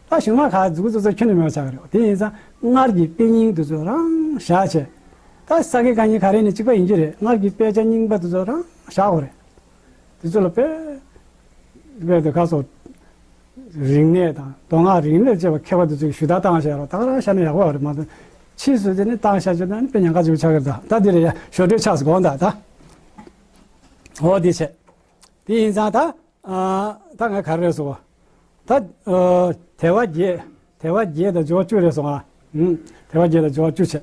ད་གཞུང་མ་ག་རྫུག་རྫུག་ཚོ་ཁྱོན་ནས་མེད་པ་ཆགས་ཀྱི་རེད། དེ་ཡིན་ཙང་སྔར་གྱི་དཔེ་རྙིང་དེ་ཚོ་རང་བཞག་བྱས། ད་ས་དགེ་བཀའ་རྙིང་ག་རེ་ནས་གཅིག་པ་ཡིན་གྱི་རེད། སྔར་གྱི་དཔེ་ཆ་རྙིང་པ་དེ་ཚོ་རང་བཞག་དགོས་རེད། དེ་ཚོ་ལ་དཔེ་དཔེ་དེ་ཁ་སོ། རིག་གནས་དང་མདོ་སྔགས་རིག་གནས་བཅས་པ་མཁས་པ་དེ་ཚོས་ཞུ་དག་བཏང་བཞག་རོགས། ད་ག་རང་བཞག་ན་ཡག་པོ་ཡོད་རེད་མ་གཏོགས་ཕྱིས་སུ་དེ་ནི་བཏང་བཞག་བྱས་ན་ནི་དཔེ་ཉེན་ཁ་ཆེ་པོ་ཆགས་ཀྱི་རེད་ད། ད་འདི་རེད་ཡ། ཞོར་འཕྲོས་ཆགས་སུ་དགོངས་དག་ད། འོ་དེ་བྱས། དེ་ཡིན་ཙང་ད། ཨ། ད་ང་ག་རེ་རེད་ཟེར་བ། ད། ཨ། དལ་བ་བརྒྱད། དལ་བ་བརྒྱད་དང་སྦྱོར་བ་བཅུ་རེད་སོང་ཨ། ཨུམ། དལ་བ་བརྒྱད་དང་སྦྱོར་བ་བཅུ་བྱས།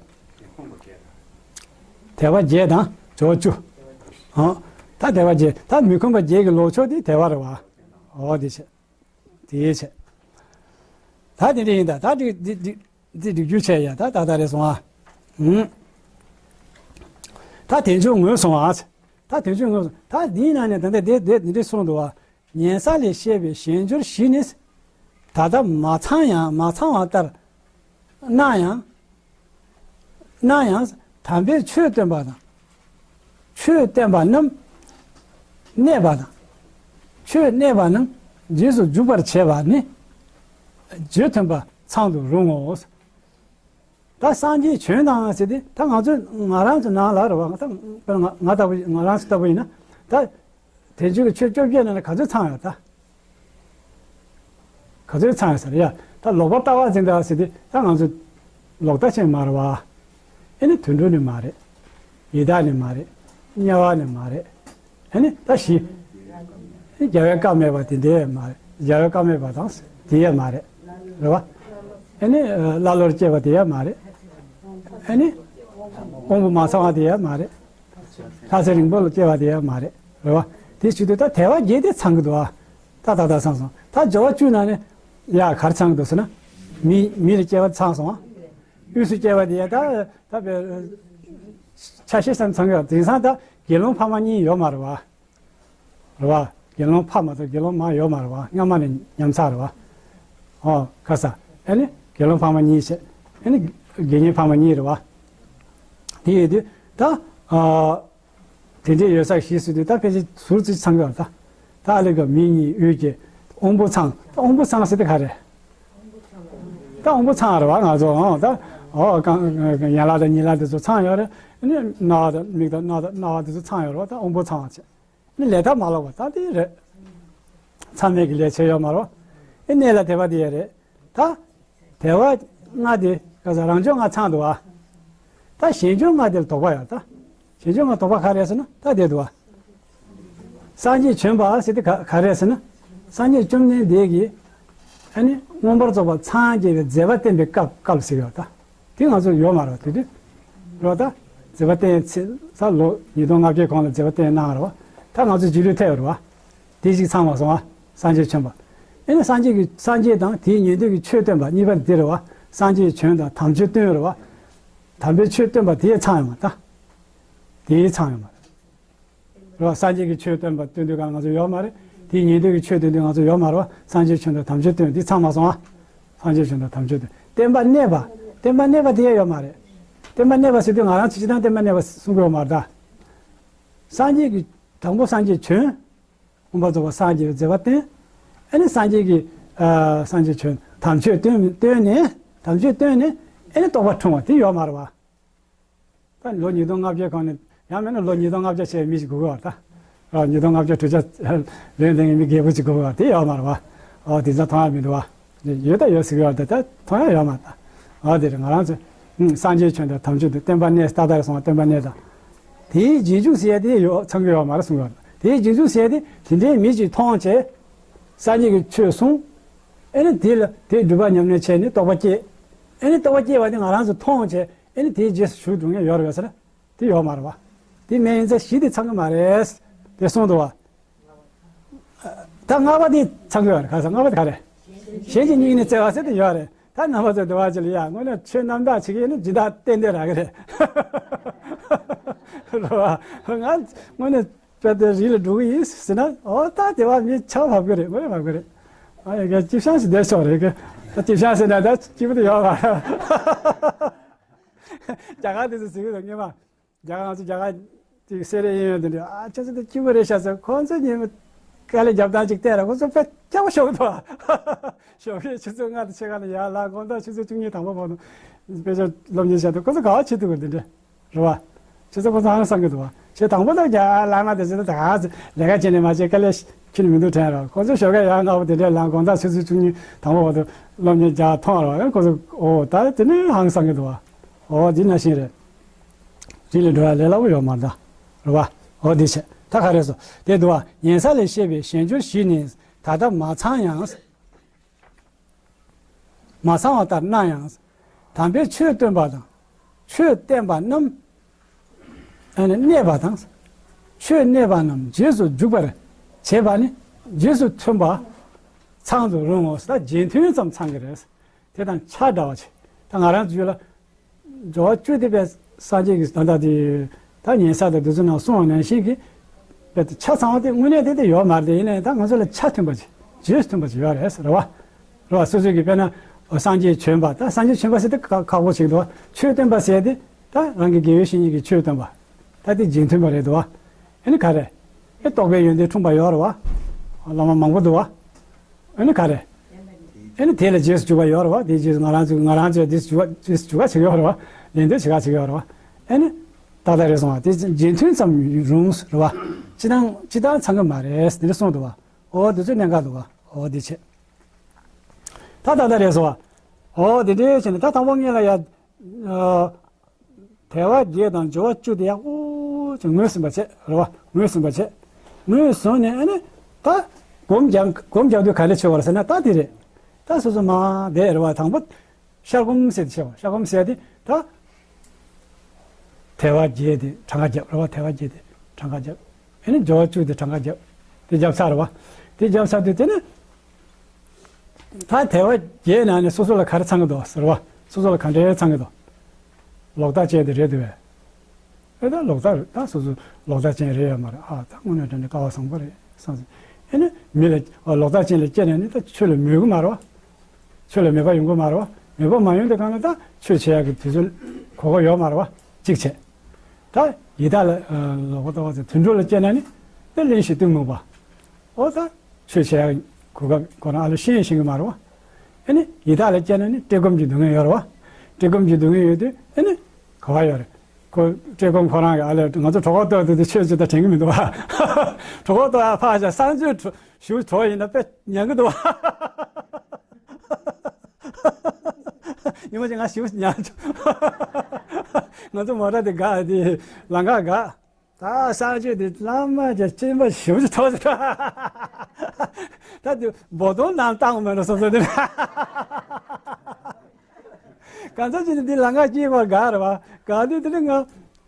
དལ་བ་བརྒྱད་དང་སྦྱོར་བ་བཅུ། ཨ། ད་དལ་བ་བརྒྱད་ད་མི་ཁོམ་པ་བརྒྱད་ཀྱི་ལོག་ཕྱོགས་དེ་དལ་བ་རེད་བ། འོ་དེ་བྱས། དེའི་ཆེད། ད་དེ་འདྲ་ཡིན་ད། ད་འགྲིག་འགྲིག་འགྲིག་འགྲིག་འགྲིག་རྒྱུ་བྱས་ཡ། ད་ད་ད་རེད་སོང་ཨ། ཧུམ། ད་དལ་འབྱོར་ངོས་སོང་ཨ། ད་དལ་འབྱོར་ངོས་སོང་། ད་འདིའི་ནང་ནས་ད་ལྟ་དེ་དེ་འདི་འདྲ་གསུངས་འདུག་ཨ། ཉན་ས་ལས་བཤད་པའི་གཞན་འབྱོར་བཞི་ནི། ད་ལྟ་མ་ཚང་ཡང་མ་ཚང་བ་ལྟར། སྣང་ཡང་། སྣང་ཡང་དམ་པའི་ཆོས་སྟོན་པ་དང་། ཆོས་བསྟན་པ་རྣམས་གནས་པ་དང་། ཆོས་གནས་པ་རྣམས་རྗེས་སུ་འཇུག་པར་བྱེད་པ་ནི་རྗེས་མཐུན་པ་ཚང་དུ་རུང་ངོ་། ད་སངས་རྒྱས་བྱོན་དང་ཟེར་ཏེ་ད་ང་ཚོ་ང་རང་ཚོ་ནང་ལ་རེད་བ། ད་དཔེར་ན་ང་ང་ལྟ་བུ་ང་རང་ཚོ་ལྟ་བུ་ཡིན་ན་ད། དེ་རྗེས་ཀྱི་ཆོས་བཅོ་བརྒྱད་ནང་ལ་ག་ཚོད་ཚང་ཡོད་ད། ག་ཚོད་ཚང་ཡོད་ཟེར་ཡ། ད་ལོག་པར་ལྟ་བ་འཛིན་པ་ཟེར་ཏེ་ད་ང་ཚོ་ལོག་ལྟ་ཅན་མ་རེད་བ། ཨེ་ནི་དུད་འགྲོ་ནི་མ་རེད། ཡི་དྭགས་ནི་མ་རེད། དམྱལ་བ་ནི་མ་རེད། ཨེ་ནི་ད་བཞི། རྒྱལ་བའི་བཀའ་མེད་པ་དེ་འདྲའི་མ་རེད། རྒྱལ་བའི་བཀའ་མེད་པ་དང་དེ་ཡང་མ་རེད། རེད་བ། ཨེ་ནི་ཀླ་ཀློར་སྐྱེ་བ་དེ་ཡང་མ་རེད། ཨེ་ནི་དབང་པོ་མ་ཚང་བ་དེ་ཡང་མ་རེད། ལྷ་ཚེ་རིང་པོ་ལ་སྐྱེ་བ་དེ་ཡང་མ་རེད། རེད་བ། དེ་བྱེད་དུས་ད་དལ་བ་བརྒྱད་དེ་ཚང་གི་འདུག་ཨ། ད་ད་ད་ཚང་སོང་། ད་སྦྱོར་བ་བཅུ་ནང་ནས་ཡ་ག་རེ་ཚང་གི་འདུག་ཟེར་ན། མི་མི་ལ་སྐྱེ་བ་ཚང་སོང་ཨ། དབུས་སུ་སྐྱེ་བ་དེ་ཡ་ད་ད་བས་ཆ་ཤས་སམ་ཚང་གི། དེང་སང་ད་དགེ་སློང་ཕ་མ་གཉིས་ཡོད་མ་རེད་བ། རེད་བ། དགེ་སློང་ཕ་མ་དང་དགེ་སློང་མ་ཡོད་མ་རེད་བ། སྔ་མ་ནས་ཉམས་ཚར་རེད་བ། ཨོ་ཁ་ས། ཨེ་ནི་དགེ་སློང་ཕ་མ་གཉིས་བྱས། ཨེ་ནི་དགེ་བསྙེན་ཕ་མ་གཉིས་རེད་བ། དེ་ཡོད་དུས་ད། ཨ། དེ་འདྲའི་ཡོད་ས་ཞིག་ཟེར་དུས་ད་ཕལ་ཆེར་ཟུར་ཙམ་ཚང་གི་ཡོད་ད། ད་ཨ་ལེ་ག་མི་གཉིས་དབུས་ཀྱི་དབང་པོ་ཚང་། ད་དབང་པོ་ཚང་ཟེར་དེ་ག་རེད། ད་དབང་པོ་ཚང་རེད་བ་ང་ཚོ། ཨང་ད་ ཨོ་གང་ཡན་ལག་དང་ཉིང་ལག་དེ་ཚོ་ཚང་ཡོད་རེད། ཨ་ནི་རྣ་བ་དང་མིག་དང་རྣ་དང་རྣ་བ་དེ་ཚོ་ཚང་ཡོད་རེད་བ། ད་དབང་པོ་ཚང་བ་བྱས། ཨ་ནི་ལས་མཐའ་མ་ལོག་པ་ད་དེ་རེད། མཚམས་མེད་ཀྱི་ལས་བྱས་ཡོད་མ་རེད་བ། ཨེ་གནས་ལ་དད་པ་དེ་ཡོད་རེད། ད་དད་པ་ལྔ་དེ་ག་ས་རང་འབྱོར་ལྔ་ཚང་འདུག་བ། ད་གཞན་འབྱོར་ལྔ་དེ་ལ་དོགས་པ་ཡོད་ད། གཞན་འབྱོར་ལྔ་དོགས་པ་ག་རེ་ཟེར་ན་ད་དེ་འདུག་བ། སངས་རྒྱས་བྱོན་པ་ཟེར་དེ་ག་ག་རེ་ཟེར་ན། སངས་རྒྱས་བཅོམ་ལྡན་འདས་ཀྱིས་ཨ་ནི་མངོན་པར་རྫོགས་པར་འཚང་རྒྱ་བའི་མཛད་པ་བསྟན་པའི་སྐབས་སྐབས་ཟེར་ཡོད་ད། དེ་ང་ཚོ་ཡོད་མ་རེད་དེ་དུས། རེད་ད། མཛད་པ་བསྟན་ཚེ་ས་ལོ་ཉིས་སྟོང་ལྔ་བརྒྱའི་གོང་ལ་མཛད་པ་བསྟན་གནང་རེད་བ། ད་ང་ཚོ་རྗེས་ལུས་ཐེབས་རེད་བ། དེ་ཞིག་ཚང་མ་སོང་ཨ། སངས་རྒྱས་བྱོན་པ། ཨེ་ནི་སངས་རྒྱས་ཀྱི་སངས་རྒྱས་དང་དེའི་ཉན་ཐོས་ཀྱི་ཆོས་སྟོན་པ་གཉིས་པ་འདི་རེད་བ། སངས་རྒྱས་བྱོན་དང་དམ་ཆོས་སྟོན་རེད་བ། དམ་པའི་ཆོས་སྟོན་པ་དེའི་ཚང་ཡོད་མ་ད། དེའི་ཚང་ཡོད་མ་རེད། རེད་བ། སངས་རྒྱས་ཀྱི་ཆོས་སྟོན་པ་སྟོན་དུས་གང་ང་ཚོ་ཡོད་མ་རེད། དེའི་ཉན་ཐོས་ཀྱི་ཆོས་སྟོན་དུས་ང་ཚོ་ཡོད་མ་རེད་བ། སངས་རྒྱས་བྱོན་དང་དམ་ཆོས་སྟོན་འདི་ཚང་མ་སོང་ཨ། སངས་རྒྱས་བྱོན་དང་དམ་ཆོས་སྟོན། བསྟན་པ་གནས་པ། བསྟན་པ་གནས་པ་དེ་ཡང་ཡོད་མ་རེད། བསྟན་པ་གནས་པ་ཟེར་དུས་ང་རང་ཚོ་སྤྱིར་བཏང་བསྟན་པ་གནས་པ་གསུང་གི་ཡོད་མ་རེད་ད། སངས་རྒྱས་ཀྱི་དང་པོ་སངས་རྒྱས་བྱོན། མངོན་པར་རྫོགས་པར་སངས་རྒྱས་པའི་མཛད་པ་བསྟན། ཨ་ནི་སངས་རྒྱས་ཀྱི་ཨ་སངས་རྒྱས་བྱོན་དམ་ཆོས་སྟོན་སྟོན་ནས་དམ་ཆོས་སྟོན་ནས་ཨ་ནི་རྟོགས་པ་འཁྲུངས་པ་དེ་ཡོད་མ་རེད་བ། ད་ལོ་ཉིས་སྟོང་ལྔ་བརྒྱ་གོང་ནས་ཡང་མིན་ན་ལོ་ཉིས་སྟོང་ལྔ་བརྒྱ་བྱས་མི་ཞིག་དགོས་ཀྱི་ཡོད་རེད་ད། ཨ་ཉིས་སྟོང་ལྔ་བརྒྱ་དྲུག་ཅུ་ལོན་ལྡན་གྱི་མི་རྒད་པོ་ཅིག་དགོས་ཀྱི་ཡོད་རེད་དེ་ཡོད་མ་རེད་བ། ཨོ་དེ་ཚོ་མཐོང་ཡ་མི་འདུག་བ། ཡོད་ད་ཡོད་ཟེར་གྱི་ཡོད་རེད་ད་མཐོང་ཡ་ཡོད་མ་རེད་ད། ཨོ་དེ་རེད་ང་རང་ཚོས་ཨུམ་སངས་རྒྱས་བྱོན་དང་དམ་ཆོས་དང་བསྟན་པ་གནས་ཏག་ཏག་རེད་སོང་བ་བསྟན་པ་གནས་དང་། དེའི་རྗེས་འཇུག་ཟེར་ཡ་དེ་ཡོད་ཚང་གི་ཡོད་མ་རེད་གསུང་གི་ཡོད་རེད། དེའི་རྗེས་འཇུག་ཟེར་ཡ་དེ་དེ་འདྲའི་མི་ཅིག་མཐོང་བྱས། སངས་རྒྱས་ཀྱི་ཆོས་གསུངས། ཨེ་ནི་དེ་ལ་དེའི་སྒྲུབ་པ་ཉམས་ལེན་བྱས་ནས་རྟོགས་པ་སྐྱེས། ཨེ་ནི་རྟོགས་པ་སྐྱེས་པ་དེ་ང་རང་ཚོས་མཐོང་བྱས། ཨེ་ནི་དེའི་རྗེས་སུ་ཞུགས་འགྲོ་མཁན་ཡོད་རེད་པས་ཟེར་ན། དེ་ཡོད་མ་རེད་བ། དེ་མེད་ཡིན་ཙང་གཞི་དེ་ཚང་གི་མ་རེད། དེ་གསུངས་འདུག་བ། ད་ལྔ་པ་དེ་ཚང་གི་ཡོད་རེད་ག་ས་ལྔ་པ་དེ་ག་རེད། གཞན་གྱི་སྙིང་ནས་བརྩེ་བ་ཟེར་དེ་ཡོད་རེད། ད་རྣམ་པ་ཚོ་འདི་བ་ཅི་ལ་ཡ་དངོས་གནས་ཆོས་རྣམ་དག་བྱེད་ཀྱི་ཡིན་ན་ཇི་ལྟར་ཏན་ཏན་རག་གི་རེད། རེད་བ། ང་དངོས་གནས་དཔེ་དེ་རི་ལ་འགྲོ་གི་ཡིན་ཟེར་ན་ཨོ་ད་དེ་བ་མི་ཆག་བབ་གི་རེད་དངོས་གནས་བབ་གི་རེད། ཨ་ཡ་ག་ཅི་ཤང་ཞིག་བསྡད་ཆོག་རེད་གི། ད་ཅི་ཤང་ཟེར་ན་ད་སྐྱིད་པོ་དེ་ཡོད་བ། རྒྱ་གར་དེ་ཚོ་ཟེར་གི་འདུག་ངེས་མ། རྒྱ་གར་ང་ཚོ་རྒྱ་གར་ཅིག་སེ་རེ་ཡིན་ཡོད་དེ་འདྲ་ཨ་ཁྱེད་ཚོ་དེ་སྐྱིད་པོ་རེད་ཤག་ཟེར་ཁོང་ཚོ་ཉིན་མོ་དཀའ་ལས་རྒྱབ་སྟངས་ཅིག་བལྟས་ར་ཁོང་ཚོ་དཔེ་སྐྱག་པ་ཤོར་འདུག་ཞོགས་ཀས་ཆུ་ཚོད་ལྔ་དང་ཕྱེད་ཀ་ལ་ཡར་ལངས་དགོང་དག་ཆུ་ཚོད་བཅུ་གཉིས་དང་པོ་བར་དུ་དཔེ་ཆ་སློབ་གཉེར་བྱས་འདུག་ཁོང་ཚོ་ག་བ་བྱེད་ཐུབ་གི་འདི་འདྲ་རེད་བ། ཁྱེད་ཚོ་ཁོང་ཚོ་ཧང་སང་གི་འདུག་བ། ཁྱེད་དང་པོ་དང་རྒྱ་བླ་མ་དེ་ཚོ་ད་ག་ཚོད་ལས་ཀ་བྱས་ནས་མ་བྱས་དཀའ་ལས་ཁྱོན་ནས་མི་འདུག་དྲན་ར་ཁོང་ཚོ་ཞོགས་ཀས་ཡར་སྔ་པོ་དེ་འདྲ་ལངས་དགོང་དག་ཆུ་ཚོད་བཅུ་གཉིས་དང་པོ་བར་དུ་སློབ་གཉེར་རྒྱག་མཐོང་ར་བ་ཁོང་ཚོ་ཨོ་ད་དེ་ནས་ཧང་སང་གི་འདུག་བ། ཨོ་འདི་ན་བཞིན་རེད། རི་ལ་འགྲོ་ཡ་ལས་སླ་པོ་ཡོད་མ་རེད་ད། རེད་བ། ཨོ་འདི་བྱས་ད་ག་རེ་སོ་དེ་འདུག་བ། ཉན་ས་ལས་བཤད་པའི་གཞན་འབྱོར་བཞི་ནི་ད་ལྟ་མ་ཚང་ཡང་། མ་ཚང་བ་ལྟར་སྣང་ཡང་། དམ་པའི་ཆོས་སྟོན་པ་དང་། ཆོས་བསྟན་པ་རྣམས་ཨ་ནི་གནས་པ་དང་། ཆོས་གནས་པ་རྣམས་རྗེས་སུ་འཇུག་པར་བྱེད་པ་ནི་རྗེས་སུ་མཐུན་པ་ཚང་དུ་རུང་ངོ་ཟེར་ད་རྗེས་མཐུན་ཙམ་ཚང་གི་རེད། དེ་དང་ཆ་འདྲ་བ་བྱེད། ད་ང་རང་ཚོ་ཡུལ་ལ། སྦྱོར་བ་བཅུ་དེ་པའི་སངས་རྒྱས་ཀྱི་ད་ལྟ་དེ། ད་ཉན་ས་དང་དེ་ཚོ་ནང་གསུངས་པ་ནང་བཞིན་གྱི། དཔེ་དེ་ཆ་ཚང་བ་དེ་དངོས་གནས་དེ་དེ་ཡོད་མ་རེད་དེ་ཡིན་ནའི་ད་ང་ཚོ་ལ་ཆ་མཐུན་པ་ཅིག་རྗེས་མཐུན་པ་ཅིག་ཡོད་རེད་ཟེར་བ། རེད་བ་སོ་སོའི་གི་དཔེར་ན། སངས་རྒྱས་བྱོན་པ་ད་སངས་རྒྱས་བྱོན་པ་ཟེར་དེ་ཁག་ཁག་པོ་ཅིག་འདུག་བ། ཆོས་སྟོན་པ་ཟེར་དེ། ད་རང་གི་དགེ་བའི་བཤེས་གཉེན་གྱི་ཆོས་སྟོན་པ། ད་དེ་རྗེས་མཐུན་པ་རེད་འདུག་བ། ཨེ་ནི་ག་རེ། ཨེ་རྟོགས་པའི་ཡོན་ཏན་འཁྲུངས་པ་ཡོད་རེད་བ། བླ་མ་མང་པོ་འདུག་བ། ཨེ་ནི་ག་རེ། ཨེ་ནི་དེ་ལ་རྗེས་སུ་འཇུག་པ་ཡོད་རེད་བ། དེའི་རྗེས་སུ་ང་རང་ཚོས་ང་རང་ཚོས་རྗེས་སུ་འཇུག་པ་རྗེས་སུ་འཇུག་པ་བྱེད་ཀྱི་ཡོད་རེད་བ། ལན་འདེབས་བྱེད་ག་བྱེད་ཀྱི་ཡོད་རེད་བ། ཨེ་ནི། ཏག་ཏག་རེད་སོང་བ་དེ་རྗེས་མཐུན་ཙམ་རུང་རེད་བ། སྤྱི་བཏང་སྤྱི་བཏང་ཚང་གི་མ་རེད་དེ་འདྲ་གསུངས་འདུག་བ། ཨོ་དེ་ཚོའི་གནད་འགག་འདུག་བ། ཨོ་དེ་བྱས། ད་ཏག་ཏག་རེད་སོང་བ། ཨོ་དེ་འདྲའི་བྱས་ནས་ད་དང་པོ་ངེད་ལ་ཡ། དལ་བ་བརྒྱད་དང་སྦྱོར་བ་བཅུ་དེ་ཡང་ཨོ་ཅེ་ངོས་ཟིན་པ་བྱས་རེད་བ། ངོས་ཟིན་པ་བྱས། ངོས་བཟུང་ནས་ཨ་ནི་ད་སྒོམ་རྒྱག་སྒོམ་རྒྱག་དུས་ག་རེ་བྱེད་དགོས་རེད་ཟེར་ན་ད་དེ་རེད། ད་སོ་སོ་མ་བསྡད་རེད་བ། དང་པོ་ཤར་སྒོམ་ཟེར་དེ་བྱེད་བ། ཤར་སྒོམ་ཟེར་དེ་ད་དལ་བ་བརྒྱད་དེ་གྲངས་ཀ་བརྒྱབ་རེད་བ། དལ་བ་བརྒྱད་དེ་གྲངས་ཀ་བརྒྱབ། ཨ་ནི་སྦྱོར་བ་བཅུ་དེ་གྲངས་ཀ་བརྒྱབ། དེ་བརྒྱབ་ཚར་བ། དེ་བརྒྱབ་ཚར་དུས་དེ་ནི། ད་དལ་བ་བརྒྱད་ནང་ནས་སོ་སོ་ལ་ག་རེ་ཚང་གི་འདུག་ཟེར་བ། སོ་སོ་ལ་ག་འདྲའི་ཚང་གི་འདུག་ལོག་ལྟ་ཅན་དེ་རེད་འདུག་བས། ཨེ་ད་ལོག་ལྟ་རེད། ད་སོ་སོ་ལོག་ལྟ་ཅན་རེད་ཡོད་མ་རེད། ཨ་ད་དངོས་གནས་དྲང་གནས་སྐལ་བ་བཟང་པོ་རེད་བསམ་སོང་། ཨེ་ནི་མི་ལ་ཨ་ལོག་ལྟ་ཅན་ལ་སྐྱེས་ནས་ནི་ད་ཆོས་ལ་མོས་གི་མ་རེད་བ། ཆོས་ལ་མོས་པ་ཡོང་གི་མ་རེད་བ། མོས་པ་མ་ཡོང་དུས་གང་ལ་ད་ཆོས་བྱེད་ཡག་གི་དུས་ཚོད་གོ་སྐབས་ཡོད་མ་རེད་བ། གཅིག་བྱས། ད་ཡི་དྭགས་ལ་ཨ་ལོག་པ་ལྟ་བ་ཚོས་དུད་འགྲོ་ལ་སྐྱེས་ན་ནི་ད་གླེན་ཞིང་གཏི་མུག་པ། ཨོ་ད་ཆོས་བྱེད་ཡག་གོ་སྐབས་ཁོ་རང་ཨ་ལ་ཤེས་ཤེས་གི་མ་རེད་བ། ཨ་ནི་ཡི་དྭགས་ལ་སྐྱེས་ན་ནི་བཀྲེས་སྐོམ་གྱི་སྡུག་བསྔལ་ཡོད་རེད་བ། བཀྲེས་སྐོམ་གྱི་སྡུག་བསྔལ་ཡོད་དུས་ཨ་ནི་ག་བ་ཡོད་རེད། ཁོ་བཀྲེས་སྐོམ་ཁོ་རང་གི་ཨ་ལས་ང་ཚོ་གྲོད་ཁོག་ལྟོགས་དུས་དུས་ཆོས་ཅི་ལྟར་དྲན་གྱི་མི་འདུག་བ། གྲོད་ཁོག་ལྟོགས་ཡ་ཕར་བཞག་གསང་སྤྱོད་ཞུ་གྲོགས་ཡིན་ན་དཔེ་ཉན་གྱི་འདུག་བ། ཉི་མ་ཅིག་ང་ཞིག་ཉན་ཆོག་ང་ཚོ་མོ་ཊ་དེ་འགག་དེ་ལམ་ཁ་འགག་ད་གསང་སྤྱོད་དེ་བླ་མ་ཅིག་སྤྱན་པ་ཞིག་ཐོག་ད་དེ་འབོ་དོང་ནང་བཏང་མེད་ན་སོ་སོ་དེ། གང་ཚ་ཅི་ནི་འདི་ལ་ང་སྐྱེས་པར་དགའ་རེད་བ། དགའ་དུས་དེ་ནི་ང་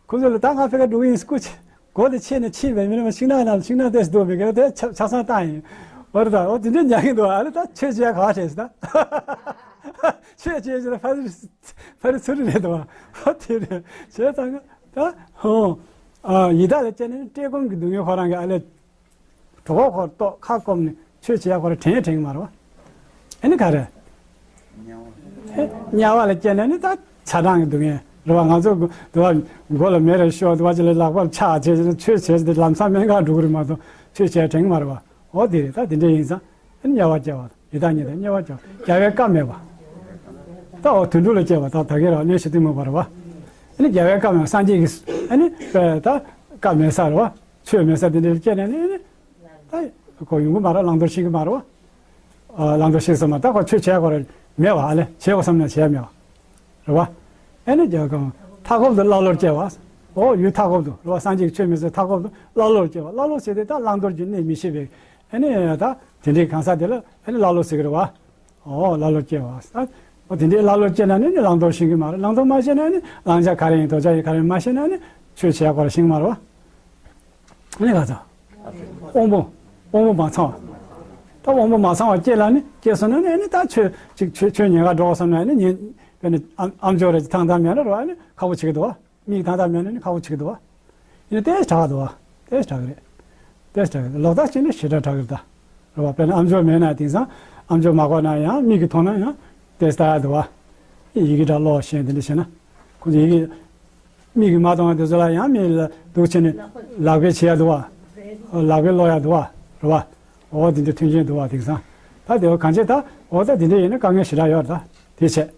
ཁོ་ཚོ་ལ་ད་ང་ཕ་ག་འགྲོ་གི་ཡིན་སྐུ་ཆེ་སྒོ་དེ་ཕྱེ་ནས་ཕྱིན་པའི་མི་རིགས་མ་ཤིང་ནགས་ནང་ཤིང་ནགས་ཏེས་སྡོད་པའི་ག་དེ་ཆ་ཆ་ཚང་བཏང་ཡིན། འོ་རེད་ད་འོ་དེ་འདྲ་ཉག་གི་འདུག་ཨ་ལེ་ད་ཆོས་བྱེད་ག་བྱས་ད་ཆོས་བྱེད་ཅི་ལ་ཕ་རི་ཕ་རི་ཚུ་རི་རེད་དོ་ཨ་དེ་རེད་བྱས་ཙང་ད་ཧོ་ཨ་ཡི་དྭགས་ལ་བཅད་ནས་བཀྲེས་སྐོམ་གྱི་སྡུག་བསྔལ་ཁོ་རང་གི་ཨ་ལེ། གྲོད་ཁོག་ཁོར་ལྟོགས་ཁ་སྐོམ་ནས་ཆོས་བྱེད་ཡ་ཁོ་ར་དྲན་ཡ་དྲན་གི་མ་རེད་བ། ཨེ་ནི་ག་རེ། དམྱལ་བ་ལ་སྐྱེས་ནས་ནི་ད་ཚ་གྲང་གི་སྡུག་བསྔལ་རེད་བ། ང་ཚོ་དུ་བ་མགོ་ལ་མེ་རེ་ཤོག་དུ་བ་ཅི་ལ་ལག་པར་ཕྱག་བྱས་ནས་ཆོས་བྱས་ཏེ་ལམ་སང་སྨན་ཁང་འགྲོ་གི་རེད་མ་གཏོགས་ཆོས་བྱེད་ཡ་དྲན་གི་མ་རེད་བ། འོ་དེ་རེད་ད་དེ་འདྲ་ཡིན་ཙང་ཨེ་ནི་དམྱལ་བ་སྐྱེ་བ་ཡི་དྭགས་ཉིད་དང་དམྱལ་བ་སྐྱེ་བ་རྒྱལ་བའི་བཀའ་མེད་པ། ད་འོ་དུད་འགྲོ་ལ་སྐྱེ་བ་ད་ད་གེ་ར་གནས་ཤིག་ཏུ་མོས་པ་རེད་བ། ཨེ་ནི་རྒྱལ་བའི་བཀའ་མེད་པ་སངས་རྒྱས་ཀྱི་ཨེ་ནི་ད་བཀའ་མེད་ས་རེད་བ། ཆོས་མེད་ས་དེ་འདྲ་སྐྱེས་ནས་ནི་ད་ཁོ་ཡོང་གི་མ་རེད། བླང་དོར་ཤེས་ཀྱི་མ་རེད་བ། ཨ་བླང་དོར་ཤེས་ས་མ་ད་ཁོ་ཆོས་བྱས་ཁོ་ར་མེད་བ། ཨ་ལེ་བྱས་ཁོ་བསམ་ན་བྱས་མེད་བ་རེད་བ། ཨེ་ནི་རྒྱལ་ཁམས་མཐའ་འཁོབ་ཏུ་ཀླ་ཀློར་སྐྱེ་བ། འོ་ཡུལ་མཐའ་འཁོབ་ཏུ་རེད་བ། སངས་རྒྱས་ཀྱི་ཆོས་མེད་སའི་མཐའ་འཁོབ་ཏུ་ཀླ་ཀློར་སྐྱེ་བ། ཀླ་ཀློ་ཟེར་དེ་ད་བླང་དོར་གྱི་གནས་མི་ཤེས་པའི་ཨེ་ནི་ད་དེ་འདྲའི་གང་ཟག་དེ་ལ་ཨེ་ནི་ཀླ་ཀློ་ཟེར་གི་རེད་བ། ཨོ་ཀླ་ཀློ་སྐྱེ་བ། ཨོ་དེ་འདྲའི་ཀླ་ཀློ་སྐྱེ་ན་ནི་བླང་དོར་ཤེས་ཀྱི་མ་རེད། བླང་དོར་མ་ཤེས་ན་ནི་བླང་བྱ་ག་རེ་ཡིན་དོར་བྱ་ཡིན་ག་རེ་མ་ཤེས་ན་ནི་ཆོས་བྱེད་ཡ་ག་རེ་ཤེས་ཀྱི་མ་རེད་བ། ཨ་ནི་ག་ཚ། དབང་པོ། དབང་པོ་མ་ཚང་བ། ད་དབང་པོ་མ་ཚང་བ་སྐྱེ་ལ་ནི་སྐྱེ་སོང་ན་ནི་ཨ་ནི་ད་ཆོས་ཅིག་ཆོས་ཆོས་ཉན་ག་འགྲོ་བསམ་ན་ནི་ཉན་དཔེར་ན་ཨམ་ཨམ་ཅོག་རེ་ཐང་ཐང་མེད་ན་རོ་ཨ་ནི་ཁག་པོ་བྱེད་ཀྱི་འདུག་བ། མིག་ཐང་ཐང་མེད་ན་ནི་ཁག་པོ་བྱེད་ཀྱི་འདུག་བ། ཡིན་ན་ཏོག་ཙམ་དྲག་འདུག་བ། ཏོག་ཙམ་དྲག་གི་རེད། ཏོག་ཙམ་དྲག་གི་རེད། ལོག་ལྟ་བྱས་ན་ཞེ་དྲག་དྲག་གི་རེད་ད། རེད་བ། དཔེར་ན་ཨམ་ཅོག་མེད་ན་དེང་སང་ཨམ་ཅོག་མ་གོ་ན་ཡང་མིག་གིས་མཐོང་ན་ཡང་ཏོག་ཙམ་ལྟ་ཡ་འདུག་བ། ཡི་གེ་འདྲ་ཀློག་ཤེས་དེ་འདྲ་བྱས་ན། ཁོ་ཚོ་ཡི་གེ་མིག་གིས་མ་མཐོང་བ་དེ་ཚོ་ལ་ཡང་མིག་ལ་འདུག་བྱས་ནས་ལག་པས་བྱེད་ཡ་འདུག་བ། ལག་པས་ཀློག་ཡ་འདུག་བ། རེད་བ། འོ་དེ་འདྲ་མཐུན་རྐྱེན་འདུག་བ་དེང་སང་། ད་དེ་བ་གང་བྱས་ད་འོ་ད་དེ་འདྲ་ཡིན་ན་དཀའ་ངལ་ཞེ་དྲག་ཡོད་རེད་ད། དེ་བྱས།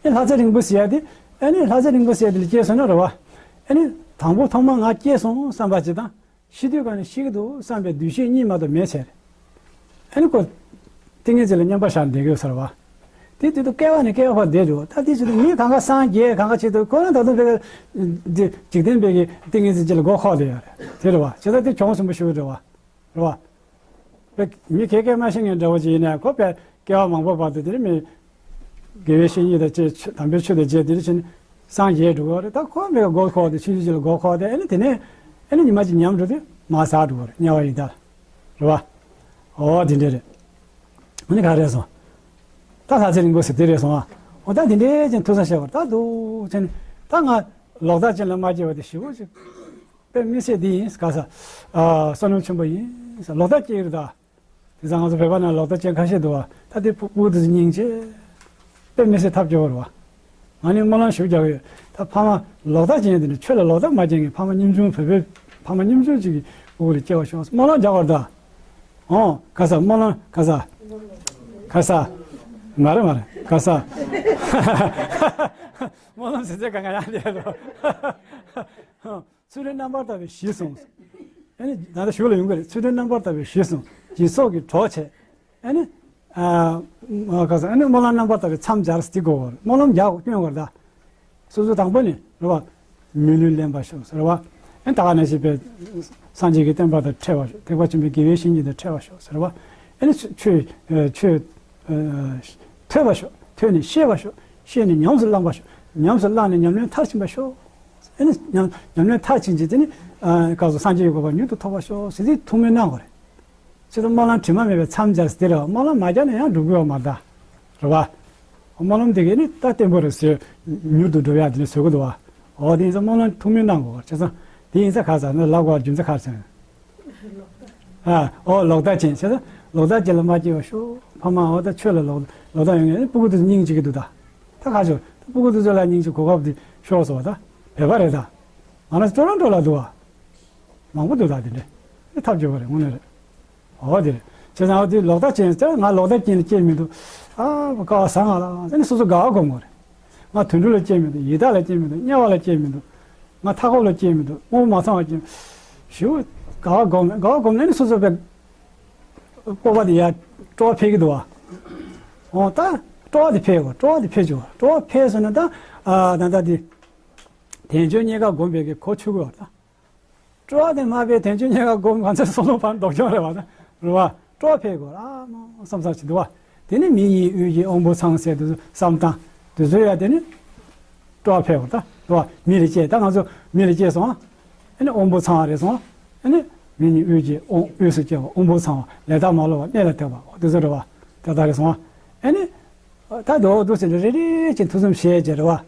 ཨེ་ལྷ་རྩེ་རིང་པོ་ཟེར་ཡ་དེ་ཨེ་ནི་ལྷ་རྩེ་རིང་པོ་ཟེར་ཡ་དེ་ལ་སྐྱེས་སོང་ན་རེད་བ། ཨེ་ནི་དང་པོ་ཐོག་མ་ང་སྐྱེས་སོང་བསམ་པ་ཅིག་དང་། ཤི་དུས་ག་ནས་ཤི་གི་འདུག་བསམ་པའི་འདུ་ཤེས་གཉིས་མ་གཏོགས་མེད་བྱས་རེད། ཨེ་ནི་ཁོ། ཏིང་ངེ་འཛིན་ལ་མཉམ་པར་བཞག་བསྡད་ཀྱི་ཡོད་ས་རེད་བ། དེ་དུས་དུ་སྐྱེ་བ་ནས་སྐྱེ་བ་བར་བསྡད་འདུག་ད་དེ་བྱེད་དུས་མི་གང་ག་སངས་རྒྱས་གང་ག་བྱེད་དུས་ཁོ་རང་ད་དུང་ཕ་གི་འཇིག་རྟེན་པའི་གི་ཏིང་ངེ་འཛིན་ཅིག་ལ་མགོ་འཁོར་བསྡད་ཡོད་རེད། དེ་རེད་བ། བྱས་ཙང་དེ་གྱོང་གསུམ་པོ་ཞིག་རེད་བ། རེད་བ། པའི་མི་ཁེ་ཁེ་མ་ཤེས་མཁན་འདྲ་བོ་ཅིག་ཡིན་ན་ཁོ་པའི་སྐྱེ་བ་མང་པོ་བར་དུ་དེ་ནི་མི། དགེ་བའི་བཤེས་གཉེན་དང་བཅས་ཆོས་དམ་པའི་ཆོས་དང་བཅས་དེ་ནི་ཕྱིན་སངས་རྒྱས་འགྲོ་གི་རེད། ད་ཁོ་མི་མགོ་འཁོར་དེ་ཆུང་ཆུང་ཅིག་ལ་མགོ་འཁོར་དེ་ཨེ་ནི་དེ་ནས་ཨེ་ནི་ཉི་མ་གཅིག་ཉམས་འགྲོ་དུས་མར་ཟག་འགྲོ་གི་རེད། དམྱལ་བ་ཡི་དྭགས་ལ། རེད་བ། འོ་དེ་འདྲ་རེད། ཨ་ནི་ག་རེད་སོང་། ད་ལྷ་རྩེ་རིང་པོ་ཟེར་དེ་རེད་སོང་ཨ། འོ་ད་དེ་འདྲའི་ཅན་ཐུགས་བསམ་བཞེས་པར་ད་འདུག་ཅན་ད་ང་ལོག་ལྟ་ཅན་ལ་མ་སྐྱེ་བ་དེ་ཞེ་པོ་ཅིག་དཔེ་མི་སྲིད་འདི་ཡིན་ག་ས། ཨ་བསོད་ནམས་ཆེན་པོ་ཡིན་ས་ལོག་ལྟ་སྐྱེ་གི་རེད་ད། དེ་ཙང་ང་ཚོ་བོད་པ་ནང་ལོག་ལྟ་ཅན་ཁ་ཤས་འདུག་བ། ད་དེ་ཕྲུ་གུ་དེ་ཚོ་སྙིང་རྗེ། དཔེ་མི་སྲིད་ཐབས་སྐྱོ་བོ་རེད་བ། ང་ནི་སྨོན་ལམ་ཞིག་རྒྱག་གི་ཡོད། ད་ཕ་མ་ལོག་ལྟ་ཅན་དེ་ནི་ཆོས་ལ་ལོག་ལྟ་མ་ཅན་གྱི་ཕ་མ་ཉམ་ཆུང་བོད་པའི་ཕ་མ་ཉམ་ཆུང་ཅིག་གི་ཕྲུ་གུ་ལ་སྐྱེ་བ་ཤོག་སྨོན་ལམ་རྒྱག་བར་ད། ཨོ་ག་ས་སྨོན་ལམ་ག་ས། ག་ས། མ་རེད་མ་རེད་ག་ས། སྨོན་ལམ་ཟེར་ཚད་ག་ག་ཡང་ལས་རོ། ཚུལ་ཁྲིམས་རྣམ་པར་དག་པའི་གཞི་བཟུང་། ཨ་ནི་ད་ལྟ་ཞུགས་ལ་ཡོང་གི་རེད། ཚུལ་ཁྲིམས་རྣམ་པར་དག་པའི་གཞི་བཟུང་། སྦྱིན་སོགས་ཀྱི་གྲོགས་བྱས། ཨ་ནི། ཨ་ག་ས་ཨ་ནི་སྨོན་ལམ་རྣམ་པར་དག་པའི་མཚམས་སྦྱར་སྟེ་དགོས་པར་སྨོན་ལམ་རྒྱག་སྐྱོན་བར་ད། སོ་སོ་དང་པོ་ནི་རེད་བ། མི་ལུས་ལེན་པར་ཤོག་ཟེར་བ། ཨ་ནི་ད་ག་ནང་བཞིན་པའི་སངས་རྒྱས་ཀྱི་བསྟན་པ་དང་འཕྲད་པར་ཤོག་ཐེག་པ་ཆེན་པོའི་དགེ་བའི་བཤེས་གཉེན་དང་འཕྲད་པར་ཤོག་ཟེར་བ། ཨ་ནི་ཆོས་ཆོས་ཐོས་པར་ཤོག་ཐོས་ནས་ཤེས་པར་ཤོག་ཤེས་ནས་ཉམས་སུ་བླང་བར་ཤོག་ཉམས་སུ་བླངས་ནས་ཉམས་ལེན་མཐར་ཕྱིན་པར་ཤོག་ཨ་ནི་ཉམས་ཉམས་ལེན་མཐར་ཕྱིན་རྗེས་དེ་ནི་ཨ་སྐབས་སུ་སངས་རྒྱས་ཀྱི་གོ་འཕང་མྱུར་དུ་ཐོབ་པར་ཤོག་ཟེར་དེ་ཐུགས་སྨོན་གནང་དགོས་རེད། ཁྱེད་ཚོ་སྨོན་ལམ་དྲི་མ་མེད་པའི་མཚམས་སྦྱར་ཟེར་དེ་རེད་བ། སྨོན་ལམ་མ་རྒྱག་ན་ཡང་འགྲུབ་ཀྱི་ཡོད་མ་རེད་ད། རེད་བ། སྨོན་ལམ་དེ་གས་ནི་ད་བརྟན་པོ་རེད་ཟེར། མྱུར་དུ་འགྲུབ་ཡག་དེ་ནི་བཟོ་གི་འདུག་བ། འོ་དེ་ཡིན་ཙང་སྨོན་ལམ་ཐུགས་སྨོན་གནང་དགོས་བ། བྱས་ཙང་དེ་ཡིན་ཙང་ག་ས་ནི་ལབ་དགོས་པ་རྒྱུ་མཚན་ག་རེ་ཟེར་ན། ཨ་འོ་ལོག་ལྟ་ཅན་བྱས་ཙང་ལོག་ལྟ་ཅན་ལ་མ་སྐྱེ་བ་ཤོག་ཕ་མ་འོ་ད་ཆོས་ལ་ལོག་ལོག་ལྟ་ཡོང་ངེས་ནི་སྤུ་གུ་དེ་ཚོ་སྙིང་རྗེ་གི་འདུག་ད། ད་ག་ཆོག་ད་སྤུ་གུ་དེ་ཚོ་ལ་སྙིང་རྗེ་གོ་སྐབས་དེ་ཤོར་སོང་བ་ད། བོད་པ་རེད་ད། ང་རང་ཊོ་རོན་ཊོ་ལ་འདུག་བ། མང་པོ་འདུག་ད་དེ་འདྲས། དེ་ཐབས་སྐྱོ་པོ་རེད་དངོས་གནས་རེད། འོ་དེ་རེད། བྱས་ཙང་འོ་དེ་ལོག་ལྟ་ཅན་ཙང་ང་ལོག་ལྟ་ཅན་ལ་སྐྱེས་མི་འདུག་ཨ་ཀ་བ་ཟ་ང་ལ་ཟེར་ནས་སོ་སོ་དགའ་བ་སྒོམ་དགོས་རེད། ང་དུད་འགྲོ་ལ་སྐྱེས་མི་འདུག་ཡི་དྭགས་ལ་སྐྱེས་མི་འདུག་དམྱལ་བ་ལ་སྐྱེས་མི་འདུག་ང་མཐའ་འཁོབ་ལ་སྐྱེས་མི་འདུག་དངོས་པོ་མ་ཚང་བ་སྐྱེས། ཞེ་པོ་དགའ་བ་སྒོམ་ནས་དགའ་བ་སྒོམ་ནས་ནི་སོ་སོ་པའི་སྤོབས་པ་དེ་ཡར་སྤྲོ་བ་འཕེལ་གྱི་འདུག་བ། འོ་ད་སྤྲོ་བ་དེ་འཕེལ་དགོས། སྤྲོ་བ་དེ་འཕེལ་བཅུག་སྤྲོ་བ་འཕེལ་སོང་ན་ད་ཨ་ད་ལྟ་དེ་དལ་འབྱོར་རྙེད་དཀའ་སྒོམ་པའི་གི་གོ་ཆོད་གི་བ་ད། སྤྲོ་བ་དེ་མ་འཕེལ་དལ་འབྱོར་རྙེད་དཀའ་སྒོམ་གང་ཚེ་སོང་ལོ་བར་ལྡོག་ཀྱང་རེད་བ་ད། རེད་བ། སྤྲོ་བ་འཕེལ་དགོས་ཨ་མ་བསམ་བསམ་བྱེད་འདུག་བ། དེ་ནི་མི་ཡི་དབུས་ཀྱི་དབང་པོ་ཚང་ཟེར་དུས་བསམ་སྟངས་དེ་ཚོ་ཡ་དེ་ནི་སྤྲོ་བ་འཕེལ་དགོས་ད། རེད་བ། མི་ལ་སྐྱེས་ད་ང་ཚོ་མི་ལ་སྐྱེས་སོང་ཨ། ཨ་ནི་དབང་པོ་ཚང་བ་རེད་སོང་། ཨ་ནི་མི་ནི་དབུས་ཀྱི་དབང་དབུས་སུ་སྐྱེ་བ་དབང་པོ་ཚང་བ་ལས་དག་མ་ལོག་པ་གནས་ལ་དད་པ་འོ་དེ་ཚོ་རེད་བ། དེ་ལྟར་རེད་སོང་བ། ཨ་ནི་ད་དོ་འདུག་ཟེར་ནས་རེ་རེ་བཞིན་ཐུགས་བསམ་བཞེས་བྱས་རེད་བ།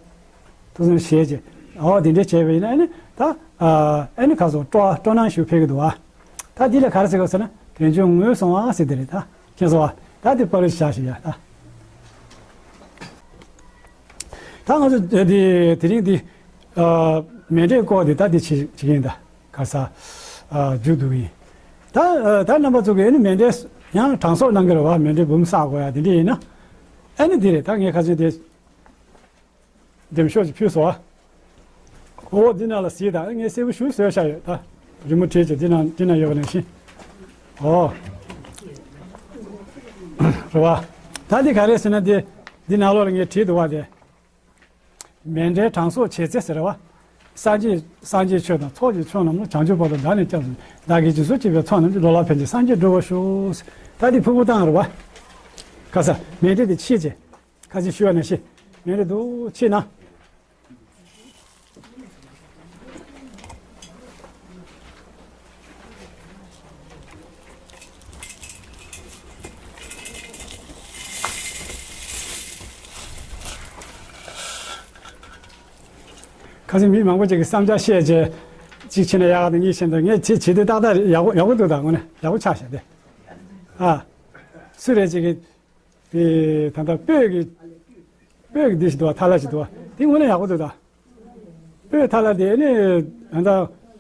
ཐུགས་བསམ་བཞེས་བྱས་འོ་དེ་འདྲས་བྱས་པ་ཡིན་ན་ཨ་ནི་ད་ཨ་ནི་ཁ་སོ་སྤྲོ་སྤྲོ་སྣང་ཞིག་འཕེལ་གི་འདུག་བ། ད་འདི་ལ་ག་རེ་ཟེར་དགོས་ཟེར་ན་དོན་ཆུང་ངུས་སོང་བ་ཟེར་དེ་རེད་ད། མཁྱེན་སོང་བ། ད་དེ་པར་རིས་བཞག་ཞིག་ཡ་ད། ད་ང་ཚོ་དེ་དེ་རིང་འདི་ཨ་མཎྜལ་སྐོར་འདི་ད་འདི་བྱེད་བྱེད་ཀྱི་ཡིན་ད། ག་ས་ཨ་མཇུག་བསྡུ་གི་ཡིན། ད་ཨ་ད་རྣམ་པ་ཚོ་གིས་ཨ་ནི་མཎྜལ་ཡང་གྲངས་གསོག་གནང་གི་རེད་བ། མཎྜལ་འབུམ་བསགས་དགོས་ཡ་དེ་འདྲ་ཡིན་ན། ཨ་ནི་འདི་རེད་ད། ངས་ཁ་སང་དེ་འདེམས་ཤོག་ཅིག་ཕུལ་སོང་ཨ། འོ་འདི་ནང་ལ་གཟིགས་དང་། ངས་གསལ་པོ་ཞིག་བཟོས་བཞག་ཡོད་ད། རི་མོ་བྲིས་ཀྱི་འདི་ནང་འདི་ནང་ཡོད་པ་ནང་བཞིན། ཨོ། རེད་བ། ད་འདི་ག་རེ་ཟེར་ན་འདི་འདི་ནང་ལོགས་ལ་ངས་བྲིས་འདུག་བ་དེ། མཎྜལ་གྲངས་གསོག་བྱེད་ཚེ་ཟེར་བ། སངས་རྒྱས་སངས་རྒྱས་ཆོས་དང་ཚོགས་ཀྱི་མཆོག་རྣམས་ལ། བྱང་ཆུབ་བར་དུ་བདག་ནི་སྐྱབས་སུ་མཆི། བདག་གིས་སྦྱིན་སོགས་བགྱིས་པའི་ཚོགས་རྣམས་ཀྱིས། འགྲོ་ལ་ཕན་ཕྱིར་སངས་རྒྱས་འགྲུབ་པར་ཤོག་ད་འདི་ཕུར་བུ་བཏང་རེད་བ། ཁ་ས་མཎྜལ་དེ་ཕྱིས་བྱས། ཁ་ཅིག་ཞུ་བ་ནང་བཞིན་མཎྜལ་འདུག་ཕྱིས་ན། ཁ་སང་མི་མང་པོ་ཅིག་གིས་བསམ་འཆར་བཤད་བྱས། གཅིག་ཕྱིན་ན་ཡག་ག་འདུག་གཉིས་ཕྱིན་འདུག་ངས་བྱེད་བྱེད་དུས་ཏག་ཏག་ཡག་པོ་ཡག་པོ་འདུག་ད་དངོས་གནས་ཡག་པོ་ཆགས་ཤག་དེ། ཨ། སུ་རེད་ཅིག་གིས། དེ་ད་ལྟ་སྤོས་ཀྱི་སྤོས་ཀྱི་འདི་ཞིག་འདུག་བ། ཐ་ལ་ཞིག་འདུག་བ། དེ་དངོས་གནས་ཡག་པོ་འདུག་ད། སྤོས་ཐ་ལ་དེ་ནི་ད་ལྟ་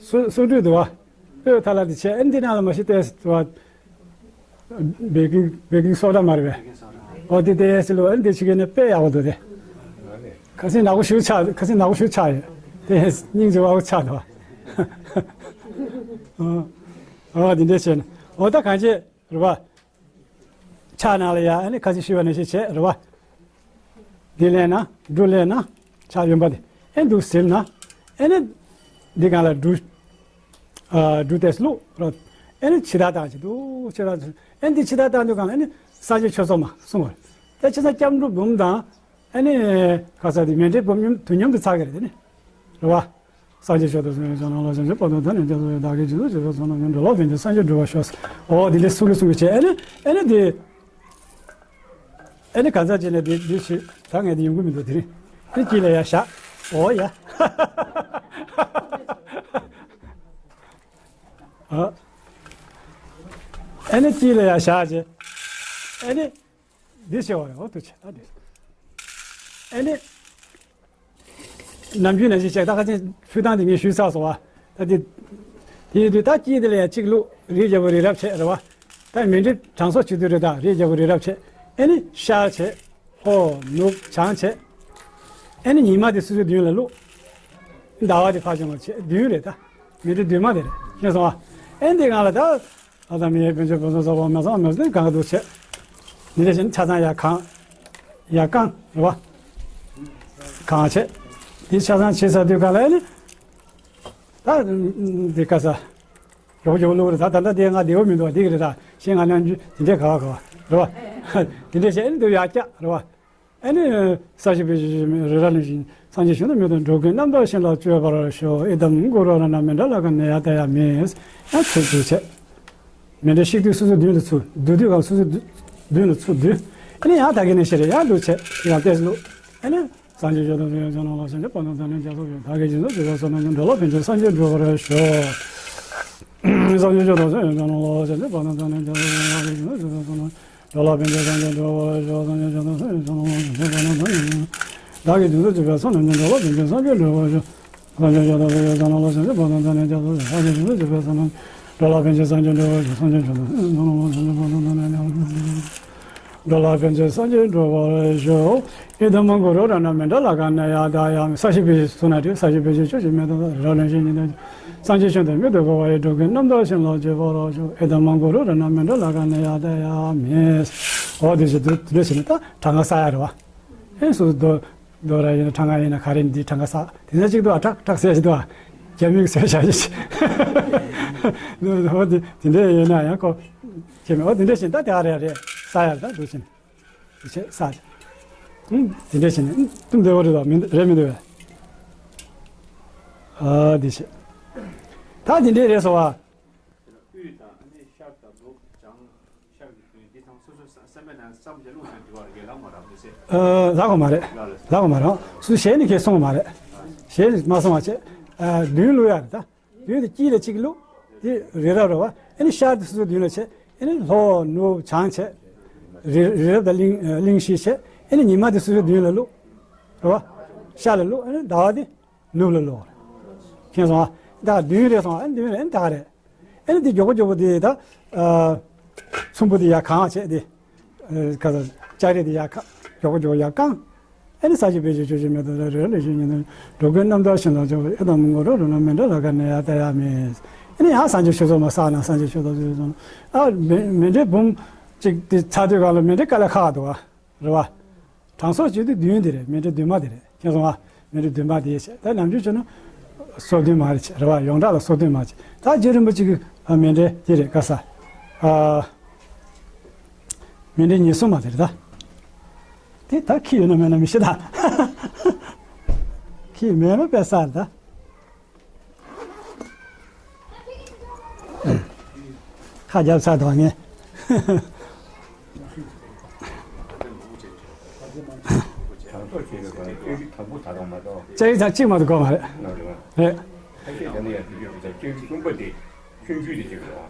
སོ་སོ་འདུག་བ། སྤོས་ཐ་ལ་དེ་བྱས། ཨ་ནི་འདི་ནང་ལ་མ་གཞི་བལྟས་འདུག་བ། བེ་ཀིང་བེ་ཀིང་སོ་ཌ་མ་རེད་པས། ཨོ་དེ་དེ་སི་ལོ། ཨ་ནི་དེ་ཕྱི་གི་ནི་དཔེ་ཡག་པོ་འདུག་དེ། ཁ་སང་ནག་པོ་ཞེ་པོ་ཆགས། ཁ་སང་ནག་པོ་ཞེ་པོ་ཆགས་ཡོད། དེ་སྙིང་རྗེ་པོ་ཆགས་འདུག་བ། ཨོ་དེ་འདྲས་བྱས་ནས་ཨོ་ད་གང་བྱེད། རེད་བ། ཕྱག་ནང་ལ་ཡ་ཨ་ནི་ཁ་ཅིག་ཞུས་པ་ནང་བཞིན་བྱས་རེད་བ། འདི་ལེན་ན་འབྲུ་ལེན་ན་ཕྱག་གཡོན་པ་དེ་ཨེ་འདུག་ཟིན་ན་ཨེ་ནི་འདི་སྒང་ལ་འབྲུ་ཨ་འབྲུ་དེ་བླུགས་རོ། ཨེ་ནི་ཕྱི་ཐག་བཏང་བྱེད་འདུག་ཕྱི་ཐག་ཨེ་འདི་ཕྱི་ཐག་བཏང་དུས་སྒང་ལ་ཨེ་ནི་སངས་རྒྱས་ཆོས་ཚོགས་མ་གསུང་བར་དེ་ཕྱི་ཐག་སྐྱབས་འགྲོ་འབུམ་དང་། ཨ་ནི་ཁ་ས་དེ་མཎྜལ་འབུམ་མཉམ་དུ་མཉམ་དུ་ཚར་གི་རེད་དེ་ནི། རེད་བ། སངས་རྒྱས་ཆོས་དང་སངས་རྒྱས་ཆོས་རྣམས་ལ། བྱང་ཆུབ་བར་དུ་བདག་ནི་སྐྱབས་སུ་མཆི། བདག་གིས་སྦྱིན་སོགས་བགྱིས་པའི་ཚོགས་རྣམས་ཀྱིས། འགྲོ་ལ་ཕན་ཕྱིར་སངས་རྒྱས་འགྲུབ་པར་ཤོག་ཨོ་དེ་འདྲའི་སུ་གིས་གསུང་གི་བྱས། ཨ་ནི་ཨ་ནི་དེ་ཨ་ནི་གང་ཟག་ཅིག་ནས་དེ་དེ་ཞིག་ད་ངས་དེ་ཡོང་གི་མི་འདུག་དེ་རིང་དེ་དཀྱིལ་ལ་ཡ་བཞག་ཨོ་ཡ། ཨ་ཨ་ནི་དཀྱིལ་ལ་ཡ་བཞག་བྱས་ཨ་ནི། འདི་ཞེས་པ་རེད། འོ་དུ་ཆེ་ད་འདི། ཨེ་ནི། ནམ་རྒྱུན་ནང་བཞིན་བྱས། ད་ཁ་ཅིག་ཕུལ་སྟངས་འདི་ངས་ཞུས་ཚར་སོང་བ། ད་འདི། དེ་ཡིན་དུས་ད་དཀྱིལ་འདི་ལ་ཡང་གཅིག་བླུགས། རིལ་རྒྱག་པོ་རི་རབ་བྱས་རེད་བ། ད་མཎྜལ་གྲངས་གསོག་བྱེད་དུས་རེད། ད་རིལ་རྒྱག་པོ་རི་རབ་བྱས། ཨེ་ནི་ཤར་བྱས། ལྷོ་ནུབ་བྱང་བྱས། ཨེ་ནི་ཉི་མ་དེ་སོ་སོའི་མདུན་ལ་བླུགས། ཟླ་བ་དེ་ཕར་བྱུང་བ་བྱས། བདུན་རེད་ད། མཎྜལ་བདུན་མ་དེ་རེད། ཤེས་སོང་བ། ཨེ་འདི་སྒང་ལ་ད། ཨ་ད་མི་ཡི་དཔལ་འབྱོར་ཕུན་སུམ་ཚོགས་པ། མ་ཚང་མ་ཟིན་གང་ག་འདུག་བྱས། འདི་འདྲ་བཞིན་ཆ་ཚང་ཡར་གང་། ཡར་བཀང་རེད་བ། གང་བྱས། འདི་ཆ་ཚང་བྱས་ཚར་དུས་སྒང་ལ་ཨེ་ནི། ད་འདི་ག་ས། ཡོག་ཡོག་བླུགས་རེད། ད་ད་ལྟ་དེ་ང་བདེ་བོ་མི་འདུག་བ། འདི་གི་རེད། ད་ཤིང་ང་ནམ་རྒྱུན་དེ་འདྲས་ག་བ་ག་བ་རེད་བ། དེ་འདྲས་བྱས་ཨེ་ནི་འདི་ཡར་བཀྱག་རེད་བ། ཨ་ནི། ས་གཞི་པའི་གཞི་གཞི་མེད་རི་རབ་ལ་བཞིན། སངས་རྒྱས་བྱོན་དང་མི་མཐུན་འགྲོ་ཀུན་རྣམ་དག་ཞིང་ལ་སྤྱོད་པར་ཤོག་ཨི་དམ་གུ་རུ་རཏྣ་མཎྜལ་ལ་ཀ་ནི་ཡ་ད་ཡ་མེད། ཡང་ཚུར་ཚུར་བྱས། མཎྜལ་བཤིག་དུས་སོ་སོའི་མདུན་དུ་ཚུར། བསྡུ་དུས་སྒང་སོ་སོའི་མདུན་ལ་ཚུར་བསྡུ། ཨ་ནི་ཡང་ད་གིན་ནས་ཤེས་རེད། ཡང་བསྡུ་བྱས་ཡང་ཏོག་ཙམ་བླུགས། ཨ་ནི། སངས་རྒྱས་ཆོས་དང་ཚོགས་ཀྱི་མཆོག་རྣམས་ལ། བྱང་ཆུབ་བར་དུ་བདག་ནི་སྐྱབས་སུ་མཆི། བདག་གིས་སྦྱིན་སོགས་བགྱིས་པའི་ཚོགས་རྣམས་ཀྱིས། འགྲོ་ལ་ཕན་ཕྱིར་སངས་རྒྱས་འགྲུབ་པར་ཤོག་སངས་རྒྱས་ཆོས་དང་ཚོགས་ཀྱི་མཆོག་རྣམས་ལ། བྱང་ཆུབ་བར་དུ་བདག་ནི་སྐྱབས་སུ་མཆི། བདག་གིས་སྦྱིན་སོགས་བགྱིས་པའི་ཚོགས་རྣམས་ཀྱིས། འགྲོ་ལ་ཕན་ཕྱིར་སངས་རྒྱས་འགྲུབ་པར་ཤོག་སངས་རྒྱས་ཆོས་དང་ཚོགས་ཀྱི་མཆོག་རྣམས་ལ། བྱང་ཆུབ་བར་དུ་བདག་ནི་སྐྱབས་སུ་མཆི། བདག་གིས་སྦྱིན་སོགས་བགྱིས་པའི་ཚོགས་རྣམས་ཀྱིས། འགྲོ་ལ་ཕན་ཕྱིར་སངས་རྒྱས་འགྲུབ་པར་ཤོག་སངས་རྒྱས་ཆོས་དང་ཚོགས་ཀྱི་མཆོག་རྣམས་ལ། བྱང་ཆུབ་བར་དུ་བདག་ནི་སྐྱབས་སུ་མཆི། བདག་གིས་སྦྱིན་སོགས་བགྱིས་པའི་ཚོགས་རྣམས་ཀྱིས། འགྲོ་ལ་ཕན་ཕྱིར་སངས་རྒྱས་འགྲུབ་པར་ཤོག་སངས་རྒྱས་ཆོས་དང་ཚོགས་རྣམས་ལ། བྱང་ཆུབ་བར་དུ་བདག་ནི་སྐྱབས་སུ་མཆི། འགྲོ་ལ་ཕན་ཕྱིར་སངས་རྒྱས་འགྲུབ་པར་ཤོག། ཨི་དམ་གུ་རུ་རཏྣ་མཎྜ་ལ་ཀ་ནི་ཡ་ད་ཡ་མི། ས་གཞི་པའི་གཞི་ཚུ་ན་དྲི། ས་གཞི་པའི་གཞི་ཆོས་ཀྱི་མེ་ཏོག་རི་རབ་གླིང་བཞི་ཉི་ཟླ། སངས་རྒྱས་བཅོམ་ལྡན་མི་འདོད་པ་ཡི། འགྲོ་ཀུན་རྣམ་དག་བྱིན་རླབས་རྒྱས་པར་ཤོག། ཨི་དམ་གུ་རུ་རཏྣ་མཎྜ་ལ་ཀ་ནི་ཡ་ད་ཡ་མི། འོ་དེ་བཞིན་དུ་དེ་འདྲ་བྱས་ནས་ད་གྲངས་ཀ་བསགས་ཡ་རེད་བ། ཨེ་སོ་སོ་རྡོ་རྡོ་ར་ཡིན་ན་གྲངས་ཀ་ཡིན་ན་ག་རེ་འདི་གྲངས་ཀ་བསགས། དེ་ཚོ་གཅིག་ཏུ་ཨ་ཀྲག་ཀྲག་ཟེར་ཞིག་འདུག་ཨ། རྒྱ་མིག་ཟེར་བྱ་ཞིག་འོ་དེ་དེ་འདྲ་ཡིན་ན་ཡང་ཁོ་ཁྱེད་མི་འོ་དེ་འདྲ་བཞིན་ད་དེ་ཨ་རེ་ཨ་རེ་བསགས་ཡ་ད་འདུག་བྱས་ནས། དེ་བྱས་བསགས། ཨུམ། དེ་འདྲ་བྱས་ནས་ཨུམ་ཏུམ་བདེ་བོ་རེད་དོ། མི་འདུག་རེད་མི་འདུག་བས། ཨ་དེ་བྱས། ད་དེ་འདྲ་རེད་སོ་བ། དབུས་དང་ཨ་ནི་ཤར་དང་ནུབ་བྱང་ཤར་གྱི་མདུན་འདི་ཚང་སོ་སོའི་བསམ་པའི་ནང་བསམ་བྱས་རླུང་ཞིག་འདྲི་བར་གྱི་ལམ་མ་རག་མི་ཟེར། ཨ་ལག་པ་མ་རེད། ལག་རེད། ལག་པ་མ་རེད། སུ་གཞན་ནི་ཁས་གསུང་བ་མ་རེད། གཞན་མ་གསུང་བ་བྱས། ཨ་མདུན་བླུག་ཡ་རེད་ད། མདུན་དེ་དཀྱིལ་ལ་གཅིག་བླུག། དེ་རི་རབ་རེད་བ། ཨ་ནི་ཤར་དེ་སོ་སོའི་མདུན་ལ་བྱས། ཨ་ནི་ལྷོ་ནུབ་བྱང་བྱས། རི་རི་རབ་དང་གླིང་གླིང་བཞི་བྱས། ཨ་ནི་ཉི་མ་དེ་སོ་སོའི་མདུན་ལ་བླུག། རེད་བ། ཤར་ལ་བླུག། ཨ་ནི་ཟླ་བ་དེ་ནུབ་ལ་བླུག། མཁྱེན་སོང་ཨ། ད་མདུན་རེད་སོང་ཨ། མདུན་རེད། ཨ་ནི་ད་ག་རེད། ཨ་ནི་དེ་མགྱོགས་པོ་མགྱོགས་པོ་དེ་ད། ཨ་ཚོམ་བུ་དེ་ཡར་གང་བྱས་དེ། ཨ་ག་ས་ལྕགས་རི་དེ་ཡར་གང་། མགྱོགས་པོ་མགྱོགས་པོ་ཡར་གང་། ཨ་ནི་ས་གཞི་པའི་གཞི་ཆོས་ཀྱི་མེ་ཏོག་རི་རབ་གླིང་བཞི་ཉི་ཟླ། འགྲོ་ཀུན་རྣམ་དག་བྱིན་རླབས་རྒྱས་པར། ཨི་དམ་གུ་རུ་རཏྣ་མཎྜ་ལ་ཀ་ནི་ཡ་ད་ཡ་མི། ཨ་ནི་ཡང་སངས་རྒྱས་ཆོས་ཚོགས་མ་བསགས་ན་སངས་རྒྱས་ཆོས་ཚོགས་ཚོས་སོང་། ཨ་མཎ་མཎྜལ་འབུམ་གཅིག་དེ་ཚར་དུས་སྒང་ལ་མཎྜལ་དཀའ་ལས་ཁག་འདུག་བ། རེད་བ། གྲངས་གསོག་བྱེད་དུས་བདུན་དེ་རེད། མཎྜལ་བདུན་མ་དེ་རེད། མཁྱེན་སོང་ཨ། མཎྜལ་བདུན་མ་དེ་བྱས། ད་ནམ་རྒྱུན་བྱས་ན་སོ་བདུན་མ་རེད་བྱས། རེད་བ། ཡོངས་གྲགས་ལ་སོ་བདུན་མ་བྱས། ད་རྗེ་རིན་པོ་ཆེ་གི་ཨ་མཎྜལ་དེ་རེད། ག་ས། ཨ་མཎྜལ་ཉེར་གསུམ་མ་དེ་རེད་ད། དེ་ད་ཁྱི་ཡོད་ན་མེད་ན་མི་ཤེས་ད། ཁྱི་མེད་ན་དཔེ་ས་རེད་ད། ཁ་རྒྱབ་ཚར་དང་ངས། ལྕགས་རི་ཚང་གཅིག་མ་གཏོགས་དགོས་མ་རེད། རེད། ལྕགས་རི་གསུམ་པ་དེ་ཆུང་ཆུང་དེ་གཅིག་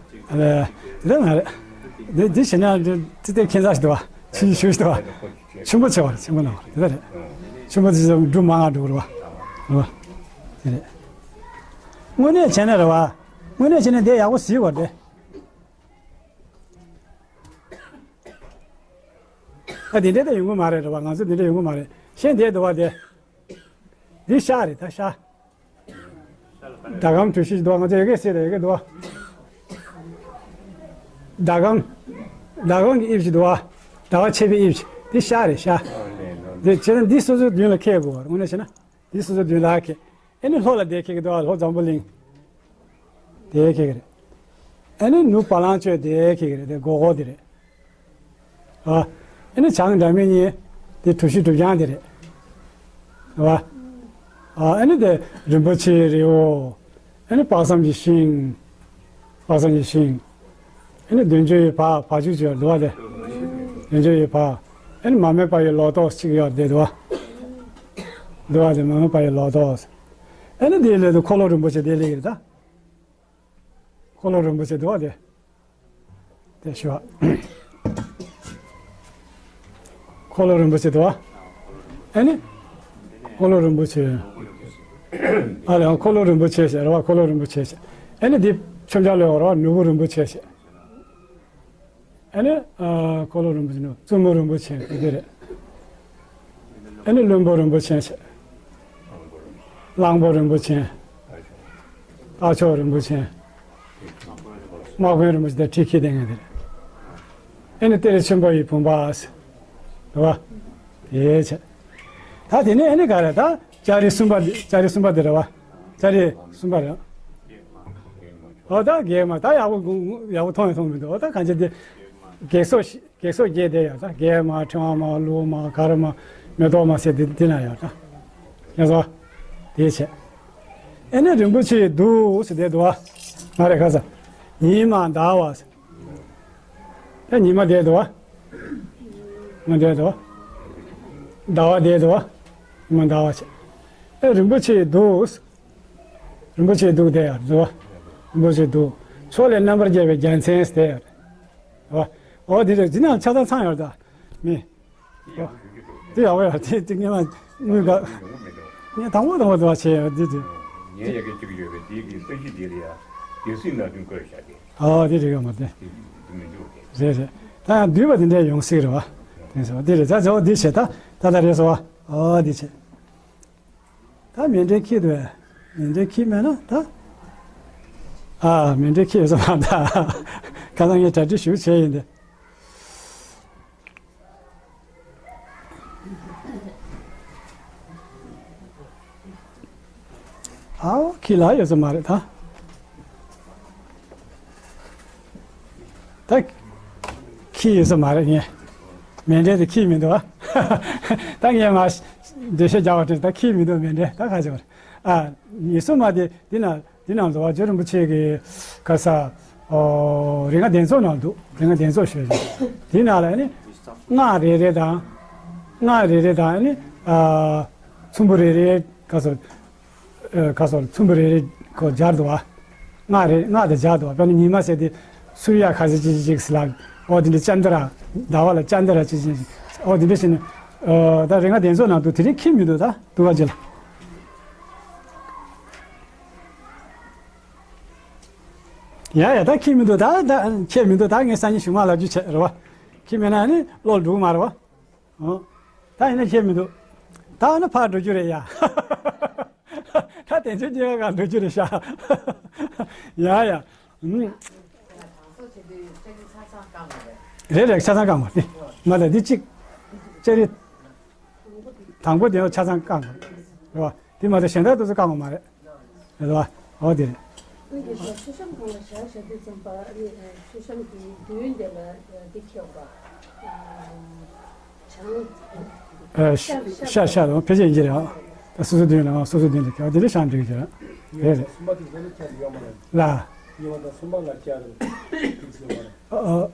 རེད། རེད་མ་རེད། འདི་འདི་བྱས་ན་འདི་འདི་ཁྱད་མཚར་ཞིག་འདུག་བ། ཆུང་ཆུང་ཞིག་འདུག་བ། ཆེན་པོ་ཆེ་བ་རེད། ཆེན་པོ་ནང་བ་རེད། དེ་ལྟར་རེད། ཆེན་པོ་དེ་ཚོ་འབྲུ་མང་ང་འགྲོ་གི་རེད་བ། རེད་བ། དེ་རེད། དངོས་གནས་བྱས་ན་རེད་བ། དངོས་གནས་བྱས་ན་དེ་ཡག་པོ་གཟིགས་དགོས་རེད། ཨ་དེ་འདྲ་ད་ཡོང་གི་མ་རེད་རེད་བ། ང་ཚོ་དེ་འདྲ་ཡོང་གི་མ་རེད། གཞན་དེ་འདུག་བ་དེ། འདི་ཤ་རེད་ད་ཤ། ཟླ་གམ་གྲུ་བཞི་འདུག་བ། ང་ཚོ་ཡ་གི་གསེར་དང་ཡ་གི་འདུག་བ། ཟླ་གམ། ཟླ་གམ་གྱི་དབྱིབས་ཤིག་འདུག་བ། ཟླ་བ་ཕྱེད་པའི་དབྱིབས་ཤིག་འདི་ཤ་རེད་ཤ། འདི་བྱས་ན་འདི་སོ་སོའི་མདུན་ལ་འཁེལ་དགོས་བ། དངོས་གནས་བྱས་ན་འདི་སོ་སོའི་མདུན་ལ་འཁེལ། ཨེ་ནི་ལྷོ་ལ་དེ་འཁེལ་གི་འདུག་བ། ལྷོ་འཛམ་བུ་གླིང་། དེ་འཁེལ་གི་རེད། ཨེ་ནི་ནུབ་བ་ལང་སྤྱོད་དེ་འཁེལ་གི་རེད། དེ་སྒོར་སྒོར་དེ་རེད། ཨ། ཨེ་ནི་བྱང་སྒྲ་མི་སྙན་དེ་གྲུ་བཞི་གྲུ་རྐྱང་དེ་རེད། ཨ། ཨ་ཨེ་ནི་དེ་རིན་པོ་ཆེའི་རི་བོ། ཨེ་ནི་དཔག་བསམ་གྱི་ཤིང་། དཔག་བསམ་གྱི་ཤིང་། ཨེ་ནི་བདུན་ཅུ་ཡི་བ། བ་ཅུ་ཅུ་ཡོད་འདུག་བ་དེ། བདུན་ཅུ་ཡི་བ། ཨེ་ནི་མ་རྨོས་པ་ཡི་ལོ་ཏོག་ཅིག་ཡོད་དེ་འདུག་བ། འདུག་བ་དེ་མ་རྨོས་པ་ཡི་ལོ་ཏོག་ཨེ་ནི་དེའི་སླད་དུ་འཁོར་ལོ་རིན་པོ་ཆེ་དེ་སླེབས་ཀྱི་རེད་ད། འཁོར་ལོ་རིན་པོ་ཆེ་འདུག་བ་དེ། དེ་ཞུ་བ། འཁོར་ལོ་རིན་པོ་ཆེ་འདུག་བ། ཨེ་ནི། འཁོར་ལོ་རིན་པོ་ཆེ། ཨ་ལས་འཁོར་ལོ་རིན་པོ་ཆེ་ཟེར་བ། འཁོར་ལོ་རིན་པོ་ཆེ་ཟེར། ཨེ་ནི་འདི་མཆོད་མཇལ་ལོས་འོར་བ་ནོར་བུ་རིན་པོ་ཆེ་ཟེར། ཨེ་ནི། ཨ་འཁོར་ལོ་རིན་པོ་ཆེ་ནི་བཙུན་མོ་རིན་པོ་ཆེ་དེ་དེ་རེད། ཨེ་ནི་བློན་པོ་རིན་པོ་ཆེ་ཟེར། གླང་པོ་རིན་པོ་ཆེ། རྟ་མཆོག་རིན་པོ་ཆེ། དམག་དཔོན་རིན་པོ་ཆེ་དང་ཁྲི་ཁྱི་ལྡེ་ང་དེ་རེད། ཨེ་ནི་གཏེར་ཆེན་པོ་ཡི་བུམ་པ་ཟེར། རེད་བ། དེ་བྱས། ད་དེ་ནས་ཨེ་ནི་ག་རེ་ད་ལྕགས་རི་གསུམ་པ་འདི། ལྕགས་རི་གསུམ་པ་འདི་རེད་བ། ལྕགས་རི་གསུམ་པ་རེད། ཨོ་ད་རྒྱས་མ་ད་ཡག་པོ་ཡག་པོ་མཐོང་ཡང་མཐོང་མི་འདུག་ཨོ་ད་གང་ཅི་འདི་རྒྱས་སོ་ཞིག་རྒྱས་སོ་རྒྱས་བསྡད་ཡོད་ད། རྒྱས་མ་ཕྲེང་བ་མ་ལུག་མ་གར་མ་མེ་ཏོག་མ་ཟེར་འདི་འདི་ན་ཡོད་ད། ཡ་སོ། དེ་བྱས། ཨེ་ནི་རིན་པོ་ཆེ་འདུག་ཟེར་བསྡད་འདུག་བ། མ་རེད་ཁ་ས། ཉི་མ་ཟླ་བ་ཟེར། ད་ཉི་མ་བསྡད་འདུག་བ། ཉི་མ་བསྡད་འདུག་བ། ཟླ་བ་བསྡད་འདུག་བ། ཉི་མ་ཟླ་བ་བྱས། ཨེ་རིན་པོ་ཆེ་འདུག་རིན་པོ་ཆེ་འདུག་བསྡད་ཡ་འདུག་བ། རིན་པོ་ཆེ་འདུག་ཕྱོགས་ལས་རྣམ་པར་རྒྱལ་བའི་རྒྱལ་མཚན་ཟེར་བསྡད་ཡ་རེད། འོ་འདི་རེད། འདི་ནང་ཆ་ཚང་ཚང་ཡོད་ད། མི། འོ། འདི་ཡག་པོ་ཡོད། དེ་དེ་ངས་མ་དངུལ་ག་ངས་དང་པོ་དང་པོ་དུ་བ་བྱས་ཡོད་འདི་དེ། ངས་ཡ་གི་གཅིག་ཡོད་པའི་འདི་གི་ས་གཞི་འདི་ལ་ཡ་རྒྱལ་སྲིད་ནག་ཅུང་བཀོད་བཞག་སྟེ། ཨོ་འདི་རེད་ག་མ་དེ། འདི་མི་འདུག་གས། རེད་རེད། ད་ཡང་འདུས་པ་དེ་འདྲ་ཡོང་སྲིད་རེད་བ། རེད་ཟེར་བ་འདི་རེད། ད་ཇོ་འདི་བྱེད། ད་ད་ད་རེད་ཟེར་བ། ཨོ་འདི་བྱེད། ད་མཎྜལ་འཁྱེར་འདུག་མཎྜལ་འཁྱེར་མེད་ན་ད། ཨ་མཎྜལ་འཁྱེར་ཡོད་ས་མ་ད། ཁ་སང་ངས་གྲ་སྒྲིག་ཞུ་བྱས་ཡིན་ཏེ། ཨའོ་ཁྱི་ལ་ཡོད་ས་མ་རེད་ད། ད་ཁྱི་ཡོད་ས་མ་རེད་ངས། མཎྜལ་དེ་ཁྱི་མི་འདུག་ཨ། ད་ངས་མ་འགྲེལ་བཤད་རྒྱག་པ་དྲན་ད་ཁྱི་མི་འདུག་མཎྜལ་ད་ག་ཅི་བར། ཨ་ཉེས་སོ་མ་དེ་འདི་ན། འདི་ནང་ལ་རྗེ་རིན་པོ་ཆེ་གི་ག་ས། ཨོ་རིག་སྔགས་གདན་ཚོགས་ནང་འདུག་རིག་སྔགས་གདན་ཚོགས་ཞུ་ཞུ། དེ་ནང་ལ་ནི་སྔགས་རེ་རེ་དང་། སྔགས་རེ་རེ་དང་ནི་ཨ་ཚོམ་བུ་རེ་རེ་ག་ས། ཨ་ག་ས་ཚོམ་བུ་རེ་རེ་ཁོ་སྦྱར་འདུག་བ། སྔགས་རེ་སྔགས་དེ་སྦྱར་འདུག་བ། དཔེར་ན་ཉི་མ་ཟེར་དེ་སུརྱ་ཁ་ཟེར་ཅིག་ཅིག་ཟེར་ལ། ཨོ་དེ་འདྲ་ཙནྡྲ། ཟླ་བ་ལ་ཙནྡྲ་ཅིག་ཅིག་ཅིག་ཨོ་དེ་འདྲ་བྱས་ནས། ཨ་ད་རིག་སྔགས་གདན་ཚོགས་ནང་འདུག་དེ་རིང་ཁྱི་མི་འདུག་ད་འདུག་ག་ཅི་ལ། ཡ་ཡ་ད་ཁྱི་མི་འདུག་ད་ད་ཁྱི་མི་འདུག་ད་ངས་སང་ཉིན་གཞུག་མ་ལབ་རྒྱུ་བྱས་རེད་བ། ཁྱི་མེད་ན་ནི་བློ་འགྲོ་གི་མ་རེད་བ། ཨོ། ད་ཡིན་ན་ཁྱི་མི་འདུག་ད་ནི་ཕར་འགྲོ་རྒྱུ་རེད་ཡ། ད་དེ་ཚོའི་སྐྱེ་བ་ག་འགྲོ་རྒྱུ་རེད་ཤག་ཡ་ཡ། ཨུམ། རེད་རེད་ཆ་ཚང་བཀང་བ་དེ། མ་ད་འདི་གཅིག་ཅེ་རེད། དང་པོ་དེ་ཆ་ཚང་བཀང་དགོས་རེད་བ། དེ་མ་གཏོགས་གཞན་དག་ཏུ་ཚོ་བཀང་དགོས་མ་རེད། རེད་བ། འོ་དེ་རེད། ཁྱེད་ཀྱིས་མཚོ་བཤམས་སྒང་ལ་བཞག་བཞག་དུས་ཙམ་པ་ནི་མཚོ་བཤམས་ཀྱི་མདུན་དེ་ལ་འདི་ཁེལ་བ། བྱང་། ཨ་ཤ་ཤ་ལ་ཕལ་ཆེར་ཡིན་གྱི་རེད་བ། ད་སོ་སོ་མདུན་ལ་སོ་སོ་མདུན་ལ་ཁེལ་བ་དེ་འདྲ་བཞག་འགྲིག་གི་རེད། རེད་རེད། གསུམ་པ་དེ་ཚོ་ལ་ཁྱད་ཡོད་མ་རེད། ལ། གཉིས་པ་དང་གསུམ་པ་ལ་ཁྱད་རེད། ཨ་ཨ།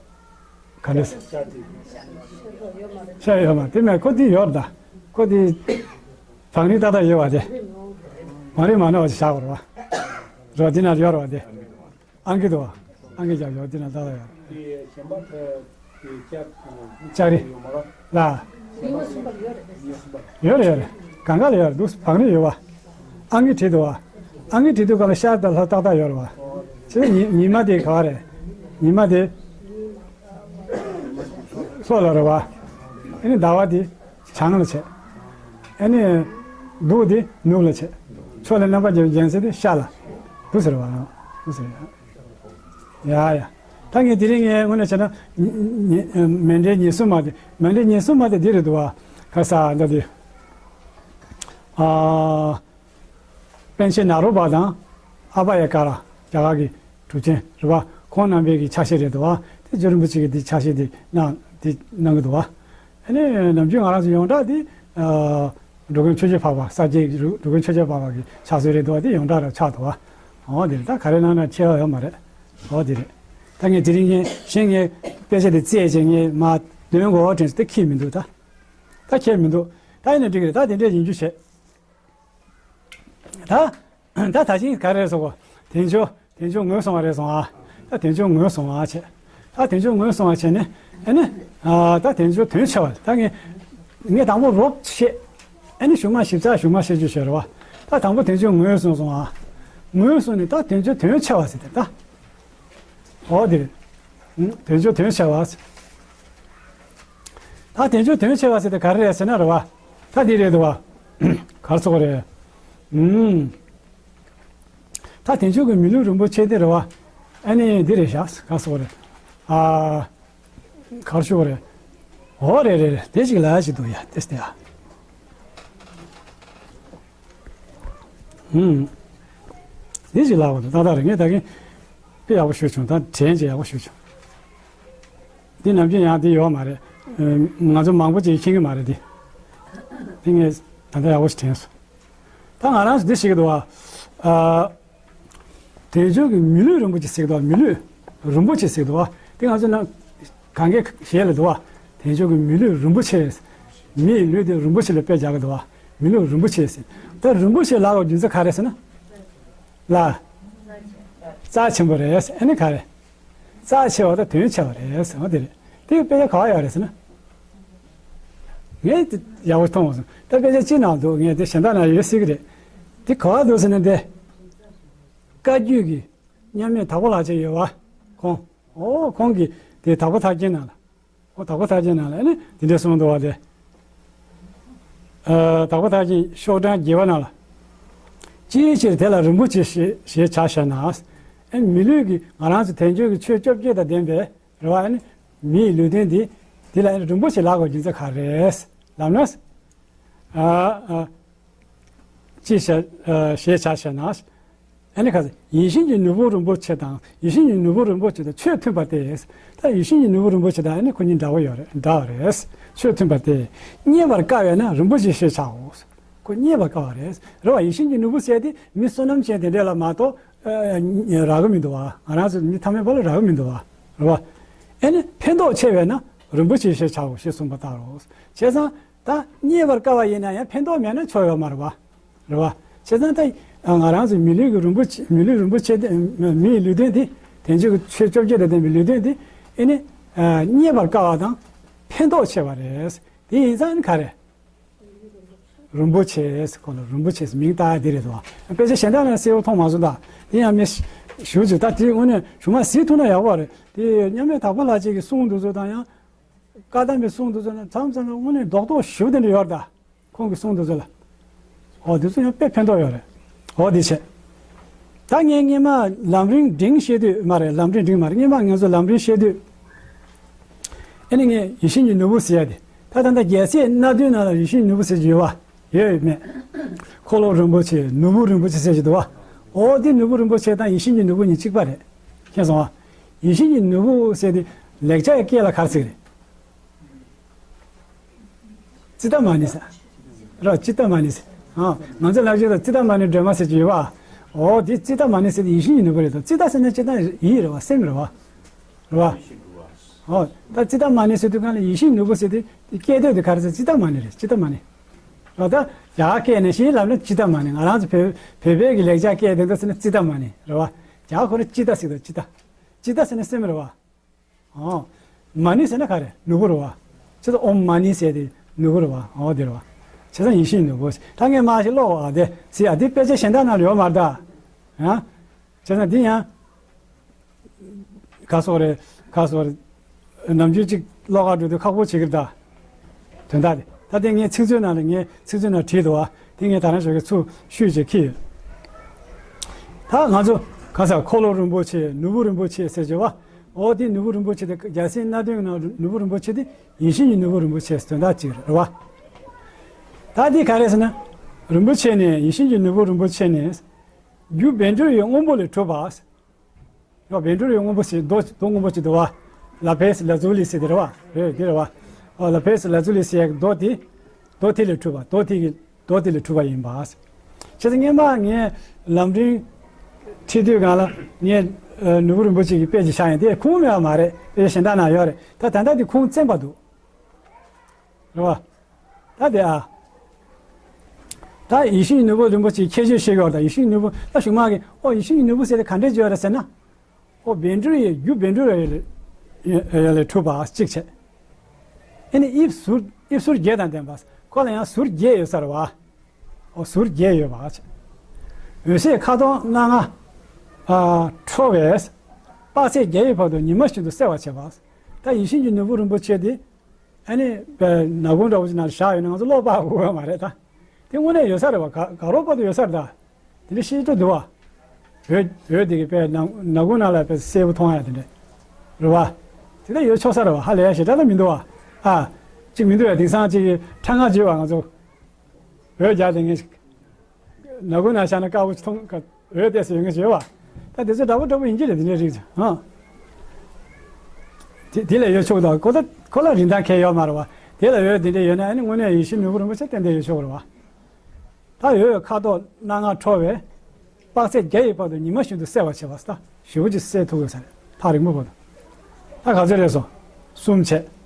ག་འདྲ། ཤ་ཡོད་མ་དེ་མེད་ཁོ་དེ་ཡོད་ད། ཁོ་དེ་བང་རིམ་ཏག་ཏག་ཡོད་བ་དེ། བང་རིམ་མ་ནོར་བ་ཞིག་བཞག་པ་རེད་བ། རོ་དེ་ན་ཡོད་རེད་བ་དེ། ཨང་ཀི་འདུག་བ། ཨང་ཀི་རྒྱབ་ཡོད་དེ་ན་ཏག་ཏག་ཡོད། ལྕགས་རི། ལ། ཡོད་རེད་ཡོད་རེད། གང་ག་ལ་ཡོད་རེད་འདུག་བང་རིམ་ཡོད་བ། ཨང་ཀི་བྲིས་འདུག་བ། ཨང་ཀི་བྲིས་དུས་སྒང་ལ་ཤར་དང་ལྷོ་ཏག་ཏག་ཡོད་རེད་བ། བྱས་ཙང་ཉི་ཉི་མ་དེ་ག་བ་རེད། ཉི་མ་དེ་ལྷོ་ལ་རེད་བ། ཨ་ནི་ཟླ་བ་དེ་བྱང་ལ་བྱས། ཨ་ནི་གདུགས་དེ་ནུབ་ལ་བྱས། ཕྱོགས་ལ་རྣམ་པ་རྒྱན་རྒྱན་ཟེར་དེ་ཤར་ལ། འདུག་ཟེར་བ། འདུག་ཟེར་བ། ཡ་ཡ། ད་ངས་དེ་རིང་ངས་དངོས་གནས་བྱས་ན་ཉི་ཉི་མཎྜལ་ཉེར་གསུམ་མ་དེ་མཎྜལ་ཉེར་གསུམ་མ་དེ་འདི་རེད་འདུག་བ། ག་ས་འདྲ་དེ། ཨ། པཎ་ཆེན་ནཱ་རོ་པ་དང་ཨ་བྷ་ཡ་ཀ་ར་རྒྱ་གར་གྱི་གྲུབ་ཆེན་རེད་བ། ཁོང་རྣམ་པའི་གི་ཕྱག་བཞེས་རེད་འདུག་བ། དེ་རྗེ་རིན་པོ་ཆེ་གིས་འདི་ཕྱག་བཞེས་འདི་གནང་འདི་གནང་གི་འདུག་བ། ཨ་ནི་ནམ་རྒྱུན་ང་རང་ཚོ་ཡོངས་གྲགས་འདི་ཨ། འགྲོ་མགོན་ཆོས་རྒྱལ་འཕགས་པ་ས་སྐྱའི་འགྲོ་མགོན་ཆོས་རྒྱལ་འཕགས་པ་གི་ཕྱག་སྲོལ་རེད་འདུག་བ། འདི་ཡོངས་གྲགས་ར་ཆགས་འདུག་བ། འོ་འདི་རེད། ད་ག་རེ་གནང་ན་ཁྱད་པར་ཡོད་མ་རེད། འོ་འདི་རེད། ད་ངས་དེ་རིང་ངས་གཞན་ངས་དཔེ་ཆ་འདི་བཙལ་བྱས་ངས་མ་འདོན་དགོས་དྲན་སོང་། ད་ཁྱད་མི་འདུག་ད་ད་ཁྱད་མི་འདུག་ད་ཡིན་ན་འགྲིག་གི་རེད། ད་དེ་འདྲས་ཡིན་རྒྱུ་བྱས། ད། ད་ད་ཅིང་ག་རེ་སོགས་དལ་འབྱོར་དལ་འབྱོར་ངོས་སོང་བ་རེད་སོང་ཨ། ད་དལ་འབྱོར་ངོས་སོང་བ་བྱས། ད་དལ་འབྱོར་ངོས་སོང་བ་བྱས་ནས་ཨ་ནི། ཨ་ད་དལ་འབྱོར་དོན་ཆེ་བ་ད་ངས་ངས་དང་པོ་རོབ་བཤད། ཨ་ནི་གཞུག་མ་ཞིབ་ཚགས་གཞུག་མ་བཤད་རྒྱུ་བྱས་རེད་བ། ད་དང་པོ་དལ་འབྱོར་ངོས་སོང་སོང་ཨ། ངོས་སོང་ནས་ད་དལ་འབྱོར་དོན་ཆེ་བ་ཟེར་ཏེ་ད། འོ་དེ་རེད། དལ་འབྱོར་དོན་ཆེ་བ་ཟེར། ད་དལ་འབྱོར་དོན་ཆེ་བ་ཟེར་ཏེ་ག་རེ་རེད་ཟེར་ན་རེད་བ། ད་འདི་རེད་འདུག་བ། གར་སོགས་རེད། ཨུམ། ད་དལ་འབྱོར་གྱི་མི་ལུས་རིན་པོ་ཆེ་དེ་རེད་བ། ཨ་ནི་འདི་རེད་ཤག་གར་སོགས་རེད། ཨ། གར་ཤོག་རེད། འོ་རེད་རེད་རེད། དེ་ཅིག་ལ་ཞིག་འདུག་ཡ་དེ་སྟེ་ཡ། ཨུམ། དེ་ཅིག་ལ་བ་དང་ཏག་ཏག་རེད། ངས་ད་གིན་དཔེ་ཡག་པོ་ཞུས་བྱུང་། ད་དྲན་ཅིག་ཡག་པོ་ཞུས་བྱུང་། འདི་ནམ་རྒྱུན་ཡང་འདི་ཡོད་མ་རེད། ང་ཚོ་མང་པོ་ཅིག་མཁྱེན་གྱི་མ་རེད་འདི། འདི་ངས་ད་ལྟ་ཡག་པོ་ཞིག་དྲན་སོང་། ད་ང་རང་ཚོ་འདི་ཤེས་ཀྱི་འདུག་བ། ཨ། དལ་འབྱོར་གྱི་མི་ལུས་རིན་པོ་ཆེ་ཟེར་གྱི་འདུག་བ། མི་ལུས་རིན་པོ་ཆེ་ཟེར་གྱི་འདུག་བ། འདི་ང་ཚོ་ནང་གང་གའི་ཞལ་ལ་འདུག་བ། དལ་འབྱོར་གྱི་མི་ལུས་རིན་པོ་ཆེ། མིའི་ལུས་དེ་རིན་པོ་ཆེ་ལ་དཔེ་སྦྱར་གྱི་འདུག་བ། མི་ལུས་རིན་པོ་ཆེ་ཟེར། ད་རིན་པོ་ཆེ་ལབ་པའི་རྒྱུ་མཚན་ག་རེ་ཟེར་ན། ལ། རྩ་ཆེན་པོ་རེད། ཨ་ནི་ག་རེ། རྩ་ཆེ་བ་དང་དོན་ཆེ་བ་རེད་ཟེར་བ་དེ་རེད། དེ་དཔེ་ཆ་ག་པར་ཡོད་རེད་ཟེར་ན། ངས་དེ་ཡག་པོ་མཐོང་བ་སོང་། ད་དཔེ་ཆ་གཅིག་ནང་འདུག་ངས་དེ་གཞན་དག་ན་ཡོད་སྲིད་ཀྱི་རེད། དེ་ག་པར་འདུག་ཟེར་ན་དེ། བཀའ་བརྒྱུད་ཀྱི་མཉམ་མེད་དྭགས་པོ་ལགས་ཅིག་ཡོད་བ། ཁོང་། ཨོ་ཁོང་གིས་དེ་དྭགས་པོ་ཐར་རྒྱན་ནང་ལ། ཨོ། དྭགས་པོ་ཐར་རྒྱན་ནང་ལ་ཨ་ནི་དེ་འདྲ་གསུངས་འདུག་བ་དེ། ཨ། དྭགས་པོ་ཐར་རྒྱན་ཤོག་གྲངས་བརྒྱད་པ་ནང་ལ། ཅིའི་ཕྱིར་དེ་ལ་རིན་པོ་ཆེ་ཞེས་ཞེས་བྱ་ཞེ་ན། ཨ་ནི་མི་ལུས་ཀྱི་ང་རང་ཚོ་དལ་འབྱོར་གྱི་ཆོས་བཅོ་བརྒྱད་དང་ལྡན་པའི་རེད་བ། ཨ་ནི་མིའི་ལུས་རྟེན་འདི་འདི་ལ་ཨ་ནི་རིན་པོ་ཆེ་ལབ་དགོས་རྒྱུ་མཚན་ག་རེ་རེད་ལབ་ན། ཨ། ཨ། ཅི་ཞེས་ཞེས་བྱ་ཞེ་ན། ཨ་ནི་ཁ་ཡིད་བཞིན་གྱི་ནོར་བུ་རིན་པོ་ཆེ་དང་། ཡིད་བཞིན་གྱི་ནོར་བུ་རིན་པོ་ཆེ་དང་ཆོས་མཐུན་པ་སྟེ། ད་ཡིད་བཞིན་གྱི་ནོར་བུ་རིན་པོ་ཆེ་དང་ཨ་ནི་ཁོ་གཉིས་འདྲ་བོ་ཡོད་རེད། འདྲ་བ་རེད། ཆོས་མཐུན་པ་སྟེ། རྙེད་པར་དཀའ་བས་ན་རིན་པོ་ཆེ་ཞེས་བྱའོ། ཁོ་རྙེད་པར་དཀའ་བ་རེད། རེད་བ། ཡིད་བཞིན་གྱི་ནོར་བུ་ཟེར་དེ་མི་བསོད་ནམས་ཅན་དེ་འདྲས་ལ་མ་གཏོགས་རག་གི་མི་འདུག་བ། ང་རང་ཚོ་མི་ཐ་མལ་པ་ལ་རག་གི་མི་འདུག་བ། རེད་བ། ཨ་ནི་ཕན་ཐོགས་ཆེ་བས་ན་རིན་པོ་ཆེ་ཞེས་བྱའོ་ཞེས་གསུངས་པ་ལྟར་རོ། བྱས་ཙང་། ད་རྙེད་པར་དཀའ་བ་ཡིན་ན་ཡང་ཕན་ཐོགས་མེད་ན་ཆོ་ཡོད་མ་རེད་བ། རེད་བ། བྱས་ཙང་ད་ང་རང་ཚོའི་མི་ལུས་ཀྱི་རིན་པོ་ཆེ། མི་ལུས་རིན་པོ་ཆེ་དེ། མིའི་ལུས་རྟེན་དེ། དལ་འབྱོར་གྱི་ཆོས་བཅོ་བརྒྱད་དང་ལྡན་པའི་ལུས་རྟེན་དེ། ཨ་ནི་རྙེད་པར་དཀའ་བ་དང་ཕན་ཐོགས་ཆེ་བ་རེད། དེ་ཡིན་ཙང་ཨ་ནི་ག་རེ། རིན་པོ་ཆེ། ཁོ་ལ་རིན་པོ་ཆེ་མིང་བཏགས་ཡ་དེ་རེད་དོ། དཔེ་ཆ་གཞན་དག་ནང་གསལ་པོ་མཐོང་མ་སོང་ད། དེ་ཡང་མི་ཞུ་ཅིག་ད་དེ་དངོས་གནས་གཞུག་མ་གཟིགས་ཐུབ་ན་ཡག་པོ་རེད། དེ་མཉམ་མེད་དྭགས་པོ་ལགས་ཅིག་གི་གསུང་དུ་ཚོ་དང་ཡང་། བཀའ་གདམས་པའི་གསུང་དེ་ཚོ་ནི་མཚམས་མཚམས་ལ་དངོས་གནས་རྡོག་རྡོག་ཞེ་པོ་དེ་འདྲ་ཡོད་རེད་ད། ཁོང་གི་གསུང་དེ་ཚོ་ལ། འོ་དེ་ཚོ་ཡང་དཔེ་ཕན་ཐོགས་ཡོད་རེད། འོ་དེ་བྱས། ད་ངས་སྔས་མ་ལམ་རིམ་འབྲིང་བཤད་དུས་མ་རེད། ལམ་རིམ་འབྲིང་མ་རེད། སྔས་མ་ང་ཚོ་ལམ་རིམ་བཤད་དུས། ཨ་ནི་ངས་ཡིད་བཞིན་གྱི་ནོར་བུ་ཟེར་ཡ་དེ། ད་ད་ལྟ་རྒྱལ་སྲས་སྣ་བདུན་ནང་ལ་ཡིད་བཞིན་གྱི་ནོར་བུ་ཟེར་གྱི་ཡོད་བ། ཡོད་མེད། འཁོར་ལོ་རིན་པོ་ཆེ། ནོར་བུ་རིན་པོ་ཆེ་ཟེར་གྱི་འདུག་བ། འོ་དེ་ནོར་བུ་རིན་པོ་ཆེ་དང་ཡིད་བཞིན་གྱི་ནོར་བུ་གཉིས་གཅིག་པ་རེད། མཁྱེན་སོང་ཨ། ཡིད་བཞིན་གྱི་ནོར་བུ་ཟེར་དེ་ལེགས་སྦྱར་སྐད་ལ་ག་རེ་ཟེར་གི་རེད། ཙིཏྟ་མ་ཎི་ཟེར། རོ། ཙིཏྟ་མ་ཎི་ཟེར། ཨ། ང་ཚོ་ལབ་ཀྱི་ཡོད་ཙིཏྟ་མ་ཎི་སྒྲོལ་མ་ཟེར་གྱི་ཡོད་བ། འོ་དེ་ཙིཏྟ་མ་ཎི་ཟེར་དེ་ཡིད་བཞིན་གྱི་ནོར་བུ་རེད་དོ། ཙིཏྟ་ཟེར་ན་ཙིཏྟ་ཡིད་རེད་བ། སེམས་རེད་བ། རེད་བ། འོ་ད་ཙིཏྟ་མ་ཎི་ཟེར་དུས་གང་ལ་ཡིད་བཞིན་གྱི་ནོར་བུ་ཟེར་དེ་སྐད་དོད་དེ་ག་རེ་ཟེར། ཙིཏྟ་མ་ཎི་རེད། ཙིཏྟ་མ་ཎི། རོ། ད་རྒྱ་གར་སྐད་ནས་ཤིག་ལབ་ན་ཙིཏྟ་མ་ཎི། ང་རང་ཚོ་བོད་བོད་པའི་གི་ལེགས་སྦྱར་སྐད་དེ་འདྲ་ཟེར་ན་ཙིཏྟ་མ་ཎི་རེད་བ། རྒྱ་གར་ཁོ་ན་ཙིཏྟ་ཟེར་དོ། ཙིཏྟ། ཙིཏྟ་ཟེར་ན་སེམས་རེད་བ། ཨོ། མ་ཎི་ཟེར་ན་ག་རེ། ནོར་བུ་རེད་བ། བྱས་ཙང་ཨོཾ་མ་ཎི་ཟེར་དེ་ནོར་བུ་རེད་བ། ཨོ་དེ་རེད་བ། བྱས་ཙང་ཡིད་བཞིན་ནོར་བུ། ད་ངས་མར་ཞིག་ཀློག་པ་དེ་ཟེར་ཡ་དེ་དཔེ་ཆ་གཞན་དག་ནང་ལ་ཡོད་མ་རེད་ད། ཡང་། བྱས་ཙང་འདི་ཡང་། ག་སོགས་རེད། ག་སོགས་རེད། ནམ་རྒྱུན་གཅིག་ཀློག་ག་འགྲོ་དུས་ཁག་པོ་བྱེད་ཀྱི་རེད་ད། དོན་དག་དེ། ད་དེ་ངས་ཚིག་མཛོད་ནང་ལ་ངས་ཚིག་མཛོད་ནང་བྲིས་འདུག་བ། དེ་ངས་ད་རང་ཞོགས་ཀྱི་ཚུར་བཤུས་བྱས་ཁྱེར་ཡོད། ད་ང་ཚོ་ག་ས་འཁོར་ལོ་རིན་པོ་ཆེ། ནོར་བུ་རིན་པོ་ཆེ་ཟེར་བྱས་བ། འོ་དེ་ནོར་བུ་རིན་པོ་ཆེ་དེ་རྒྱལ་སྲས་སྣ་བདུན་ནང་ནོར་བུ་རིན་པོ་ཆེ་དེ་ཡིད་བཞིན་གྱི་ནོར་བུ་རིན་པོ་ཆེ་དོན་དག་གཅིག་རེད་བ། ད་དེ་ག་རེ་ཟེར་ན། རིན་པོ་ཆེ་ནི། ཡིད་བཞིན་གྱི་ནོར་བུ་རིན་པོ་ཆེ་ནི། རྒྱུ་བཻ་ཌཱུརྱ་སྔོན་པོ་ལས་གྲུབ་པ། རོ། བཻ་ཌཱུརྱ་སྔོན་པོ་ཞེས་རྡོ་རྡོ་སྔོན་པོ་ཞིག་འདུག་བ། ལ་ཕིས་ལ་ཛུ་ལི་ཟེར་དེ་རེད་བ། རེད་དེ་རེད་བ། ཨོ་ལ་ཕིས་ལ་ཛུ་ལི་ཟེར་ཡག་རྡོ་དེ། རྡོ་དེ་ལས་གྲུབ་པ། རྡོ་དེ་གི་རྡོ་དེ་ལས་གྲུབ་པ་ཡིན་པ། བྱས་ཙང་སྔོན་མ་ངས་ལམ་རིམ་ཁྲིད་དུས་སྒང་ལ་ངས་ནོར་བུ་རིན་པོ་ཆེ་གི་དཔེ་ཅིག་བཞག་ཡིན། དེ་ཁུངས་མེད་པ་མ་རེད། དཔེ་གཞན་དག་ན་ཡོད་རེད། ད་ད་ལྟ་དེ་ཁུངས་བཙན་པ་འདུག་རེད་བ། ད་དེ་ཨ། ད་ཡིད་བཞིན་ནོར་བུ་རིན་པོ་ཆེའི་ཁྱད་ཆོས་བཤད་ཀྱི་ཡོད་རེད། ད་ཡིད་བཞིན་ནོར་བུ་ད་གཞུག་མ་གི་ཨོ་ཡིད་བཞིན་ནོར་བུ་ཟེར་དེ་ག་འདྲས་བརྗོད་རེད་ཟེར་ན། ཨོ་བཻ་ཌཱུརྱ་རྒྱུ་བཻ་ཌཱུརྱ་ལས་ལས་གྲུབ་པ་གཅིག་བྱས། ཨེ་ནི་དབྱིབས་ཟུར་དབྱིབས་ཟུར་བརྒྱད་དང་ལྡན་པ། ཁོ་ལ་ཡང་ཟུར་བརྒྱད་ཡོད་ས་རེད་བ། ཨོ་ཟུར་བརྒྱད་ཡོད་པ་བྱས། འོད་ཟེར་ཁ་དོག་སྣ་ལྔ་ཨ་འཕྲོ་བས་དཔག་ཚད་བརྒྱ་ཡི་བར་དུ་ཉི་མ་བཞིན་དུ་གསལ་བར་བྱེད་པ། ད་ཡིད་བཞིན་གྱི་ནོར་བུ་རིན་པོ་ཆེ་དེ། ཨ་ནི་ནག་ཁུང་འདྲ་བོ་ཅིག་ནང་བཞག་ཡོད་ན་ང་ཚོ་ཀློག་པ་དགོས་པ་མ་རེད་ད། དེ་དངོས་གནས་ཡོད་ས་རེད་བ། ག་ག་རོ་བར་དུ་ཡོད་ས་རེད་ད། དེ་འདྲ་ཤེས་འགྲོ་འདུག་བ། འོད་འོད་དེ་གི་དཔེ་ནག་ནག་ཁུང་ནང་ལ་དཔེ་གསལ་པོ་མཐོང་ཡ་དེ་འདྲ་རེད་བ། དེ་འདྲ་ཡོད་ཆོག་ས་རེད་བ། ཧ་ལས་ཡ་ཞེ་དྲག་ད་མི་འདུག་བ། ཨ། ཅིག་མི་འདུག་ཡ། དེང་སང་ཅིག་ཁྲ་ང་བརྗོད་བ་ང་ཚོ། འོད་རྒྱག་དེ་ངས་ནག་ཁུང་ནང་བཞག་ན་དཀར་པོ་ཅིག་མཐོང་ག་འོད་ཏོག་ཙམ་ཡོད་ངེས་ཡོད་བ། ད་དེ་ཚོ་འདྲ་པོ་འདྲ་པོ་ཡིན་གྱི་རེད། དེ་འདྲའི་རིགས་ཚོ་ཨང་། དེ་དེ་ལ་ཡོད་ཆོག་དང་ཁོ་ད་ཁོ་ལ་རིན་ཐང་གང་ཡང་ཡོད་མ་རེད་བ། དེ་ལ་འོད་དེ་འདྲ་ཡོད་ན་ཨ་ནི་དངོས་གནས་ཡིད་བཞིན་ནོར་བུ་རིན་པོ་ཆེ་ཏན་ཏན་ཡོད་ཆོག་རེད་བ། ད་འོད་ཁ་དོག་སྣ་ལྔ་འཕྲོ་བས་དཔག་ཚད་བརྒྱ་ཡི་བར་དུ་ཉི་མ་བཞིན་དུ་གསལ་བར་བྱེད་པ། ད་ཞེ་པོ་ཅིག་གསལ་ཐུབ་དགོས་ས་རེད། ཐག་རིང་པོ་བར་དུ། ད་ག་ཚོད་རེད་སོང་། གསུམ་བྱས།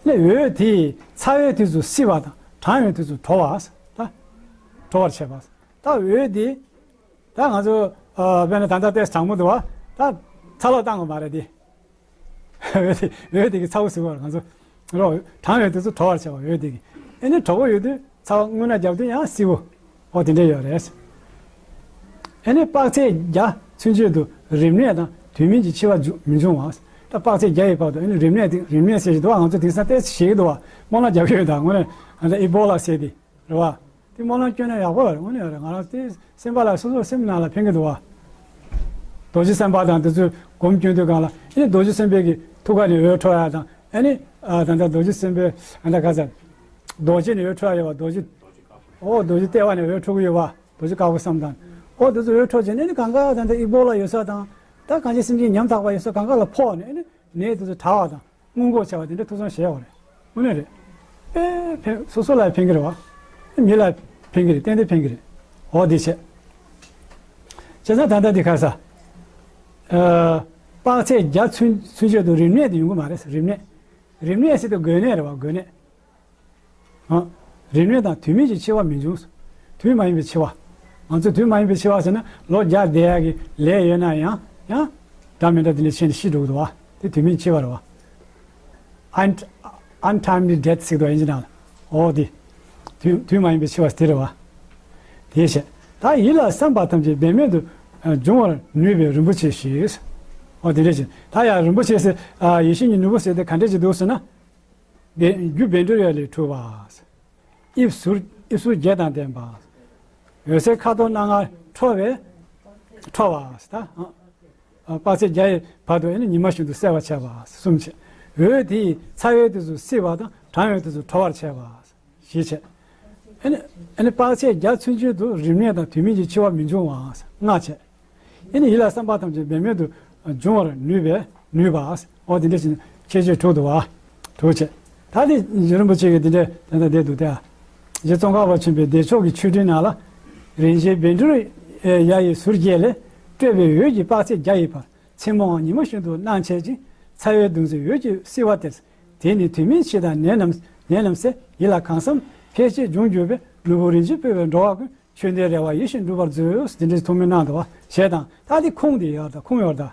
ནས་འོད་དེས་ཚ་བའི་དུས་སུ་བསིལ་བ་དང་གྲང་བའི་དུས་སུ་དྲོ་བ། ད་དྲོ་བར་བྱེད་པ། ད་འོད་དེ། ད་ང་ཚོ་ཨ་དཔེར་ན་ད་ལྟ་ཏོག་ཙམ་གྲང་མོ་འདུག་བ། ད་ཚ་ལོག་བཏང་དགོས་མ་རེད་དེ། འོད་དེ་འོད་དེ་གིས་ཚ་བོ་བཟོ་གི་ཡོད་རེད། ང་ཚོ་རོ་གྲང་བའི་དུས་སུ་དྲོ་བར་བྱེད་པ། འོད་དེ་གིས། ཨེ་ནི་དྲོ་པོ་ཡོད་དུས་ཚ་བ་རྔུལ་ནག་བརྒྱབ་དུས་ཡང་བསིལ་པོ། འོ་དེ་འདྲ་ཡོད་རེད། ཨེ་ནི་དཔག་ཚད་བརྒྱ་ཚུན་ཆད་དུ་རིམས་ནད་དང་དུས་མིན་གྱི་འཆི་བ་མཇུག་མི་འབྱུང་བ། ད་དཔག་ཚད་བརྒྱ་ཡི་བར་དུ་ཨ་ནི་རིམས་ནད་དེ་རིམས་ནད་ཟེར་གྱི་འདུག་བ། ང་ཚོ་དེང་སང་ཏོག་ཙམ་ཞེད་ཀྱི་འདུག་བ། སྨོན་ལམ་རྒྱག་གི་ཡོད་ད། དངོས་གནས་ཨ་ད་ཨི་བྷོ་ལ་ཟེར་དེ་རེད་བ། དེ་སྨོན་ལམ་སྐྱོན་ན་ཡག་པོ་རེད། དངོས་གནས་རེད། ང་རང་དེ་སེམས་པ་ལ་སོ་སོ་སེམས་ནང་ལ་ཕན་གྱི་འདུག་བ། རྡོ་རྗེ་སེམས་དཔའ་དང་དེ་ཚོས་སྒོམ་སྐྱོན་དུས་སྒང་ལ་ཨ་ནི་རྡོ་རྗེ་སེམས་དཔའི་གི་ཐུགས་ཀ་ནས་འོད་འཕྲོ་ཡ་དང་ཨ་ནི་ཨ་ད་ལྟ་རྡོ་རྗེ་སེམས་དཔའི་ཨ་ད་ག་ཟེར། རྡོ་རྗེ་ནས་འོད་འཕྲོ་ཡ་ཡོད་བ། རྡོ་རྗེ། ཨོ་རྡོ་རྗེ་ལྟེ་བ་ནས་འོད་འཕྲོ་གི་ཡོད་བ། རྡོ་རྗེ་དཀར་པོ་བསམ་དང་། ཨོ་དེ་ཚོ་འོད་འཕྲོ་བྱས་ནས་ནི་གང་ག་ད་ལྟ་ཨི་བྷོ་ལ་ཡོད་ས་དང་། ད་གང་ཅི་སེམས་ཅན་ཉམ་ཐག་པ་ཡོད་ས་གང་ག་ལ་ཕོག་ནས་ནི་ནད་དེ་ཚོ་དྲག་པ་དང་སྔོན་འགོག་བྱ་བ་དེ་འདྲ་ཐུགས་བསམ་བཞེས་པ་རེད། དངོས་གནས་རེད། ཨེ་ཕན་སོ་སོ་ལ་ཕན་གི་རེད་བ། མི་ལ་ཕན་གི་རེད། ཏན་ཏན་ཕན་གི་རེད། འོ་དེ་བྱས། བྱས་ཙང་ད་ལྟ་འདི་ག་ས། ཨ། དཔག་ཚད་བརྒྱ་ཚུན་ཚུན་ཆད་དུ་རིམས་ནད་དེ་ཡོང་གི་མ་རེད། རིམས་ནད། རིམས་ནད་ཟེར་དུས་འགོས་ནད་རེད་བ། འགོས་ནད། ཨ། རིམས་ནད་དང་དུས་མིན་གྱི་འཆི་བ་མི་འབྱུང་། དུས་མ་ཡིན་པའི་འཆི་བ། ང་ཚོས་དུས་མ་ཡིན་པའི་འཆི་བ་ཟེར་ན་ལོ་བརྒྱ་བསྡད་ཡག་གི་ལས་ཡོད་ན་ཡང་ཡང་། འདྲ་མི་འདྲ་དེ་འདྲ་བྱས་ནས་ཤི་འགྲོ་གི་འདུག་བ། དེ་དུས་མིན་འཆི་བ་རེད་བ། Un- untimely death ཟེར་གི་འདུག་ཨིན་ཇི་ནང་ལ། འོ་དེ། དུས་དུས་མ་ཡིན་པའི་འཆི་བ་དེ་རེད་བ། དེ་བྱས། ད་ཡིད་ལ་བསམ་པ་ཐམས་ཅད་འབད་མེད་དུ་འབྱུང་བར་ནུས་པའི་རིན་པོ་ཆེ་ཞིག་འོ་དེ་འདྲ་བྱས། ད་ཡང་རིན་པོ་ཆེ་ཟེར། ཨ། ཡིད་བཞིན་གྱི་ནོར་བུ་ཟེར་དེ་ག་འདྲ་ཅིག་འདུག་ཟེར་ན། བཻ- རྒྱུ་བཻ་ཌཱུརྱ་ལས་གྲུབ་པ། དབྱིབས་ཟུར་དབྱིབས་ཟུར་བརྒྱད་དང་ལྡན་པ། འོད་ཟེར་ཁ་དོག་སྣ་ལྔ་འཕྲོ་བས་འཕྲོ་བ། ད་ཨ། དཔག་ཚད་བརྒྱ་ཡི་བར་དུ་ཨེ་ནི་ཉི་མ་བཞིན་དུ་གསལ་བར་བྱེད་པ་གསུམ་བྱས། འོད་དེ་ཡིས་ཚ་བའི་དུས་སུ་བསིལ་བ་དང་གྲང་བའི་དུས་སུ་དྲོ་བར་བྱེད་པ། ཞེས་བྱས། ཨེ་ནི་ཨེ་ནི་དཔག་ཚད་བརྒྱ་ཚུན་ཆད་དུ་རིམས་ནད་དང་དུས་མིན་གྱི་འཆི་བ་མི་འབྱུང་བ་ལྔ་བྱས། ཨེ་ནི་ཡིད་ལ་བསམ་པ་ཐམས་ཅད་འབད་མེད་དུ་འབྱུང་བར་ནུས་པས་ནུས་པ། འོ་དེ་འདྲ་ཞིག་ཁྱད་ཆོས་དྲུག་འདུག་བ། དྲུག་བྱས། ད་དེ་རྗེ་རིན་པོ་ཆེ་གིས་དེ་འདྲ་དེ་འདྲ་བསྡད་འདུག་སྟེ། རྗེ་ཙོང་ཁ་པ་ཆེན་པོའི་བདེ་མཆོག་གི་ཆོས་འབྲེལ་ནང་ལ། རིན་ཆེན་བཻ་ཌཱུརྱ་ཡི་ཟུར་བརྒྱད་ལས་སྤྲོས་པའི་འོད་ཀྱིས་དཔག་ཚད་བརྒྱ་ཡི་བར་མཚན་མོའང་ཉི་མ་བཞིན་དུ་སྣང་བྱེད་ཅིང་ཚ་བའི་གདུང་འཛིན་འོད་ཀྱིས་བསིལ་བ་སྟེར། དེ་ནི་དུས་མིན་འཆི་དང་ནད་རྣམས་ནད་རྣམས་སེལ། ཡིད་ལ་གང་བསམ་ཕལ་ཆེར་འབྱུང་འགྱུར་བའི་ནོར་བུ་རིན་ཆེན་སྤྲོས་པས་འགྲོ་བ་ཀུན། ཆོས་འདིར་རེ་བ་ཡིད་བཞིན་འགྲུབ་པར་མཛོད། དེ་འདྲའི་ཐུགས་སྨོན་གནང་འདུག་བ། ཞེས་དང་ད་དེ་ཁུངས་དེ་ཡོད་ད། ཁུངས་ཡོད་ད།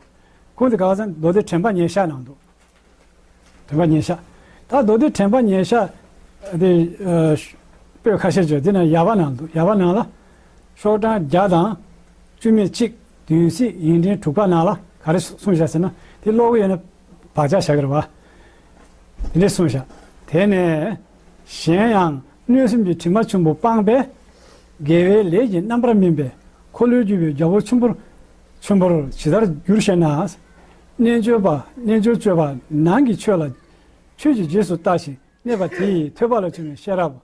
ཁུངས་དེ་ག་ཚོད་མདོ་སྡེ་དྲན་པ་ཉེར་བཞག་ནང་འདུག་དྲན་པ་ཉེར་བཞག་ད་མདོ་སྡེ་དྲན་པ་ཉེར་བཞག་དེ་ཨ་པོད་ཁ་ཤས་ཅིག་དེ་ནང་ཡབ་ནང་འདུག་ཡབ་ནང་ལ་ཤོག་གྲངས་བརྒྱ་དང་བཅུ་མེད་གཅིག་བདུན་ཚེག་ཡིག་ཕྲེང་དྲུག་པ་ནང་ལ་ག་རེ་གསུངས་བཞག་ཟེར་ན། དེ་ཀློག་གི་ཡོད་ན་བག་ཆགས་བཞག་གི་རེད་བ། དེ་འདྲས་གསུངས་བཞག་དེ་ནས། གཞན་ཡང་གནོད་སེམས་ཀྱི་དྲི་མ་ཆེན་པོ་སྤངས་པས། དགེ་བའི་ལས་ཀྱི་རྣམ་པར་སྨིན་པས་འཁོར་ལོས་སྒྱུར་བའི་རྒྱལ་པོ་ཆེན་པོར་ཆེན་པོར་ཇི་ལྟར་འགྱུར་ཞེ་ན། རྣལ་འབྱོར་པ་རྣལ་འབྱོར་སྤྱོད་པ་ནང་གི་ཆོས་ལ་ཆོས་ཀྱི་རྗེས་སུ་ལྟ་ཞིང་གནས་པ་དེ་ཡི་ཐོས་པ་ལས་བྱུང་བའི་ཤེས་རབ།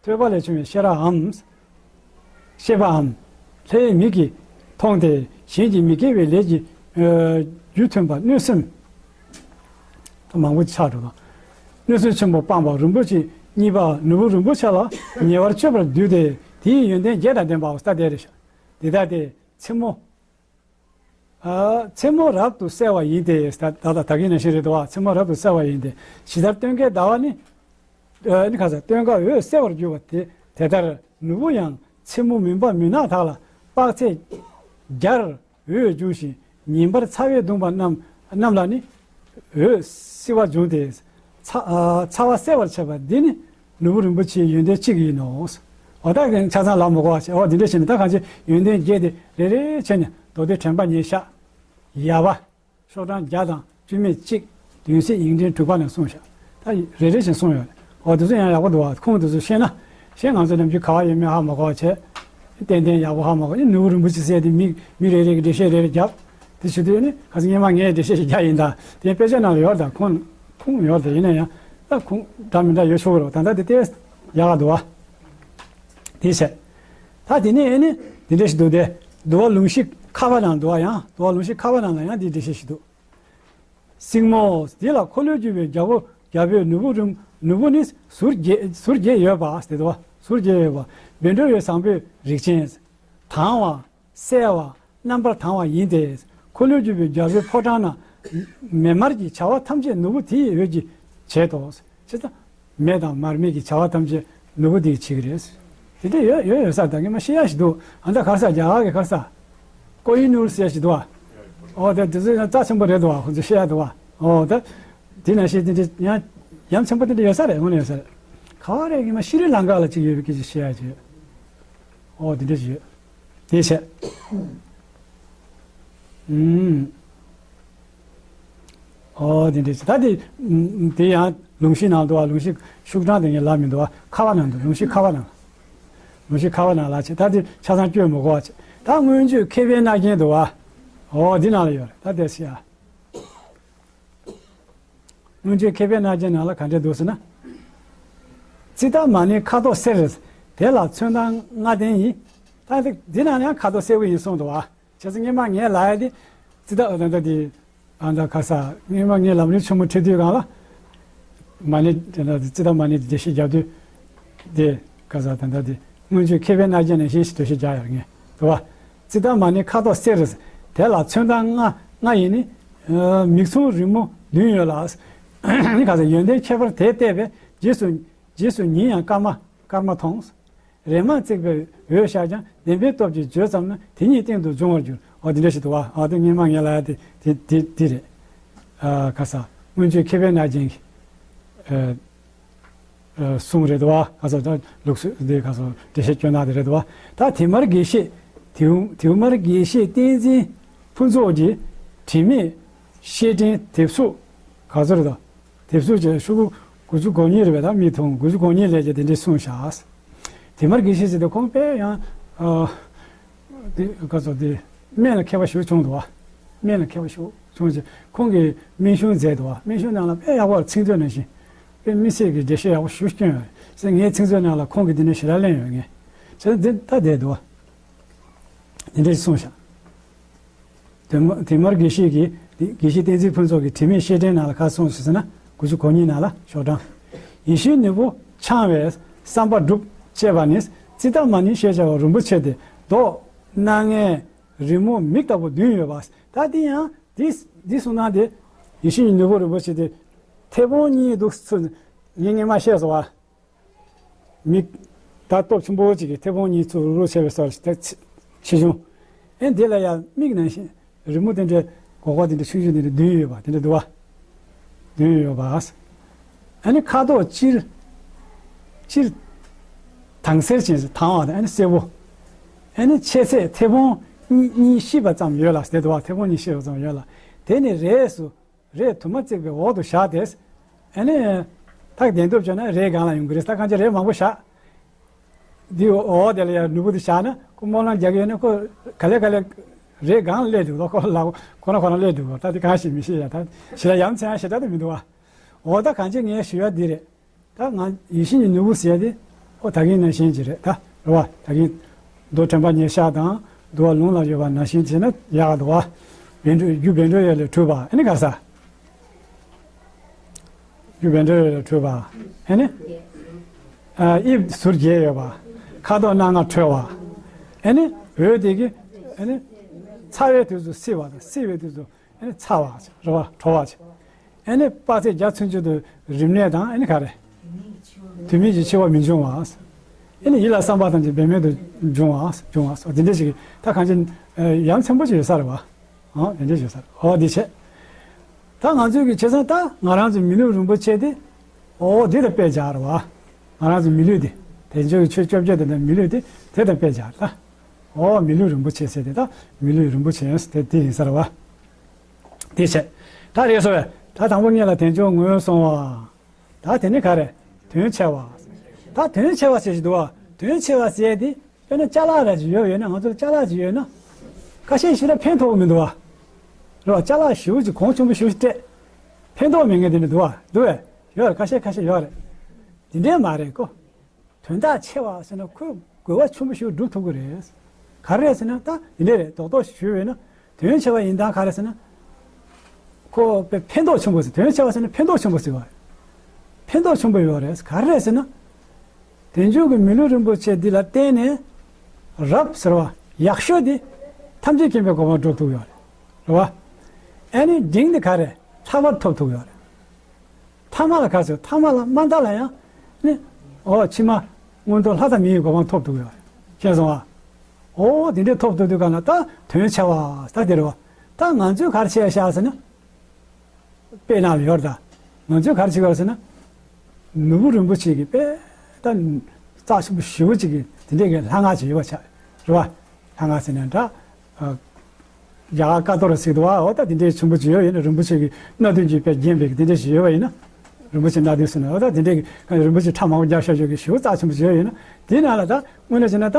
ཐོས་པ་ལས་བྱུང་བའི་ཤེས་རབ་འམ། ཤེས་པའམ། ལྷའི་མིག་གིས་མཐོང་སྟེ་གཞན་གྱི་མི་དགེ་བའི་ལས་ཀྱི་ཨ་རྒྱུ་ཐོན་པ་གནོད་སེམས། མང་པོ་ཆགས་འགྲོ་དང་། གནོད་སེམས་ཆེན་པོ་སྤངས་པ་རིན་པོ་ཆེ་གཉིས་པ་ནོར་བུ་རིན་པོ་ཆེ་ལ་ཉེ་བར་སྤྱོད་པར་འདུས་ཏེ་དེའི་ཡོན་ཏན་བརྒྱད་དང་ལྡན་པའོ། ལྟ་དེ་རེད་ཤག་འདི་ལྟ་སྟེ་མཚན་མོ། ཨ་མཚན་མོ་རབ་ཏུ་གསལ་བ་ཡིན་ཏེ། ད་ད་ད་གིན་ནང་བཞིན་རེད་དོ། མཚན་མོ་རབ་ཏུ་གསལ་བ་ཡིན་ཏེ། ཇི་ལྟར་སྟོན་ཀའི་ཟླ་བ་ནི། ཨ་ནི་ག་ས་སྟོན་ཀ་འོད་གསལ་བར་གྱུར་པ་དེ་དེ་ལྟར་ནོར་བུ་ཡང་མཚན་མོ་མུན་པ་མུན་ནག་དག་ལ་དཔག་ཚད་བརྒྱར་འོད་འབྱུང་ཞིང་ཉིན་པར་ཚ་བས་གདུངས་པ་རྣམས་རྣམས་ལ་ནི་འོད་བསིལ་བ་འབྱུང་སྟེ། ཚ་ཨ་ཚ་བ་གསལ་བར་བྱེད་པ་འདི་ནི་ནོར་བུ་རིན་པོ་ཆེའི་ཡོན་ཏན་གཅིག་ཡིན་ནོ། འོ་ད་ཆ་ཚང་ལབ་མ་དགོས་པ་བྱས། འོ་འདི་འདྲ་བྱས་ནས་ད་གང་ཅི་ཡོན་ཏན་བརྒྱད་དེ་རེ་རེ་བྱས་ནས་མདོ་སྡེ་དྲན་པ་ཉེར་བཞག་ཡབ་པ། ཤོག་གྲངས་བརྒྱ་དང་བཅུ་མེད་གཅིག་བདུན་ཚེག་ཡིག་ཕྲེང་དྲུག་པ་ནས་གསུངས་བཞག་ད་རེ་རེ་བཞིན་གསུངས་ཡོད་རེད། འོ་དེ་ཚོ་ཡང་ཡག་པོ་འདུག་བ། ཁུངས་དེ་ཚོ་ཤེས་ན། ཤེས་ང་ཚོ་ནམ་རྒྱུན་ག་བ་ཡོད་མེད་ཧ་མ་གོ་བ་བྱས། ཏན་ཏན་ཡག་པོ་ཧ་མ་གོ་ནི་ནོར་བུ་རིན་པོ་ཆེ་ཟེར་དེ་མི་མི་རེ་རེ་གི་འགྲེལ་བཤད་རེ་རེ་རྒྱབ། དེ་བྱེད་དུས་ནི་ག་ཚོད་སྔོན་མ་ངས་འགྲེལ་བཤད་ཞིག་རྒྱག་ཡིན་ད། དེ་དཔེ་ཆ་ནང་ལ་ཡོད་ད། ཁུངས་ཁུངས་ཡོད་ད། ཡིན་ན་ཡང་ད་ཁུངས་འདྲ་མི་འདྲ་ཡོད་ཆོག་གི་རེད། ད་ལྟ་དེ་ལྟས་ཡག་ག་འདུག་བ། དེ་བྱས། ད་དེ་ནས་ཨེ་ནི་དེ་འདྲ་ཞིག་འདུག་སྟེ། འདུལ་བ་ལུང་གཞི་ཁ་བ་ནང་འདུག་བ། ཡང་འདུལ་བ་ལུང་གཞི་ཁ་བ་ནང་ལ་ཡང་དེ་འགྲེལ་བཤད་ཞིག་འདུག་སྲིང་མོ། འདི་ལ་འཁོར་ལོས་སྒྱུར་བའི་རྒྱལ་པོ་རྒྱལ་པོའི་ནོར་བུ་རིན་ནོར་བུ་ནི་ཟུར་བརྒྱད་ཟུར་བརྒྱད་ཡོད་པ་དེ་དོ། ཟུར་བརྒྱད་ཡོད་པ་བཻ་ཌཱུརྱ་བཟང་པོའི་རིགས་ཅན། དྭངས་བ། གསལ་བ། རྣམ་པར་དྭངས་བ་ཡིན་ཏེ། འཁོར་ལོས་སྒྱུར་བའི་རྒྱལ་པོའི་ཕོ་བྲང་ན། མེ་མར་གྱི་བྱ་བ་ཐམས་ཅད་ནོར་བུ་དེའི་འོད་ཀྱིས་བྱེད་དོ། ཅི་ལྟ། མེ་དང་མར་མེ་གི་བྱ་བ་ཐམས་ཅད་ནོར་བུ་དེས་བྱེད་ཀྱི་རེད། དེ་འདྲ་ཡོད་ཡོད་ཡོད་ས་ད་ངས་མ་ཤེས་ཡ་ཞིག་འདུག་ཨ་ད་ག་ས་རྒྱ་གར་གི་ག་ས། ཀོ་ཧི་ནུར་ཟེར་ཡ་ཞིག་འདུག་ཨ། ཨོ་ད་དེ་ཚོ་ཡང་རྩ་ཆེན་པོ་རེད་འདུག་ཨ། ཁོ་ཚོ་ཤེས་ཡ་འདུག་ཨ། ཨོ་ད། དེ་ནང་བཞིན་དེ་འདྲ་ཡང་ཡ་མཚན་པོ་དེ་འདྲ་ཡོད་ས་རེད། དངོས་གནས་ཡོད་ས་རེད། ག་བ་རེད། ངས་མ་ཤི་རི་ལང་ཀ་ལ་ཅིག་ཡོད་པའི་སྐད་ཆ་ཤེས་ཡ་ཅིག་ཨོ་དེ་འདྲ་ཞིག་ཡོད། དེ་བྱས། ཨུམ། ཨོ་དེ་འདྲ་ཅིག་ད་དེ་དེ་ཡང་ལུང་གཞི་ནང་འདུག་བ། ལུང་གཞི་ཤུག་གྲངས་དེ་ངས་ལབ་མི་འདུག་བ། ཁ་བ་ནང་འདུག་ལུང་གཞི་ཁ་བ་ནང་། ལུང་གཞི་ཁ་བ་ནང་ལ་ཅིག་ད་དེ་ཆ་ཚང་བསྐྱོད་མི་དགོས་བ་ཅིག་ད་མངོན་བརྗོད་མཁས་པའི་རྣ་རྒྱན་འདུག་བ། ཨོ་འདི་ནང་ལ་ཡོད་རེད། ད་དེ་སི་ཡ། མངོན་བརྗོད་མཁས་པའི་རྣ་རྒྱན་ནང་ལ་ག་འདྲ་འདུག་ཟེར་ན། ཙིཏྟ་མ་ཎི་ཁ་དོག་སེར། དེ་ལ་ཚོན་མདངས་ལྔ་ལྡན་ཡིན། ད་དེ་འདི་ནང་ཡང་ཁ་དོག་སེར་པོ་ཡིན་གསུངས་འདུག་བ། བྱས་ཙང་སྔོན་མ་ངས་ལབ་ཡ་དེ་ཙིཏྟ་ཨ་ད་ད་དེ་ཨ་ད་ཁ་ས་སྔོན་མ་ངས་ལམ་རིམ་ཆེན་མོ་ཁྲིད་དུས་སྒང་ལ་མ་ཎི་དེ་ད་ཙིཏྟ་མ་ཎི་དེ་འགྲེལ་བཤད་རྒྱབ་དུས་དེ་ཁ་ས་ད་ད་དེ་མངོན་བརྗོད་མཁས་པའི་རྣ་རྒྱན་ནང་བཞིན་ཞིག་འགྲེལ་བཤད་རྒྱག་ཡོད་ངས་འདུག་བ། ཙིཏྟ་མ་ཎི་ཁ་དོག་སེར། དེ་ལ་ཚོན་མདངས་ལྔ་ལྔ་ཡིན་ནི། མིག་མཚུངས་རི་མོ་བདུན་ཡོད་ལ། ཁ་ས་ཡོན་ཏན་ཁྱད་པར་དེ་བལྟས་པས་རྗེས་སུ་རྗེས་སུ་ཉིན་ཡང་སྐར་མ་སྐར་མ་མཐོང་། རེམ་མ་བརྩེགས་པའི་འོད་ཤར་ཀྱང་བདེན་པའི་སྟོབས་ཀྱིས་བརྗོད་ཙམ་ན་དེ་ཉིད་སྟེང་དུ་འབྱུང་བར་འགྱུར། འོ་དེ་འདྲ་ཞིག་འདུག་བ། འོ་དེ་སྔོན་མ་ངས་ལབ་ཡ་དེ་དེ་དེ་དེ་རེད། ཨ་ཁ་ས་མངོན་བརྗོད་མཁས་པའི་རྣ་རྒྱན་གྱི་ཨ་ཨ་གསུང་རེད་འདུག་བ། ཁ་ས་ད་ལུགས་སྲོལ་འདི་ཁ་ས་འགྲེལ་བཤད་སྐྱོན་ན་དེ་རེད་འདུག་བ། ད་དེ་མར་དགེ་བཤེས་དེའུ་དེའུ་མར་དགེ་བཤེས་བསྟན་འཛིན་ཕུན་ཚོགས་ཀྱིས་དྲི་མེད་ཤེལ་ཕྲེང་དེབ་གཟུགས་ག་ཚོད་རེད་ད། དེབ་གཟུགས་ཀྱི་ཤོག་གུ་དགུ་བཅུ་གོ་གཉིས་རེད་པས། ད་མིག་མཐོང་དགུ་བཅུ་གོ་གཉིས་ལས་ཀྱི་དེ་འདྲ་གསུངས་བཞག་དེ་མར་དགེ་བཤེས་ཟེར་དུས་ཁོང་དཔེ་ཡང་ཨ་དེ་ག་ཚོད་དེ་སྨན་ལ་མཁས་པ་ཞེ་པོ་བྱུང་འདུག་བ། སྨན་ལ་མཁས་པ་ཞེ་པོ་བྱུང་རྗེས་ཁོང་གིས་སྨན་གཞུང་མཛད་འདུག་བ། སྨན་གཞུང་ནང་ལ་དཔེ་ཡག་པོ་ཚིག་མཛོད་ནང་བཞིན་དཔེ་དམིགས་བསལ་གྱི་འགྲེལ་བཤད་ཡག་པོ་ཞེ་པོ་བསྐྱོན་ཡོད་རེད། ཟེར་ངའི་ཚིག་མཛོད་ནང་ལ་ཁོང་གིས་འདི་འདྲ་ཞེ་དྲག་གླེང་ཡོད་ངས། ཟེར་འདི་ལྟ་བསྡད་འདུག་བ། དེ་འདྲ་ཞིག་གསུངས་བཞག་དེ་མ་དེ་མར་དགེ་བཤེས་ཀྱིས་དགེ་བཤེས་བསྟན་འཛིན་ཕུན་ཚོགས་ཀྱིས་དྲི་མེད་ཤེལ་ཕྲེང་ནང་ལ་ག་གསུངས་སོང་ཟེར་ན་དགུ་བཅུ་གོ་གཉིས་ནང་ལ་ཤོག་གྲངས། ཡིད་བཞིན་ནོར་བུ་འཆང་བའི་བསམ་པ་འགྲུབ་ཅེས་པ་ནི་ཙིཏྟ་མ་ཎི་ཞེས་བྱ་བ་རིན་པོ་ཆེ་སྟེ་མདོག་སྣ་ལྔའི་རི་མོ་མིག་ལྟ་བུ་བདུན་ཡོད་པ། ད་འདི་ཡང་འདི་འདི་གསུང་སྟངས་དེ་ཡིད་བཞིན་ནོར་བུ་རིན་པོ་ཆེ་དེ་མཐེ་བོང་གཉིས་འདུག་ཚུལ་ངས་སྔོན་མ་བཤད་སོང་བ། མིག་ད་སྟོབས་ཆེན་པོ་གཅིག་གིས་མཐེ་བོང་གཉིས་ཚུར་རུ་རུ་བྱས་པའི་སར་ཆེ་ཆུང་། ཨེ་འདི་ལ་ཡང་མིག་ནང་བཞིན་རི་མོ་དེ་འདྲའི་སྒོག་པ་དེ་འདྲ་ཆུང་ཆུང་དེ་འདྲ་བདུན་ཡོད་པ་དེ་འདྲ་འདུག་བ། བདུན་ཡོད་པ། ཨ་ནི་ཁ་དོག་སྤྱིར་སྤྱིར་དྭངས་སེར་ཅན་དྭངས་བ་དང་ཨ་ནི་སེར་པོ། ཨ་ནི་ཆེ་ཚད་མཐེ་བོང་གཉིས་གཉིས་བཤིབས་པ་ཙམ་ཡོད་ལ་དེ་འདུག་བ། མཐེ་བོང་གཉིས་བཤིབས་པ་ཙམ་ཡོད་ལ་དེ་ནི་རས་སུ། རས་དུ་མ་བརྩེགས་པའི་འོག་ཏུ་བཞག་སྟེ། ཨ་ནི། ཐག་བདེན་སྟོབས་བྱུང་ན་རས་སྒང་ལ་ཡོང་གི་རེད། ད་གང་ཅི་རས་མང་པོ་བཞག་འདི་འོག་དེ་ལ་ཡང་ནོར་བུ་དེ་བཞག་ན་ཁོ་སྨོན་ལམ་རྒྱག་གི་ཡོད་ན་ཁོ་ག་ལེ་ག་ལེ་རས་སྒང་ལ་སླེབས་འདུག་ཁོ་ལ་ཁོ་ན་ཁོ་ན་སླེབས་འདུག་ད་དེ་གང་ཞིག་མི་ཤེས་ཡ། ད་ཞེ་དྲག་ཡ་མཚན་ཡང་ཞེ་དྲག་ཏུ་མི་འདུག་བ། འོ་ད་གང་ཅི་ངས་ཞུ་ཡ་འདི་རེད། ད་ང་ཡིད་བཞིན་གྱི་ནོར་བུ་ཟེར་ཡ་དེ་ཨོ་ད་གིན་ནང་བཞིན་གྱི་རེད་ད་རེད་བ། ད་གིན་མདོ་དྲན་པ་ཉེར་བཞག་དང་འདུལ་བ་ལུང་ལ་ཡོད་པ་ནང་བཞིན་བྱས་ན་ཡག་འདུག་བ། བཻ་ཌཱུརྱ་རྒྱུ་བཻ་ཌཱུརྱ་ལས་གྲུབ་པ་ཨ་ནི་ག་ས། རྒྱུ་བཻ་ཌཱུརྱ་ལས་གྲུབ་པ་ཨ་ནི། ཨ་དབྱིབས་ཟུར་བརྒྱད་ཡོད་པ། ཁ་དོག་སྣ་ལྔ་འཕྲོས་པ། ཨ་ནི་འོད་དེ་གིས་ཨ་ནི། ཚ་བའི་དུས་སུ་བསིལ་བ་དང་བསིལ་བའི་དུས་སུ། ཨ་ནི་ཚ་བ་ཅིག་རེད་བ། དྲོ་བ་ཅིག་ཨ་ནི་དཔག་ཚད་བརྒྱ་ཚུན་ཆད་དུ་རིམས་ནད་དང་ཨ་ནི་ག་རེ། དུས་མིན་གྱི་འཆི་བ་མི་འབྱུང་བ། ཨ་ནི་ཡིད་ལ་བསམ་པ་ཐམས་ཅད་འབད་མེད་དུ་འབྱུང་བ་འབྱུང་བ་སོགས་དེ་འདྲ་ཞིག་ད་གང་ཅི་ཡ་མཚན་པོ་ཅིག་ཡོད་ས་རེད་བ། ཨང་དེ་འདྲ་ཞིག་ཡོད་ས་རེད། ཨོ་དེ་བྱས། ད་ང་ཚོའི་གི་བྱས་ཙང་ད་ང་རང་ཚོའི་མི་ལུས་རིན་པོ་ཆེ་དེ། ཨོ་དེ་དང་དཔེ་སྦྱར་བ། ང་རང་ཚོའི་མི་ལུས་དེ། དལ་འབྱོར་གྱི་ཆོས་བཅོ་བརྒྱད་དེ་དང་མི་ལུས་དེ་དེ་དང་དཔེ་སྦྱར་ད། ཨོ་མི་ལུས་རིན་པོ་ཆེ་ཟེར་དེ་ད་མི་ལུས་རིན་པོ་ཆེ་ཟེར་དེ་དེ་ཡིན་ས་རེད་བ། དེ་བྱས། ད་རེད་སོ་བས་ད་དང་པོ་ཉིད་ལ་དལ་འབྱོར་ངོས་བཟུང་བ། ད་དེ་ནི་ག་རེ། དོན་ཆེ་བ། ད་དོན་ཆེ་བ་ཟེར་ཞིག་འདུག་བ། དོན་ཆེ་བ་ཟེར་དེ་དཔེར་ན་ཅ་ལག་ར་ཞིག་ཡོད་ཡོད་ན་ང་ཚོར་ཅ་ལག་ཅིག་ཡོད་ན། ཁ་ཤས་ཞིག་ལ་ཕན་ཐོགས་མི་འདུག་བ། རེད་བ། ཅ་ལག་ཞེ་པོ་ཅིག་གོང་ཆེན་པོ་ཞེ་པོ་ཅིག་སྤྲད། ཕན་ཐོགས་མེད་མཁན་དེ་འདྲ་འདུག་བ། འདུག་བས། ཡོད་རེད། ཁ་ཤས་ཁ་ཤས་ཡོད་རེད། དེ་འདྲས་མ་རེད་ཀོ། དོན་དག་ཆེ་བ་ཟེར་ན་ཁོས་དགོས་པ་ཆེན་པོ་ཞིག་སྒྲུབ་ཐུབ་ཀྱི་རེད། ག་རེ་རེད་ཟེར་ན་ད་འདི་འདྲས་རེད། རྡོག་རྡོག་ཞུས་པས་ན་དོན་ཆེ་བ་ཡིན་སྟངས་ག་རེ་ཟེར་ན། ཁོ་དཔེ་ཕན་ཐོགས་ཆེན་པོ་ཟེར། དོན་ཆེ་བ་ཟེར་ན་ཕན་ཐོགས་ཆེན་པོ་ཟེར་བ་རེད། ཕན་ཐོགས་ཆེན་པོ་ཡོད་རེད། ག་རེ་རེད་ཟེར་ན། དལ་འབྱོར་གྱི་མི་ལུས་རིན་པོ་ཆེ་འདི་ལ་བརྟེན་ནས་རབ་ཟེར་བ་ཡག་ཤོས་འདི་ཐམས་ཅད་མཁྱེན་པའི་གོ་འཕང་སྒྲུབ་ཐུབ་ཡོད་རེད། རེད་བ། ཨ་ནི་འབྲིང་འདི་ག་རེ་ལྷག་པར་ཐོབ་ཐུབ་ཡོད་རེད། ཐ་མ་ལ་ག་ཚོད་ཐ་མ་ལ་མ་མཐའ་ལ་ཡང་ནི། འོ་ཕྱི་མ་མངོན་མཐོ་ལྷ་དང་མིའི་གོ་འཕང་ཐོབ་ཐུབ་ཡོད་རེད། ཤེས་སོང་ཨ། འོ་དེ་འདྲའི་ཐོབ་ཐུབ་དུས་ག་ལ་ད་དོན་ཆེ་བ་ད་དེ་རེད་བ། ད་ང་ཚོས་ག་རེ་བྱས་ཤག་ཟེར་ན། དཔེ་ནང་ལ་ཡོད་རེད་ད། ང་ཚོས་ག་རེ་བྱེད་དགོས་ཟེར་ན། ནོར་བུ་རིན་པོ་ཆེ་གི་དཔེ་ད་རྩ་ཆེན་པོ་ཞེ་པོ་ཅིག་གི་དེ་འདྲའི་གི་ལྷ་སྔགས་ཅིག་ཡོད་པ་ཆགས་རེད་བ། ལྷ་སྔགས་ཟེར་ན་འདྲ། ཨ། རྒྱ་གར་ཀ་ཏོ་ར་ཟེར་འདུག་བ། འོ་ད་དེ་འདྲའི་ཆེན་པོ་ཅིག་ཡོད་ཡིན་ན། རིན་པོ་ཆེ་གི་སྣ་བདུན་གྱིས་དཔེ་བརྒྱན་པའི་དེ་འདྲ་ཞིག་ཡོད་པ་ཡིན་ན། རིན་པོ་ཆེ་སྣ་བདུན་ཟེར་ན། འོ་ད་དེ་འདྲའི་གི་རིན་པོ་ཆེ་ཕྲ་མང་པོ་རྒྱབ་བཞག་ཆོག་གི་ཞེའུ་རྩ་ཆེན་པོ་ཅིག་ཡོད་ཡིན་ན། དེའི་ནང་ལ་ད་དངོས་གནས་བྱས་ན་ད་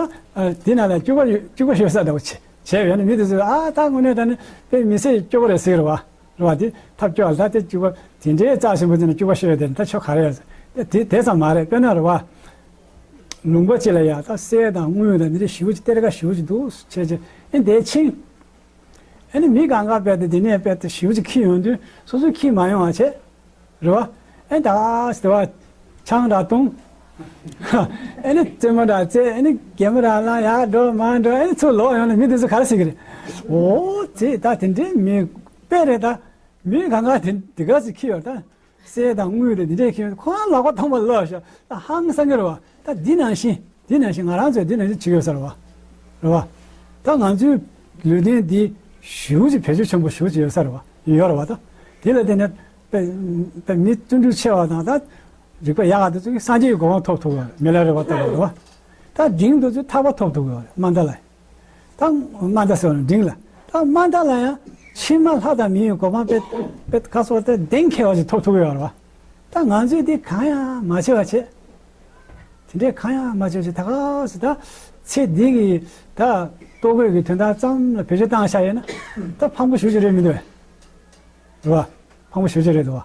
དེའི་ནང་ལ་སྐྱུག་པ་ཡོད། སྐྱུག་པ་ཡོད་ས་འདྲ་བོ་བྱས་བྱས་པ་ཡིན་ན། མི་དེ་ཚོས་ཨ་ད་དངོས་གནས་ད་ནི་དཔེ་མི་སྲིད་སྐྱུག་པ་རེད་ཟེར་གི་རེད་བ། རེད་བ། དེ་ཐབས་སྐྱོ་བ་ལ་ད་དེ་སྐྱུག་པ་དེ་འདྲའི་རྩ་ཆེན་པོ་དེ་ནི་སྐྱུག་པ་ཤོར་ཡ་དེ་ནི་ད་ཆོ་ག་རེ་ཡ་ཟེར། དེ་དེ་ཙམ་མ་རེད། དཔེར་ན་རེད་བ། ལུང་པ་གཅིག་ལ་ཡ་ད་གསེར་དང་དངུལ་དང་འདི་འདྲའི་ཞེ་པོ་ཅིག་གཏེར་ཁ་ཞེ་པོ་ཅིག་འདུག་བྱས་བྱས། ཨེ་འདི་ཕྱིན། ཨེ་ནི་མི་གང་ག་དཔེ་དེ་འདི་ནས་དཔེ་དེ་ཞེ་པོ་ཅིག་ཁྱེར་ཡོང་དུས་སོ་སོས་ཁྱེར་མ་ཡོང་བ་བྱས། རེད་བ། ཨེ་ད་ཟེར་བ། ཆང་འདྲ་བཏུང་། ཨེ་ནི་རྩེད་མོ་འདྲ་རྩེ། ཨེ་ནི་གད་མོ་འདྲ་ལངས། ཡར་འགྲོ་མར་འགྲོ། ཨེ་ནི་ཚུར་ལོག་ཡོང་ལ་མི་དེ་ཚོ་ག་རེ་ཟེར་གི་རེད། འོ་ཙི་ད་དེ་འདྲའི་མི་དཔེ་རེད་ད། མི་གང་ག་དེ་དེ་ག་ཚོད་ཁྱེར་ཡོང་ད། གསེར་དང་དངུལ་རེད། འདི་འདྲས་ཁྱེར་ཡོང་ཁོ་རང་ལག་པ་ཐོག་མ་ལོག་ཤག་ད་ཧང་སང་གི་རེད་བ། ད་འདི་ནང་བཞིན་འདི་ནང་བཞིན་ང་རང་ཚོས་འདི་ནང་བཞིན་བྱེད་ཀྱི་ཡོད་ས་རེད་བ། རེད་བ། ད་ང་ཚོའི་ལུས་རྟེན་འདི་ཞེ་པོ་ཅིག་བེད་སྤྱོད་ཆེན་པོ་ཞེ་པོ་ཅིག་ཡོད་ས་རེད་བ། ཡོད་རེད་བ། ད་དེ་ལ་བརྟེན་ནས་དཔེ་དཔེ་མི་བརྩོན་འགྲུས་ཆེ་བ་དང་ད་རིག་པ་ཡག་ག་དེ་ཚོ་གིས་སངས་རྒྱས་ཀྱི་གོ་འཕང་ཐོབ་ཐུབ་པ་རེད། མི་ལ་རས་པ་ལྟ་བུ་རེད་བ། ད་འབྲིང་དེ་ཚོས་ཐར་པ་ཐོབ་ཐུབ་ཀྱི་ཡོད་རེད། དམའ་མཐའ་ལ། ད་དམའ་མཐའ་ཟེར་བ་ནི་འབྲིང་ལ། ད་དམའ་མཐའ་ལ་ཡང་ཕྱི་མ་ལྷ་དང་མི་ཡི་གོ་འཕང་དཔེ་དཔེ་ཁ་སོགས་དེ་གདེང་འཁེལ་བ་ཞིག་ཐོབ་ཐུབ་ཀྱི་ཡོད་རེད་བ། ད་ང་ཚོས་དེ་གང་ཡང་མ་བྱས་པ་བྱས། དེ་འདྲས་གང་ཡང་མ་བྱས་བྱས་ད་ག་སེ་ད་ཚེ་འདི་གི་ད་ལྟོ་གོས་ཀྱི་དོན་དག་ཙམ་ལ་བེད་སྤྱོད་བཏང་བཞག་ཡོད་ན་ད་ཕངས་པོ་ཞེ་པོ་ཅིག་རེད་མི་འདུག་གས། རེད་བ། ཕངས་པོ་ཞེ་པོ་ཅིག་རེད་འདུག་བ།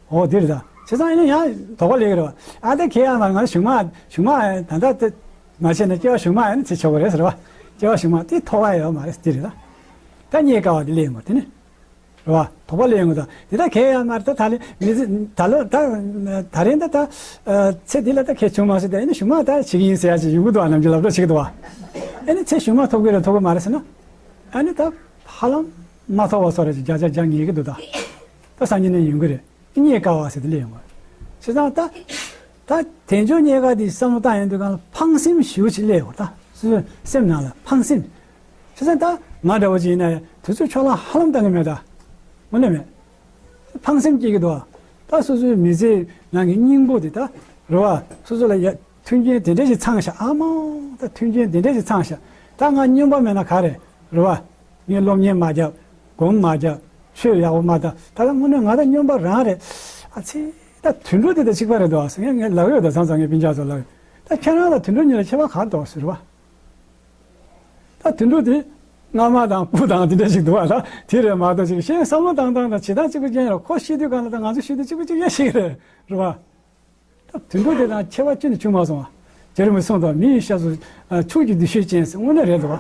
འོ་དེ་རེད་ད། བྱས་ཙང་ཨེ་ནི་ཡང་དོགས་པ་སླེབས་ཀྱི་རེད་བ། ཨ་ད་ཁྱེད་ཡང་མ་ང་གཞུག་མ་གཞུག་མ་ད་ལྟ་དེ་མ་བྱས་ན་སྐྱེ་བ་གཞུག་མ་ཨེ་ནི་བྱེད་ཆོག་གི་རེད་ཟེར་བ། སྐྱེ་བ་གཞུག་མ་དེ་ཐོགས་པ་ཡོད་མ་རེད་དེ་རེད་ད། ད་རྙེད་དཀའ་བ་དེ་སླེབས་ཡོང་བ་དེ་ནི། རེད་བ། དོགས་པ་སླེབས་ཡོང་གི་འདུག་དེ་ད་གལ་ཡང་མ་རེད། ད་ད་ལན་མི་ཚེ་ད་ལོ་ད་ད་རིང་ད་ད་ཚེ་འདི་ལ་ད་གལ་བྱུང་མ་སོང་། ད་ཨེ་ནི་གཞུག་མ་ད་བྱེད་ཀྱི་ཡིན་ཟེར་ཡ་ཅིག་ཡོང་གི་འདུག་བ། ནམ་རྒྱུན་ལབ་འགྲོ་བྱེད་ཀྱི་འདུག་བ། ཨེ་ནི་ཚེ་གཞུག་མ་ཐོབ་ཀྱི་རེད་ཐོབ་ཀྱི་མ་རེད་ཟེར་ན། ཨེ་ནི་ད་ཧ་ལམ་མ་ཐོབ་པ་སོགས་རེ་ཅིག་བརྒྱ་ཆ་བརྒྱ་ངེས་ཀྱི་འདུག་ད། ད་སང་ཉིན་ནས་ཡོང་གི་རེད། རྙེད་དཀའ་བ་ཟེར་དེ་སླེབས་ཡོང་གི་རེད། བྱས་ཙང་ད་ད་དལ་འབྱོར་རྙེད་དཀའ་དེ་བསམ་བློ་བཏང་ཡོང་དུས་སྒང་ལ་ཕངས་སེམས་ཞེ་པོ་ཅིག་སླེབས་ཡོང་གི་རེད། ད་སོ་སོའི་སེམས་ནང་ལ་ཕངས་སེམས། བྱས་ཙང་ད་ང་འདྲ་བོ་ཅིག་ཡིན་ན་ཡང་དུས་ཚོད་འཕྲོ་བརླག་ཧ་ལམ་བཏང་གི་མེད་ད། དངོས་གནས་མེད། ཕངས་སེམས་སྐྱེ་གི་འདུག་བ། ད་སོ་སོའི་མི་ཚེ་ནང་གི་སྙིང་པོ་དེ་ད་རེད་བ། སོ་སོ་ལ་ཡ་མཐུན་རྐྱེན་དེ་འདྲ་ཞིག་ཚང་ཤག་ཨ་མ། ད་མཐུན་རྐྱེན་དེ་འདྲ་ཞིག་ཚང་ཤག་ད་ང་སྨྱོན་པ་མེད་ན་ག་རེ་རེད་བ། ངས་སློབ་གཉེར་མ་བརྒྱབ། སྒོམ་མ་བརྒྱབ། ཆོས་ཡག་པོ་མ་བལྟ། ད་ལྟ་དངོས་གནས་ང་ད་སྨྱོན་པ་རང་རེད། ཨ་ཙི། ད་དུད་འགྲོ་དེ་དང་གཅིག་པ་རེད་འདུག་ཨ། ངས་ངས་ལབ་ཡོད་ད། མཚམས་མཚམས་ངས་སྤུན་ཀྱག་ཚོ་ལབ་ཡོད། ད་ཁྱེད་རང་ལ་དུད་འགྲོ་གཉིས་ལ་ཁྱད་པར་ག་རེ་འདུག་ཟེར་བ། ད་དུད་འགྲོ་དེ་རྔ་མ་དང་སྤུ་དང་དེ་འདྲ་ཞིག་འདུག་ཨ། ད་དེ་རེད་མ་གཏོགས་ཅིག་གཞན་བསམ་བློ་བཏང་སྟངས་དང་བྱེད་སྟངས་གཅིག་པ་ཅན་རེད། ཁོ་ཤི་དུས་གང་ལ་ད་ང་ཚོ་ཤི་དུས་གཅིག་པ་གཅིག་པ་ཞིག་རེད། རེད་བ། ད་དུད་འགྲོ་དེ་དང་ཁྱད་པར་ཅི་ནས་བྱུང་མ་སོང་བ། རྗེ་རིན་པོ་ཆེས་གསུངས་དང་། མི་ཡི་སྐྱབས་སུ་ཕྱོགས་ཀྱི་འདུ་ཤེས་ཅན་ཟེར། དངོས་གནས་རེད་འདུག་བ།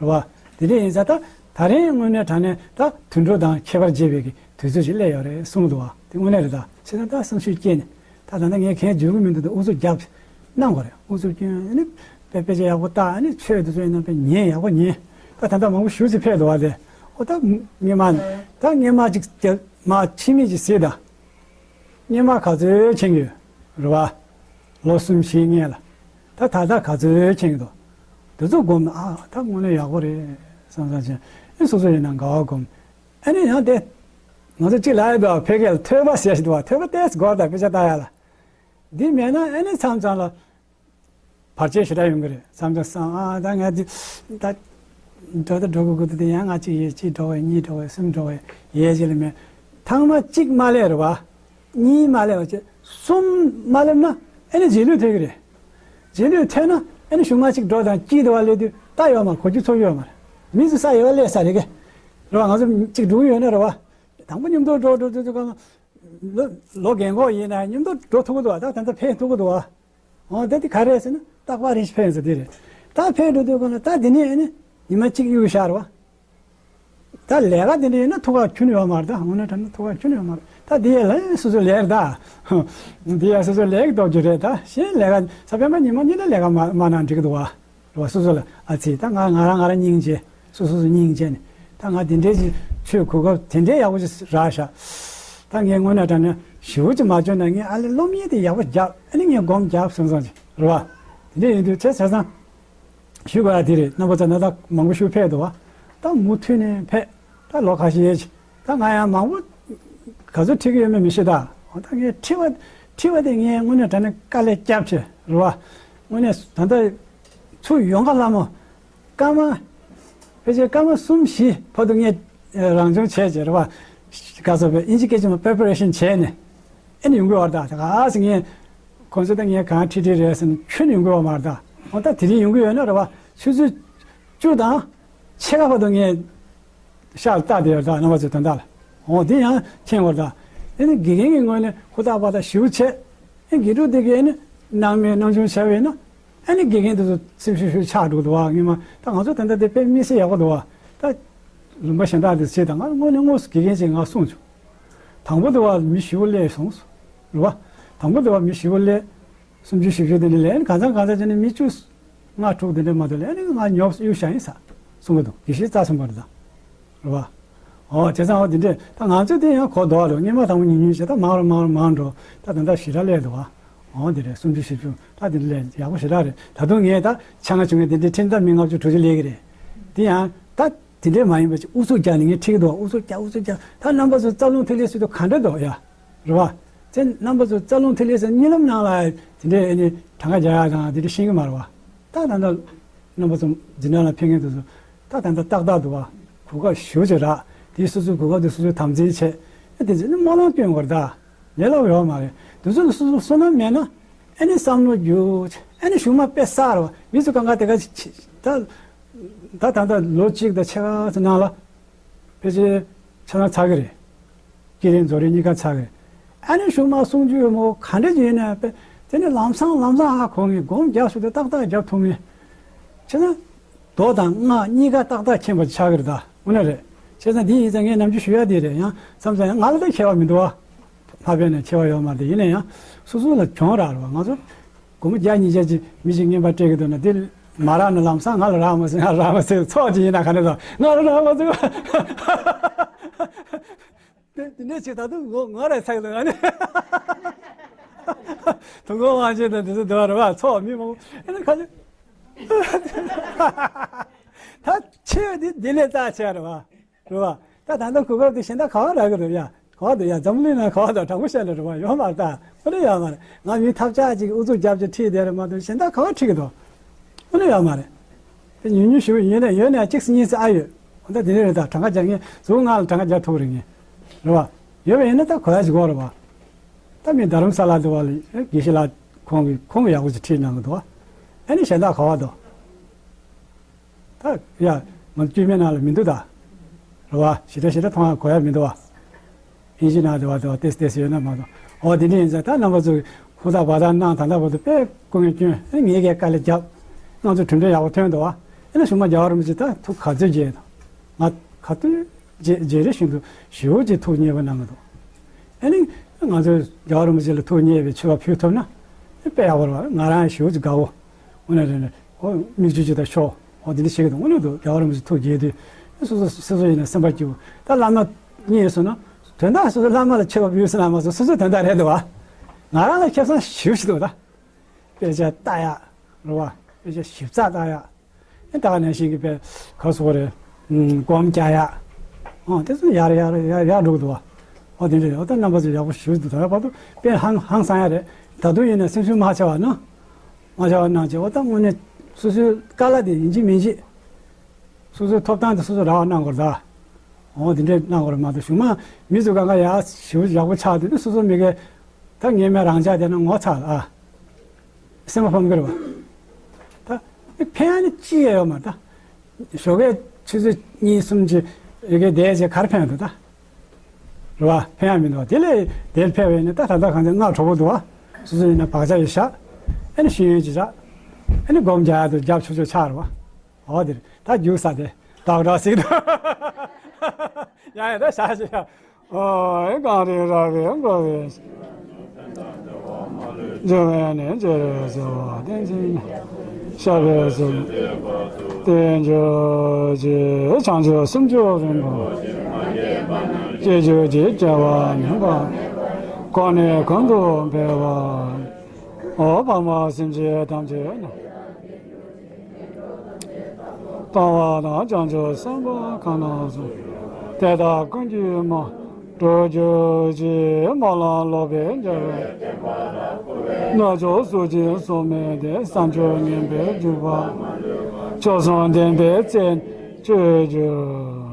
རེད་བ། དེ་འདྲ་ཡིན་ཙང་ད་ད་རིང་དངོས་གནས་དྲང་གནས་ད་དུད་འགྲོ་དང་ཁྱད་པར་འབྱེད་པའི་གི་དུས་ཚོད་ཅིག་སླེབས་ཡོད་རེད་གསུངས་འདུག་བ། དེ་དངོས་གནས་རེད་ད། བྱས་ཙང་ད་སེམས་ཤུགས་སྐྱེས་ནས་ད་ད་ལྟ་ངས་གང་བརྗོད་ཀྱི་མི་འདུག་ད་ཨུ་ཚུགས་རྒྱབ་གནང་དགོས་རེད། ཨུ་ཚུགས་སྐྱོན། ཨ་ནི་དཔེ་དཔེ་ཆ་ཡག་པོ་ལྟ། ཨ་ནི་ཆོས་དེ་ཚོ་ཡིན་ན་དཔེ་ཉན། ཡག་པོ་ཉན། ད་ད་ལྟ་མང་པོ་ཞེ་ཅིག་ཕེབས་འདུག་བ། དེ་ཨོ་ད་སྔས་མ་ད་སྔས་མ་ཅིག་མ་ཕྱི་མིག་ཅིག་གཟིགས་དང་། སྔས་མ་ག་ཚོད་མཁྱེན་གྱི་ཡོད་རེད་བ། ལོ་གསུམ་བཞི་སྔོན་ལ། ད་ད་ལྟ་ག་ཚོད་མཁྱེན་གྱི་འདུག་དེ་ཚོ་སྒོམ་ན་ཨ་ད་དངོས་གནས་ཡག་པོ་རེད་བསམ་བསམ་བྱས། ཨེ་སོ་སོ་ཡིན་ན་དགའ་བ་སྒོམ། ཨ་ནི་ཡང་དེ་ང་ཚོ་གཅིག་ལབ་ཡོད་འདུག་ཕ་གི་ལ་ཐོས་པ་ཟེར་ཞིག་འདུག་བ། ཐོས་པ་ཏོག་ཙམ་དགོས་རེད་ད། དཔེ་ཆ་ལྟ་ཡ་ལ། འདི་མེད་ན་ཨ་ནི་མཚམས་མཚམས་ལ། བར་ཆད་ཞེ་དྲག་ཡོང་གི་རེད། མཚམས་མཚམས་སང་ཨ་ད་ང་འདི་ད་འགྲོ་ད་འགྲོ་དགོས་དགོས་ད། ཡང་ང་གཅིག་ཡས། གཅིག་འགྲོ་བས། གཉིས་འགྲོ་བས། གསུམ་འགྲོ་བས། ཡས་གཅིག་ལ་མེད། ཐེངས་མ་གཅིག་མ་སླེབས་རེད་བ། གཉིས་མ་སླེབས་པ་བྱས། གསུམ་མ་སླེབས་ན་ཨ་ནི་རྗེས་ལུས་ཐེབས་ཀྱི་རེད། རྗེས་ལུས་ཐེབས་ན་ཨ་ནི་གཞུག་མ་གཅིག་འགྲོ་དང་། གཅིག་དེ་བ་སླེབས་དུས་ད་ཡོད་མ་རེད། གོ་རྒྱུ་ཚོར་ཡོད་མ་རེད། མི་ཚོ་ས་ཡོད་སླེབས་ས་རེད་གི། རེད་བ། ང་ཚོ་གཅིག་འགྲོ་གི་ཡོད་ན་རེད་བ། དང་པོ་མཉམ་དུ་འགྲོ་འགྲོ་འགྲོ་འགྲོ་གང་ལོ་ལོ་རྒན་གོག་ཡིན་ན་མཉམ་དུ་འགྲོ་ཐུབ་ཀྱི་འདུག་བ། ད་ད་ལྟ་ཕེབས་ཐུབ་ཀྱི་འདུག་བ། འོ་ད་དེ་ག་རེ་ཟེར་ན་རྟག་པར་རེ་ཞིག་ཕེབས་ཟེར་དེ་རེད། ད་ཕེབས་འགྲོ་དུས་གང་ལ་ད་དེ་ནས་ཨ་ནི་ཉི་མ་གཅིག་གཡུག་བཞག་རེད་བ། ད་ལས་ཀ་དེ་འདྲ་ཡིན་ན་ཐུགས་ཁག་ཁྱོན་ནས་ཡོད་མ་རེད། ད་དངོས་གནས་དྲང་གནས་ཐུགས་ཁག་ཁྱོན་ནས་ཡོད་མ་རེད། ད་དེ་ཡས་ལ་སོ་སོ་ལས་རེད་ད། དེ་ཡས་སོ་སོ་ལས་ཀྱི་སྟོབས་ཀྱིས་རེད་ད། གཞན་ལས་ཀ་ས་པཎ་པ་ཉི་མ་གཉིས་ལ་ལས་ཀ་མ་མ་གནང་འགྲིག་གི་འདུག་བ། རེད་བ། སོ་སོ་ལ་ཨ་ཙི་ད་ང་ང་རང་ང་རང་སྙིང་རྗེ། སོ་སོ་སོ་སྙིང་རྗེ་ནས་ད་ང་དེ་འདྲའི་ཅིག་ཆོས་གོ་སྐབས་དེ་འདྲའི་ཡག་པོ་ཅིག་རག་ཤག་ད་ངས་དངོས་གནས་དྲང་གནས་ཞེ་པོ་ཅིག་མ་བྱུང་ན་ངས་ཨ་ལས་སློབ་གཉེར་དེ་ཡག་པོ་རྒྱབ། ཨ་ནི་ངས་སྒོམ་རྒྱབ་སོང་སོང་ཅིག་རེད་བ། དེ་འདྲ་ཡིན་དུས་བྱས་བྱས་ཙང་ཞུ་དགོས་ཡ་དེ་རེད། རྣམ་པ་ཚོ་ན་ད་མང་པོ་ཞིག་ཕེབས་འདུག་བ། ད་མུ་མཐུད་ནས་ཕེབས། ད་ལོ་ཁ་ཤས་ཡས་ཅིག་ད་ང་ཡང་མང་པོ་ག་ཚོད་ཁྲིད་ཀྱི་ཡོད་མེད་མི་ཤེས་ད། འོ་ད་ངས་ཁྲིད་པ་ཁྲིད་པ་དེ་ངས་དངོས་གནས་དྲང་གནས་དཀའ་ལས་བརྒྱབ་བྱས་རེད་བ། དངོས་གནས་ད་ལྟ་ཚུར་ཡོང་ག་ལ་མོ་སྐར་མ་ ཕལ་ཆེར་སྐར་མ་གསུམ་བཞི་བར་དུ་ངས་རང་སྦྱོང་བྱས་བྱས་རེད་བ། ག་ཚོད་པའི་དབྱིན་ཇི་སྐད་ཆ་མ་preparation་བྱས་ནས་ཨེ་ནི་ཡོང་གི་ཡོད་རེད་ད། ག་ཚོད་ངས་ཁོང་ཚོ་ད་ངས་གང་ཁྲིད་ཁྲིད་རེད་ཟེར་ནས་ཁྱོན་ནས་ཡོང་གི་ཡོད་མ་རེད་ད། འོ་ད་དེ་རིང་ཡོང་གི་ཡོད་ན་རེད་བ། ཆུ་ཚོད་བཅུ་དང་ཕྱེད་ཀ་བར་དུ་ངས་ཤག་ལྟ་བསྡད་ཡོད་ད། རྣམ་པ་ཚོའི་དོན་དག་ལ། འོ་དེ་ཡང་མཁྱེན་དགོས་རེད་ད། ཨེ་ནི་དགེ་རྒན་གྱི་ངོས་ནས་ཧུར་ཐག་པ་ཐག་ཞེ་པོ་བྱས། ཨེ་དགེ་ཕྲུག་དེ་གས་ཨེ་ནི་སྣང་མེད་སྣང་ཆུང་བྱས་པ་ཡིན་ན། ཨ་ནི་དགེ་རྒན་དེ་ཚོ་སེམས་ཤུགས་ཤུགས་ཆག་འགྲོ་འདུག་བ། སྔོན་མ་ད་ང་ཚོ་ད་ལྟ་དེ་དཔེ་མི་སྲིད་ཡག་པོ་འདུག་བ། ད་ལུང་པ་གཞན་དག་དེ་བྱེད་དང་། ང་དངོས་གནས་དངོས་སུ་དགེ་རྒན་ཅིག་ང་གསུངས་བྱུང་། དང་པོ་དེ་བ་མི་ཞེ་པོ་སླེབས་སོང་། རེད་བ། དང་པོ་དེ་བ་མི་ཞེ་པོ་སླེབས། སུམ་ཅུ་བཞི་བཅུ་དེ་འདྲ་སླེབས། ཨ་ནི་གང་ཚང་གང་ཚང་བྱས་ནས་མི་བཅུ་ལྔ་དྲུག་དེ་འདྲ་མ་གཏོགས་སླེབས། ཨ་ནི་ང་ཉོབ་གཡུག་བཞག་ཡིན་ས་གསུང་གི་འདུག་དགེ་བཤེས་རྩ་ཆེན་པོ་རེད་ད། རེད་བ། ཨོ་བྱས་ཙང་ཨོ་དེ་འདྲས་ད་ང་ཚོས་དེ་ཡང་གོ་ལྡོག་རེད། སྔོན་མ་དང་པོ་ཉུང་ཉུང་བྱས་ད་མང་རུ་མང་རུ་མང་འགྲོ། ད་ད་ལྟ་ཞེ་དྲག་སླེབས་འདུག་བ། ཨོ་དེ་རེད། སུམ་ཅུ་བཞི་བཅུ་ད་དེ་འདྲ་སླེབས་ཡག་པོ་ཞེ་དྲག་རེད། ད་དུང་ངས་ད་ཆ་ང་བྱུང་ངས་དེ་འདྲས་ཁྲིད་ད་མི་ལྔ་བཅུ་དྲུག་ཅུ་སླེབས་ཀྱི་རེད། དེ་ཡང་ད་དེ་འདྲས་མ་ཡིན་པ་ཅིག་ཨུ་ཚུགས་རྒྱག་ནས་ངས་ཁྲིད་ཀྱི་འདུག་ཨུ་ཚུགས་རྒྱག་ཨུ་ཚུགས་རྒྱག་ད་རྣམ་པ་ཚོ་རྩ་རླུང་ཐིག་ལེ་སྲིད་དུ་ག་འདྲ་འདུག་ཡ། རེད་བ། ཚེ་རྣམ་པ་ཚོ་རྩ་རླུང་ཐིག་ལེ་ཟེར་གཉིད་ལམ་ནང་ལ་དེ་འདྲའི་ཨེ་ནི་གྲངས་ཀ་རྒྱག་ཡག་དང་དེ་འདྲ་ཤེས་ཀྱི་མ་རེད་བ། ད་ད་ལྟ་རྣམ་པ་ཚོ་འཛིན་གྲྭ་ལ་ཕེབས་མཁན་དེ་ཚོ་ད་ད་ལྟ་ཏག་ཏག་འདུག་བ། གོ་སྐབས་ཞེ་པོ་ཅིག་རག་དེ་སོ་སོའི་གོ་སྐབས་དེ་སོ་སོས་དམ་འཛིན་བྱས། ཨེ་དེ་ཚོ་ནི་སྨོན་ལམ་སྐྱོན་དགོས་རེད་ད། ལས་སླ་པོ་ཡོད་མ་རེད། དེ་ཚོ་ལ་སོ་སོ་བསོད་ནམས་མེད་ན་ཨེ་ནི་བསམ་བློ་རྒྱུག་ཨེ་ནི་གཞུག་མ་དཔེ་བསགས་རེད་བ། མི་ཚོ་གང་ག་དེ་ག་ད་ད་ད་ལྟ་ལོ་གཅིག་དང་ཕྱེད་ཀ་ཙམ་ནང་ལ། ཕལ་ཆེར་ཆ་ཚང་ཚར་གི་རེད། བསྐྱེད་རིམ་རྫོགས་རིམ་གཉིས་ཀ་ཚར་གི་རེད། ཨ་ནི་གཞུག་མ་གསུང་ཆོས་མོ་ག་འདྲ་ཅིག་ཡིན་ན་དཔེ་དེ་ནི་ལམ་སང་ལམ་སང་ཧ་གོ་ངེས། སྒོམ་རྒྱག་ཤུགས་དེ་ཏག་ཏག་རྒྱབ་ཐུབ་ངེས། བྱས་ཙང་། མདོ་དང་སྔགས་གཉིས་ཀ་ཏག་ཏག་མཁྱེན་པ་ཆགས་ཀྱི་རེད་ད། དངོས་གནས་རེད། བྱས་ཙང་འདི་ཡིན་ཙང་ངས་ནམ་རྒྱུན་ཞུ་ཡག་འདི་རེད། ཡང་བསམ་ཙང་ཡང་ང་ལ་ད་ཁྱད་པར་མི་འདུག་བ། ལྷག་པའི་ནས་ཁྱད་པར་ཡོད་མ་རེད། ཡིན་ན་ཡང་སོ་སོ་ལ་གྱོང་རག་རེད་བ། ང་ཚོ་སྒོར་མོ་བརྒྱ་ཉིས་བརྒྱ་ཅིག་མི་ཞིག་རྔན་པ་སྤྲད་ཀྱི་འདུག་ན། དེ་མ་རག་ན་ལམ་སང་ང་ལ་རག་མ་སོང་། ང་ལ་རག་མ་སོང་། ཚོགས་ཅིག་ཡིན་ན་ག་ནས་རག་ང་ལ་རག་མ་སོང་། དེ་དེ་འདྲས་ཅིག་ད་དུང་ངོ་ངོ་རེ་ཚ་གི་འདུག་ཨ་ནི། དུ་མགོ་དབང་ཆེན་དང་དེ་ཚོ་འདུག་རེད་བ། ཚོགས་མི་མང་པོ་ཨ་ནི་ཁ་ཤས། ད་ཆེ་བ་འདི་འདི་ལས་རྩ་ཆེ་བ་རེད་བ། རེད་བ། ད་ད་ལྟ་གོ་སྐབས་དེ་གཞན་དག་ག་བ་རག་གི་རེད་ཡ། ག་བ་འདུག་ཡ། འཛམ་གླིང་ནང་ག་བ་འདུག་དྲང་པོ་བཤད་ན་རེད་བ། ཡོད་མ་རེད་ད། དངོས་གནས་ཡོད་མ་རེད། ང་མི་ཐབས་ཆག་ཅིག་ཨུ་ཚུགས་རྒྱབ་ཅིག་ཁྲིད་བསྡད་རེད་མ་གཏོགས་གཞན་དག་ག་བ་ཁྲིད་གི་འདུག་དངོས་གནས་ཡོད་མ་རེད། དེ་ཉུང་ཉུང་ཞེ་པོ་ཡིན་ན་ཡོད་ན་གཅིག་གཉིས་ཙམ་ཨ་ཡོད། འོ་ད་དེ་འདྲ་རེད་ད། གྲངས་ཀ་རྒྱག་མཁན་གཟུགས་ང་ལ་གྲངས་ཀ་རྒྱག་ཐུབ་རེད་ངས། རེད་བ། ཡོད་པ་ཡིན་ན་ད་གོ་ཡ་ཞིག་དགོས་རེད་བ། ད་མི་རྡ་རམ་ས་ལ་འདི་བ་ལ་དགེ་བཤེས་ལགས་ཁོང་གིས་ཁོང་གིས་ཡག་པོ་ཞིག་ཁྲིད་གནང་གི་འདུག་བ། ཨ་ནི་གཞན་དག་ག་བ་འདུག་ད་ཡ། ང་ཚོ་དཀྱུས་མའི་ནང་ལ་མི་འདུག་ད། རེད་བ། ཞེ་དྲག་ཞེ་དྲག་མཐོང་ཡ་གོ་ཡ་མི་འདུག་བ། ཨིན་ཇི་ནང་དེ་བ་དེ་བ་ཏེས་ཏེས་ཡོད་ན་མ་གཏོགས། འོ་དེ་འདྲ་ཡིན་ཙང་ད་རྣམ་པ་ཚོས་ཧུར་ཐག་བ་ཐག་གནང་། ད་ལྟ་བར་དུ་དཔེ་སྐུ་ངལ་བསྐྱོན། ཨེ་ངེད་ཀྱིས་དཀའ་ལས་བརྒྱབ། ང་ཚོ་གྲུབ་འབྲས་ཡག་པོ་ཐོན་འདུག་བ། ཨེ་ན་གཞུག་མ་རྒྱལ་བ་རིན་པོ་ཆེ་ད་ཐུགས་ག་ཚོད་མཇལ་དང་། ང་ག་དུས་མཇལ་མཇལ་རེ་བཞིན་དུ་ཞེ་པོ་ཅིག་ཐུགས་མཉེས་པོ་གནང་གི་འདུག་ཨེ་ནི་ང་ཚོས་རྒྱལ་བ་རིན་པོ་ཆེ་ལ་ཐུགས་མཉེས་པའི་མཆོད་པ་ཕུལ་ཐུབ་ན་ཨེ་དཔེ་ཡག་པོ་རེད་བ། ང་རང་ཞེ་པོ་ཅིག་དགའ་བོ། དངོས་གནས་རེད་ནས། ཨོ་མིག་ཆུ་ཅིག་དང་ཤོག་ཨོ་དེ་འདྲ་བྱེད་ཀྱི་འདུག་དངོས་གནས་འདུག་རྒྱལ་བ་རིན་པོ་ཆེ་ཐུགས་དགྱེས་དུས། སོ་སོ་སོ་སོ་ཡིན་ན་སེམས་པ་སྐྱིད་པོ། ད་བླ་མ་རྙེད་སོང་ན། དོན་དག་སོ་སོ་བླ་མ་ལ་མཆོད་པ་ཕུལ་སོང་ན་མ་སོང་། སོ་སོའི་དོན་དག་རེད་འདུག་བ། ང་རང་ལ་ཁེ་བཟང་ཞེ་པོ་ཞིག་འདུག་ད་དཔེ་ཆ་ལྟ་ཡག་རེད་བ། དཔེ་ཆ་ཞིབ་ཚགས་ལྟ་ཡག་ཨེ་ད་ག་ནང་བཞིན་གྱི་དཔེ་ག་སོགས་རེད། སྒོམ་རྒྱག་ཡག་ཨོ་དེ་ཚོ་ཡར་ཡར་ཡར་ཡར་འགྲོ་གི་འདུག་བ། ཨོ་དེ་འདྲ་རེད། ཨོ་ད་རྣམ་པ་ཚོ་ཡག་པོ་ཞེ་པོ་འདུག་ད་ལྟ་བར་དུ་དཔེ་ཧང་ཧང་སང་ཡག་རེད། ད་དུང་ཡིན་ན་སེམས་ཤུགས་མ་ཆག་པ་ན། མ་བྱ་བ་གནང་བྱས། འོ་ད་དངོས་གནས་སོ་སོའི་དཀའ་ལས་དེ་ཡིན་གཅིག་མིན་གཅིག་སོ་སོའི་ཐོབ་ཐང་དེ་སོ་སོས་རག་པ་གནང་དགོས་རེད་ད། འོ་དེ་འདྲས་གནང་དགོས་རེད་མ་གཏོགས་གཞུག་མ་མི་ཚོ་གང་ག་ཡག་ཞེ་པོ་ཡག་པོ་ཆགས་དུས་ནི་སོ་སོ་མི་དགེ་ད་ངན་སྨྲས་རང་ཅག་དེ་ན་ངོ་ཚ་ལ་ཨ། སེམས་པ་ཕམ་གི་རེད་བ། ད་ཕན་ཡག་ནི་ཅི་ཡང་ཡོད་མ་རེད་ད། ཞོགས་ཀས་ཆུ་ཚོད་གཉིས་གསུམ་ཅིག་ཡ་གི་བསྡད་བྱས་ག་རེ་ཕན་འདུག་ད། རེད་བ། ཕན་ཡག་མི་འདུག་བ། དེ་ལས་དེར་ཕེབས་པ་ཡིན་ན་ད་ད་ལྟ་གང་ཚེ་སྔགས་གྲོགས་པོ་འདུག་བ། སོ་སོ་ཡིན་ན་བག་ཆགས་ཡོད་ཤག་ཨ་ནི་ཤེས་ཡོན་ཅིག་ཆགས། ཨ་ནི་སྒོམ་རྒྱག་ཡག་ཏུ་རྒྱབ་ཆོག་ཆོག་ཆགས་རེད་བ། འོ་དེ་རེད། ད་རྒྱུགས་ས་དེ་ཏག་ཏག་ཟིག་འདུག་ཡ་ཡ་ད་བཞག་བཞག་ཨོ་གངས་རི་ར་བས་བསྐོར་བའི། འབྱུང་བའི་གནས་ཀྱི་རི་སུལ་བ་དན་ཅིང་ཤར་བའི་ཟིལ། དལ་འབྱོར་གྱི་བྱང་ཆུབ་སེམས་མཆོག་རིན་པོ་ཆེ། སྐྱེ་འགྱུར་གྱི་སྐྱེ་བ་ཉམས་པ་གོང་ནས་གོང་དུ་འཕེལ་བ། འོ་བར་མ་སེམས་ཅན་ཐམས་ཅད་ནི། ལྟ་བ་དང་བྱང་ཆུབ་སེམས་དཔའ་གང་རྣམས་སུ། དེ་དག་ཀུན་གྱི་མ། འགྲོ་རྒྱུ་ཅིག་སྨོན་ལམ་ལོག་པའི་རྒྱལ་བའི། རྣལ་འབྱོར་སུ་ཅིག་གསུང་མི་བདེ། བསམ་སྤྱོད་ངན་པའི་འཇུག་པ། མཆོག་གསུམ་ལྡན་པའི་རྩེ། ཅེས་བརྗོད།